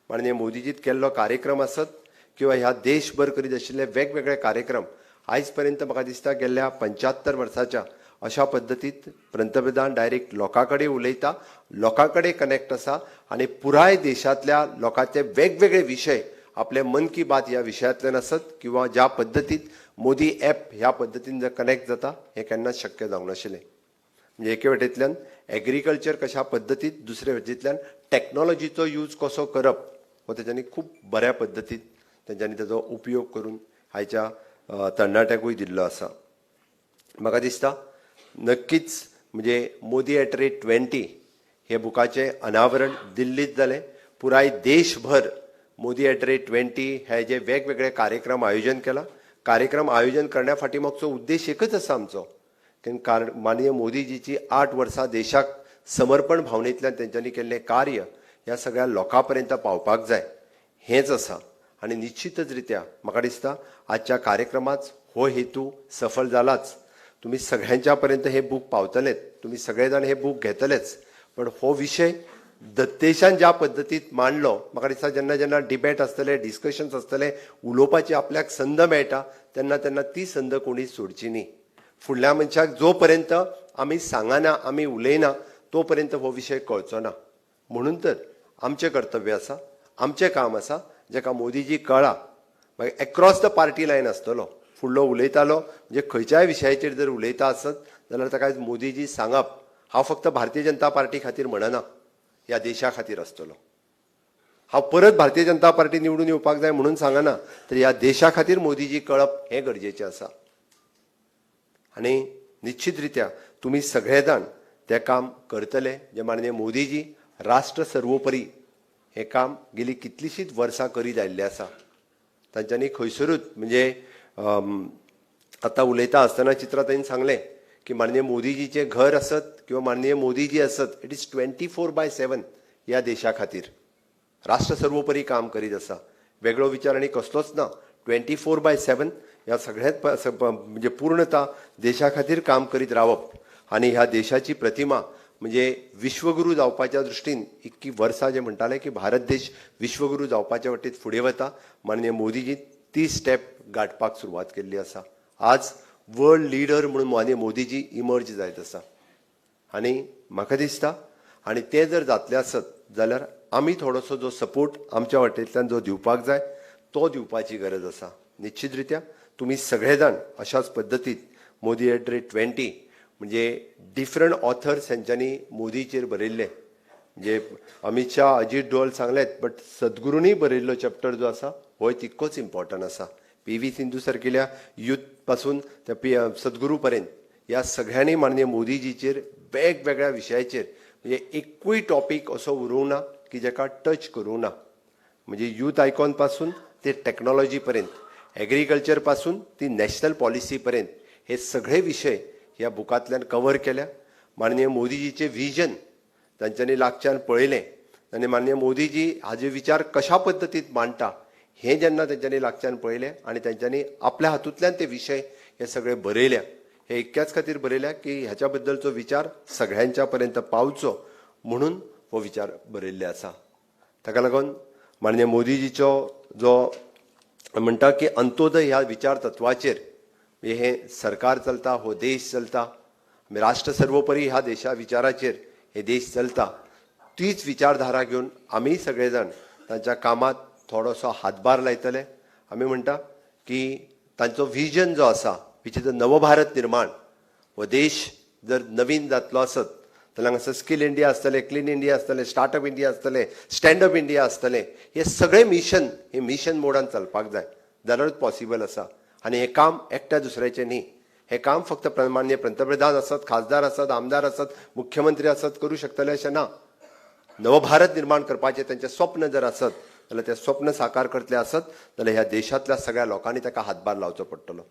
माननीय मोदीजीत केल्लो कार्यक्रम आसत किंवा ह्या देशभर करीत आशिल्ले वेगवेगळे कार्यक्रम आयज पर्यंत म्हाका दिसता गेल्ल्या 75 वर्साच्या अशा पद्दतीत पंतप्रधान डायरेक्ट लोकां कडेन उलयता, लोकां कडेन कनेक्ट आसा आनी पुराय देशांतल्या लोकांचे वेगवेगळे विशय आपले मन की बात ह्या विशयांतल्यान आसत किंवा ज्या पद्दतीत मोदी ॲप ह्या पद्दतीन जर कनेक्ट जाता हें केन्नाच शक्य जावंक नाशिल्लें. म्हणजे एके वटेंतल्यान एग्रीकल्चर कशा पद्दतीत, दुसरे वटेंतल्यान टॅक्नोलॉजीचो यूज कसो करप हो तेच्यांनी खूब बऱ्या पद्दतीत तेंच्यांनी तेजो उपयोग करून आयच्या तरणाट्यांकूय दिल्लो आसा. म्हाका दिसता नक्कीच म्हणजे मोदी एट रेट 20 हे बुकाचें अनावरण दिल्लींत जालें. पुराय देशभर मोदी एट रेट 20 हे जे वेगवेगळे कार्यक्रम आयोजन केला. कार्यक्रम आयोजन करण्या फाटी मागचो उद्देश एकच आसा आमचो, कारण माननीय मोदीजीची 8 वर्सां देशाक समर्पण भावनेंतल्यान तेंच्यांनी केल्लें कार्य ह्या सगळ्या लोकां पर्यंत पावपाक जाय हेंच आसा. आनी निश्चितच रित्या म्हाका दिसता आजच्या कार्यक्रमांत हो हेतू सफल जालाच. तुमी सगळ्यांच्या पर्यंत हे बूक पावतलेच, तुमी सगळे जाण हे बूक घेतलेच, पण हो विशय दत्तेशान ज्या पद्दतीत मांडलो म्हाका दिसता जेन्ना जेन्ना डिबेट आसतले, डिस्कशन्स आसतले, उलोवपाची आपल्याक संद मेळटा तेन्ना तेन्ना ती संद कोणी सोडची न्ही. फुडल्या मनशाक जो पर्यंत आमी सांगना, आमी उलयना तो पर्यंत हो विशय कळचो ना. म्हणून तर आमचें कर्तव्य आसा, आमचें काम आसा, जेका मोदीजी कळा मागीर एक्रॉस the party line आसतलो. फुडलो उलयतालो म्हणजे खंयच्याय विशयाचेर जर उलयता आसत जाल्यार ताका मोदीजी सांगप हांव फक्त भारतीय जनता पार्टी खातीर म्हणना, ह्या देशा खातीर आसतलो. हांव परत भारतीय जनता पार्टी निवडून येवपाक जाय म्हणून सांगना, तर ह्या देशा खातीर मोदीजी कळप हें गरजेचें आसा. आनी निश्चित रित्या तुमी सगळे जाण तें काम करतले जें माननीय मोदीजी राष्ट्र सर्वोपरी हें काम गेली कितलींशींच वर्सां करीत आयिल्लें आसा. तांच्यांनी खंयसरूच म्हणजे आतां उलयता आसतना चित्राताईन सांगलें की माननीय मोदीजीचें घर आसत किंवा माननीय मोदीजी आसत, it is 24/7 ह्या देशा खातीर राष्ट्र सर्वोपरी काम करीत आसा. वेगळो विचार आनी कसलोच ना. 24/7 ह्या सगळ्यांत म्हणजे पूर्णता देशा खातीर काम करीत रावप आनी ह्या देशाची प्रतिमा म्हणजे विश्वगुरू जावपाच्या दृश्टीन इतकी वर्सां जे म्हणटाले की भारत देश विश्वगुरू जावपाच्या वटेन फुडें वता, माननीय मोदीजी ती स्टेप गांठपाक सुरवात केल्ली आसा. आज वर्ल्ड लिडर म्हणून माननीय मोदीजी इमर्ज जायत आसा आनी म्हाका दिसता आनी तें जर जातलें आसत जाल्यार आमी थोडोसो जो सपोर्ट आमच्या वाटेंतल्यान जो दिवपाक जाय तो दिवपाची गरज आसा. निश्चित रित्या तुमी सगळे जाण अशाच पद्दतीत मोदी एट रेट 20 म्हणजे डिफरंट ऑथर्स हेंच्यांनी मोदीचेर बरयल्ले, म्हणजे अमित शाह, अजीत डोवाल सांगलेत, बट सद्गुरूंनी बरयल्लो चॅप्टर जो आसा होय तितकोच इम्पॉर्टंट आसा. पी व्ही सिंधू सारकिल्या युथ पासून ते सद्गुरू पर्यंत ह्या सगळ्यांनी माननीय मोदीजीचेर वेगवेगळ्या विशयाचेर म्हणजे एकूय टॉपीक असो उरूंक ना की जेका टच करूंक ना. म्हणजे युथ आयकॉन पासून ते टॅक्नॉलॉजी पर्यंत, एग्रीकल्चर पासून ती नॅशनल पॉलिसी पर्यंत हे सगळे विशय ह्या बुकांतल्यान कवर केल्या. माननीय मोदीजीचें विजन तांच्यांनी लागच्यान पळयलें आनी माननीय मोदीजी हाजे विचार कशा पद्दतीत मांडटा हें जेन्ना तेंच्यांनी लागच्यान पळयलें आनी तेंच्यांनी आपल्या हातूंतल्यान ते विशय हे सगळे बरयल्या. हे इतक्याच खातीर बरयल्या की ह्याच्या बद्दलचो विचार सगळ्यांच्या पर्यंत पावचो म्हणून हो विचार बरयल्ले आसा. ताका लागून माननीय मोदीजीचो जो म्हणटा की अंत्योदय ह्या विचार तत्वाचेर हें सरकार चलता, हो देश चलता, राष्ट्र सर्वोपरी ह्या देशा विचाराचेर हे देश चलता, तीच विचारधारा घेवन आमी सगळे जाण तांच्या कामात थोडोसो हातभार लायतले. आमी म्हणटा की तांचो विजन जो आसा which is a नवभारत निर्माण, हो देश जर नवीन जातलो आसत जाल्यार हांगासर स्कील इंडिया आसतलें, क्लीन इंडिया आसतलें, स्टार्टअप इंडिया आसतलें, स्टँडअप इंडिया आसतलें, हे सगळे मिशन हे मिशन मोडान चलपाक जाय जाल्यारूच पॉसिबल आसा. आनी हें काम एकट्या दुसऱ्याचें न्ही, हें काम फक्त माननीय पंतप्रधान आसत, खासदार आसत, आमदार आसत, मुख्यमंत्री आसत करूं शकतले अशें ना. नवभारत निर्माण करपाचें तेंचें स्वप्न जर आसत जाल्यार तें स्वप्न साकार करतले आसत जाल्यार ह्या देशांतल्या सगळ्या लोकांनी ताका हातभार लावचो पडटलो.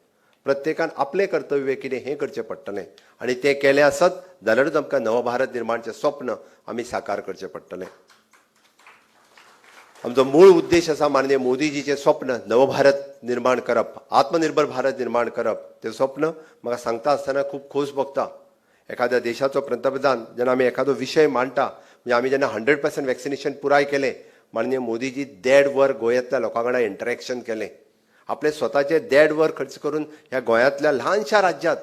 प्रत्येकान आपलें कर्तव्य कितें हें करचें पडटलें आनी तें केलें आसत जाल्यारूच आमकां नवभारत निर्माणचें स्वप्न आमी साकार करचें पडटलें. आमचो मूळ उद्देश आसा माननीय मोदीजीचें स्वप्न नवभारत निर्माण करप, आत्मनिर्भर भारत निर्माण करप. तें स्वप्न म्हाका सांगता आसतना खूब खोस भोगता. एखाद्या देशाचो पंतप्रधान जेन्ना आमी एखादो विशय मांडटा, म्हणजे आमी जेन्ना 100% वॅक्सिनेशन पुराय केलें, माननीय मोदीजी 1.5 वर गोंयांतल्या लोकां कडेन इंटरेक्शन केलें. आपले स्वताचे 1.5 वर खर्च करून ह्या गोंयांतल्या ल्हानशा राज्यांत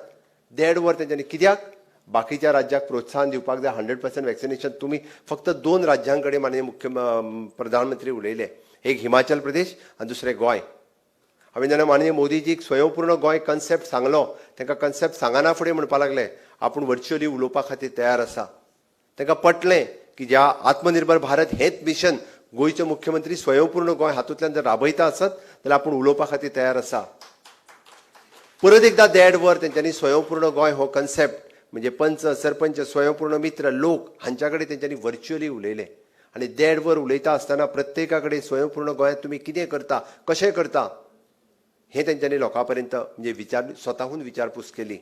1.5 वर तेंच्यांनी कित्याक बाकीच्या राज्याक प्रोत्साहन दिवपाक जाय. 100% वॅक्सिनेशन तुमी फक्त 2 राज्यां कडेन माननीय मुख्य प्रधानमंत्री उलयले, एक हिमाचल प्रदेश आनी दुसरें गोंय. हांवें जेन्ना माननीय मोदीजीक स्वयंपूर्ण गोंय कन्सेप्ट सांगलो, तांकां कन्सेप्ट सांगना फुडें म्हणपाक लागले आपूण वर्च्युअली उलोवपा खातीर तयार आसा. तांकां पटलें की ज्या आत्मनिर्भर भारत हेंच मिशन गोंयचो मुख्यमंत्री स्वयंपूर्ण गोंय हातूंतल्यान जर राबयता आसत जाल्यार आपूण उलोवपा खातीर तयार आसा. परत एकदां 1.5 वर तेंच्यांनी स्वयंपूर्ण गोंय हो कन्सेप्ट म्हणजे पंच, सरपंच, स्वयंपूर्ण मित्र, लोक हांच्या कडेन तेंच्यांनी वर्च्युअली उलयले आनी 1.5 वर उलयता आसतना प्रत्येका कडेन स्वयंपूर्ण गोंयांत तुमी कितें करता, कशें करता हें तेंच्यांनी लोकां पर्यंत म्हणजे विचार स्वताहून विचारपूस केली.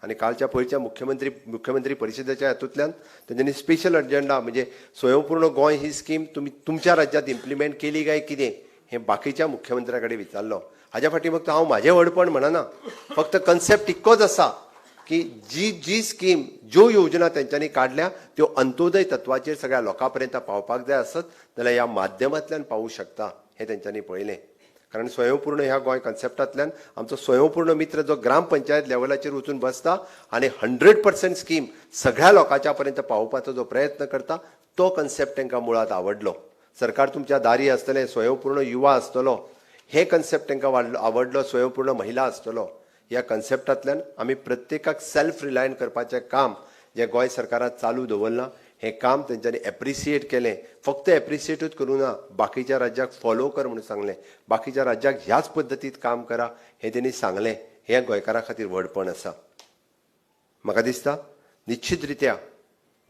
आनी कालच्या पयरच्या मुख्यमंत्री परिशदेच्या हातूंतल्यान तेंच्यांनी स्पेशल अजेंडा म्हणजे स्वयंपूर्ण गोंय ही स्कीम तुमी तुमच्या राज्यांत इम्प्लिमेंट केली काय कितें हें बाकीच्या मुख्यमंत्र्या कडेन विचारलो. हाज्या फाटीं फक्त हांव म्हाजें व्हडपण म्हणना, फक्त कन्सेप्ट इतकोच आसा की जी जी स्कीम ज्यो योजना तेंच्यांनी काडल्या त्यो अंत्योदय तत्वाचेर सगळ्या लोकां पर्यंत पावपाक जाय आसत जाल्यार ह्या माध्यमांतल्यान पावूं शकता हें तेंच्यांनी पळयलें. कारण स्वयंपूर्ण ह्या गोंय कन्सेप्टांतल्यान आमचो स्वयंपूर्ण मित्र जो ग्रामपंचायत लेवलाचेर वचून बसता आनी 100% स्कीम सगळ्या लोकांच्या पर्यंत पावोवपाचो जो प्रयत्न करता तो कन्सेप्ट तांकां मुळांत आवडलो. सरकार तुमच्या दारी आसतलें, स्वयंपूर्ण युवा आसतलो हे कन्सेप्ट तांकां आवडलो, स्वयंपूर्ण महिला आसतलो. ह्या कन्सेप्टांतल्यान आमी प्रत्येकाक सेल्फ रिलायंट करपाचें काम जें गोंय सरकारान चालू दवरलां हें काम तेंच्यांनी एप्रिसिएट केलें. फक्त एप्रिसिएटूच करूं ना, बाकीच्या राज्याक फॉलो कर म्हणून सांगलें, बाकीच्या राज्याक ह्याच पद्दतीत काम करा हें तेणी सांगलें. हें गोंयकारां खातीर व्हडपण आसा. म्हाका दिसता निश्चित रित्या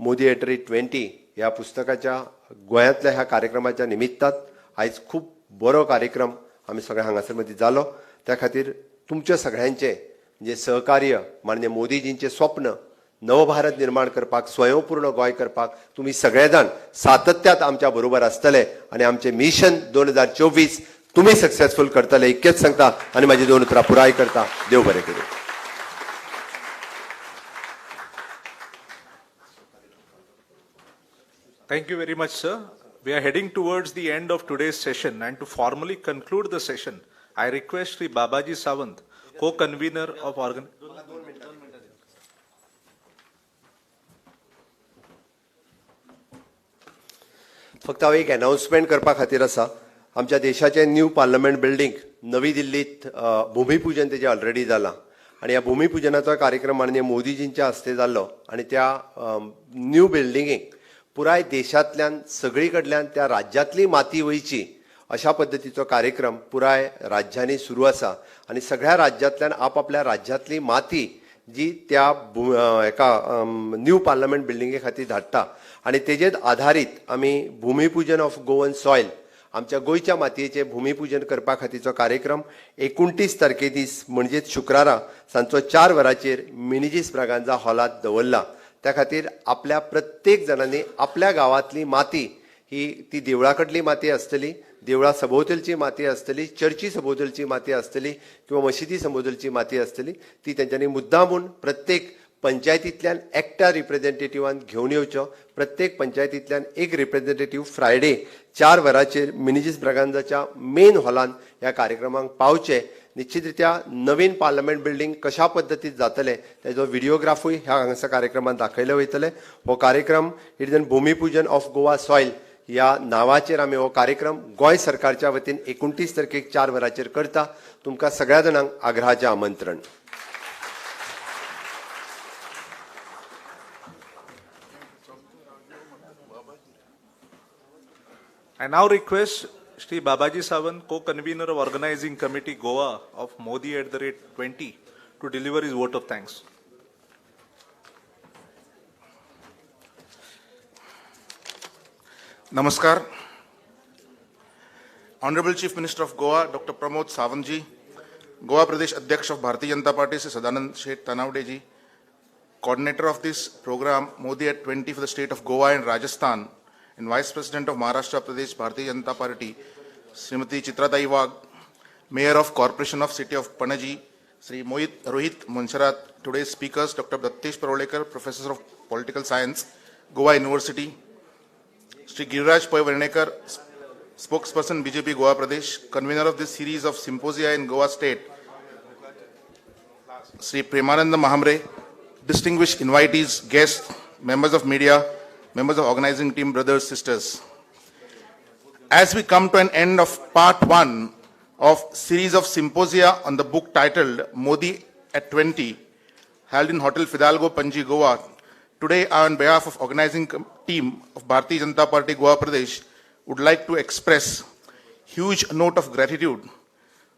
मोदी एट रेट 20 ह्या पुस्तकाच्या गोंयांतल्या ह्या कार्यक्रमाच्या निमित्तान आयज खूब बरो कार्यक्रम आमी सगळे हांगासर मदीं जालो. त्या खातीर तुमच्या सगळ्यांचें म्हणजे सहकार्य माननीय मोदीजींचें स्वप्न नवभारत निर्माण करपाक, स्वयंपूर्ण गोंय करपाक तुमी सगळे जाण सातत्यात आमच्या बरोबर आसतले आनी आमचें मिशन 2024 तुमी सक्सेसफूल करतले इतकेंच सांगता आनी म्हाजी 2 उतरां पुराय करता. देव बरें करूं. Thank you very much, sir. We are heading towards the end of today's session, and to formally conclude the session, I request Shri Babaji Sawant, co-convener of organ. फक्त हांव एक अनाउन्समेंट करपा खातीर आसा. आमच्या देशाचें न्यू पार्लमेंट बिल्डींग नवी दिल्लीत भूमिपूजन तेजें ऑलरेडी जालां आनी ह्या भूमिपूजनाचो कार्यक्रम माननीय मोदीजींच्या हस्ते जाल्लो आनी त्या न्यू बिल्डिंगेक पुराय देशांतल्यान सगळी कडल्यान त्या राज्यांतली माती वयची अशा पद्दतीचो कार्यक्रम पुराय राज्यांनी सुरू आसा आनी सगळ्या राज्यांतल्यान आपापल्या राज्यांतली माती जी त्या एका न्यू पार्लमेंट बिल्डिंगे खातीर धाडटा आनी तेजेर आधारीत आमी भूमिपूजन ऑफ गोवन सॉयल आमच्या गोंयच्या मातयेचें भूमिपूजन करपा खातीरचो कार्यक्रम 29 तारखे दीस म्हणजेच शुक्रारा सांजचो 4 वरांचेर मिनेझीस ब्रागांझा हॉलांत दवरला. त्या खातीर आपल्या प्रत्येक जाणांनी आपल्या गांवांतली माती ही ती देवळा कडली माती आसतली, देवळा सभोवतलची माती आसतली, चर्ची सभोवतलची माती आसतली किंवा मशिदी सभोवतलची माती आसतली, ती तेंच्यांनी मुद्दामून प्रत्येक पंचायतींतल्यान एकट्या रिप्रेझेंटेटिवान घेवन येवचो. प्रत्येक पंचायतींतल्यान एक रिप्रेझेंटेटीव फ्रायडे 4 वरांचेर मिनेझीस ब्रागांझाच्या मेन हॉलान ह्या कार्यक्रमाक पावचे. निश्चितरित्या नवीन पार्लमेंट बिल्डींग कशा पद्दतीत जातलें तेजो व्हिडिओग्राफूय ह्या हांगासर कार्यक्रमांत दाखयले वयतले. हो कार्यक्रम it is an Bhumipujan of Goa soil ह्या नांवाचेर आमी हो कार्यक्रम गोंय सरकारच्या वतीन 29 तारखेक 4 वरांचेर करता. तुमकां सगळ्या जाणांक आग्रहाचें आमंत्रण. I now request Shri Babaji Sawant, co-convener of Organizing Committee Goa of Modi @20, to deliver his vote of thanks. नमस्कार. Honorable Chief Minister of Goa, Dr. Pramod Sawant ji, Goa Pradesh Adhyaksh of Bharatiya Janata Party, Sri Sadanand Shet Tanavade ji, Coordinator of this program, Modi at 20 for the state of Goa and Rajasthan, and Vice President of Maharashtra Pradesh Bharatiya Janata Party, Srimati Chitratai Wagh, Mayor of Corporation of City of Panaji, Sri Rohit Monserrate, today's speakers, Dr. Dattesh Parulekar, Professor of Political Science, Goa University, Sri Giriraj Pai Vernekar, spokesperson BJP Goa Pradesh, convener of this series of symposia in Goa State, Sri Premananda Mahambre, distinguished invitees, guests, members of media, members of organizing team, brothers, sisters. As we come to an end of part 1 of series of symposia on the book titled Modi at 20, held in Hotel Fidalgo, Panji, Goa, today I, on behalf of organizing team of Bharatiya Janata Party Goa Pradesh, would like to express huge note of gratitude.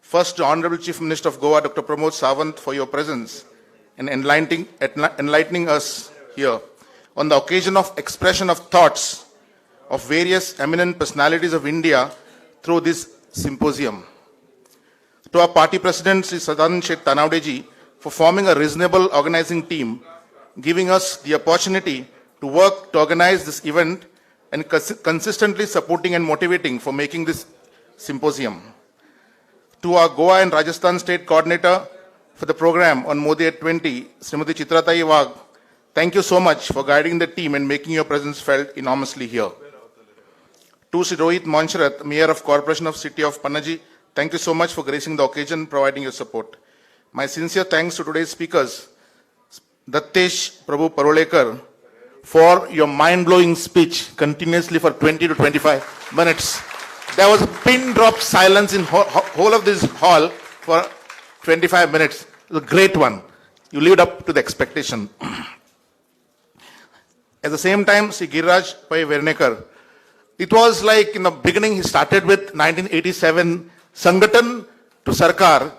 First, to Honorable Chief Minister of Goa, Dr. Pramod Sawant, for your presence and enlightening us here on the occasion of expression of thoughts of various eminent personalities of India through this symposium. To our party president, Sri Sadanand Shet Tanavade ji, for forming a reasonable organizing team, giving us the opportunity to work to organize this event and consistently supporting and motivating for making this symposium. To our Goa and Rajasthan state coordinator for the program on Modi at 20, Srimati Chitratai Wagh, thank you so much for guiding the team and making your presence felt enormously here. To Sri Rohit Monserrate, Mayor of Corporation of City of Panaji, thank you so much for gracing the occasion, providing your support. My sincere thanks to today's speakers, Dattesh Prabhu Parulekar, for your mind-blowing speech continuously for 20 to 25 minutes. There was a pin drop silence in whole of this hall for 25 minutes. It was a great one. You lived up to the expectation. At the same time, Sri Giriraj Pai Vernekar, it was like in the beginning he started with 1987 Sangathan to Sarkar,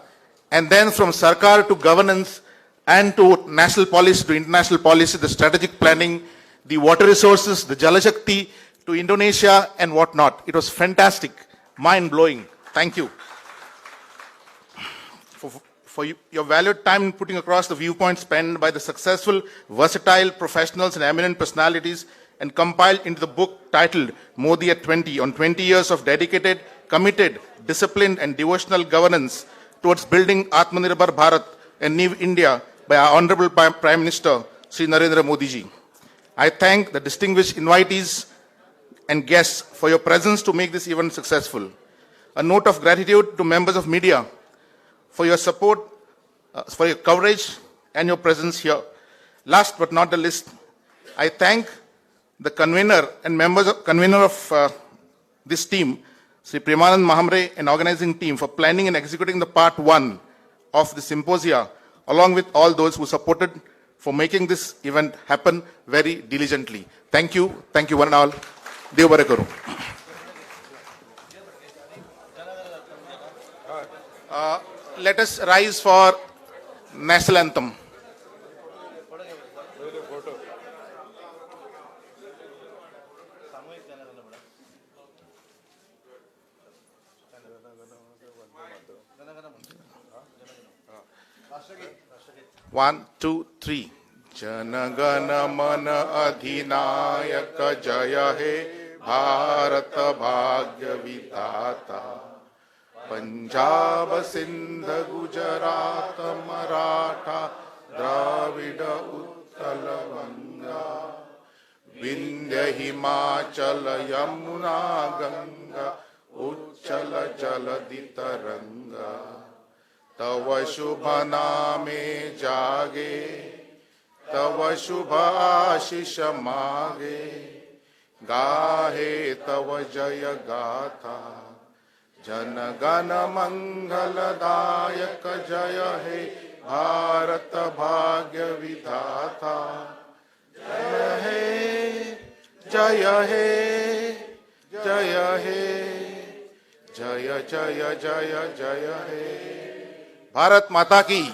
and then from Sarkar to governance and to national policy to international policy, the strategic planning, the water resources, the Jalashakti to Indonesia and whatnot. It was fantastic, mind-blowing. Thank you for your valued time in putting across the viewpoints penned by the successful, versatile professionals and eminent personalities and compiled into the book titled Modi at 20, on 20 years of dedicated, committed, disciplined and devotional governance towards building Atmanirbhar Bharat and New India by our Honorable Prime Minister, Sri Narendra Modi ji. I thank the distinguished invitees and guests for your presence to make this event successful. A note of gratitude to members of media for your support, for your coverage and your presence here. Last but not the least, I thank the convener and members of, convener of this team, Sri Premanand Mahambre and organizing team for planning and executing the part 1 of the symposia, along with all those who supported for making this event happen very diligently. Thank you one and all. Dev bare karu. Let us rise for national anthem. One, two, three. Jana Gana Mana Adhinayaka Jaya He Bharat Bhagya Vidhata. Punjab Sindh Gujarat Maratha Dravida Utkal Vanga Vindhya Himachal Yamuna Ganga Uchchal Jaladhi Taranga. Tava Shubha Name Jage, Tava Shubha Ashish Mage, Gahe Tava Jaya Gatha. Jana Gana Mangala Dayaka Jaya He Bharat Bhagya Vidhata. Jaya He, Jaya He, Jaya He, Jaya Jaya Jaya Jaya He. Bharat Mata ki.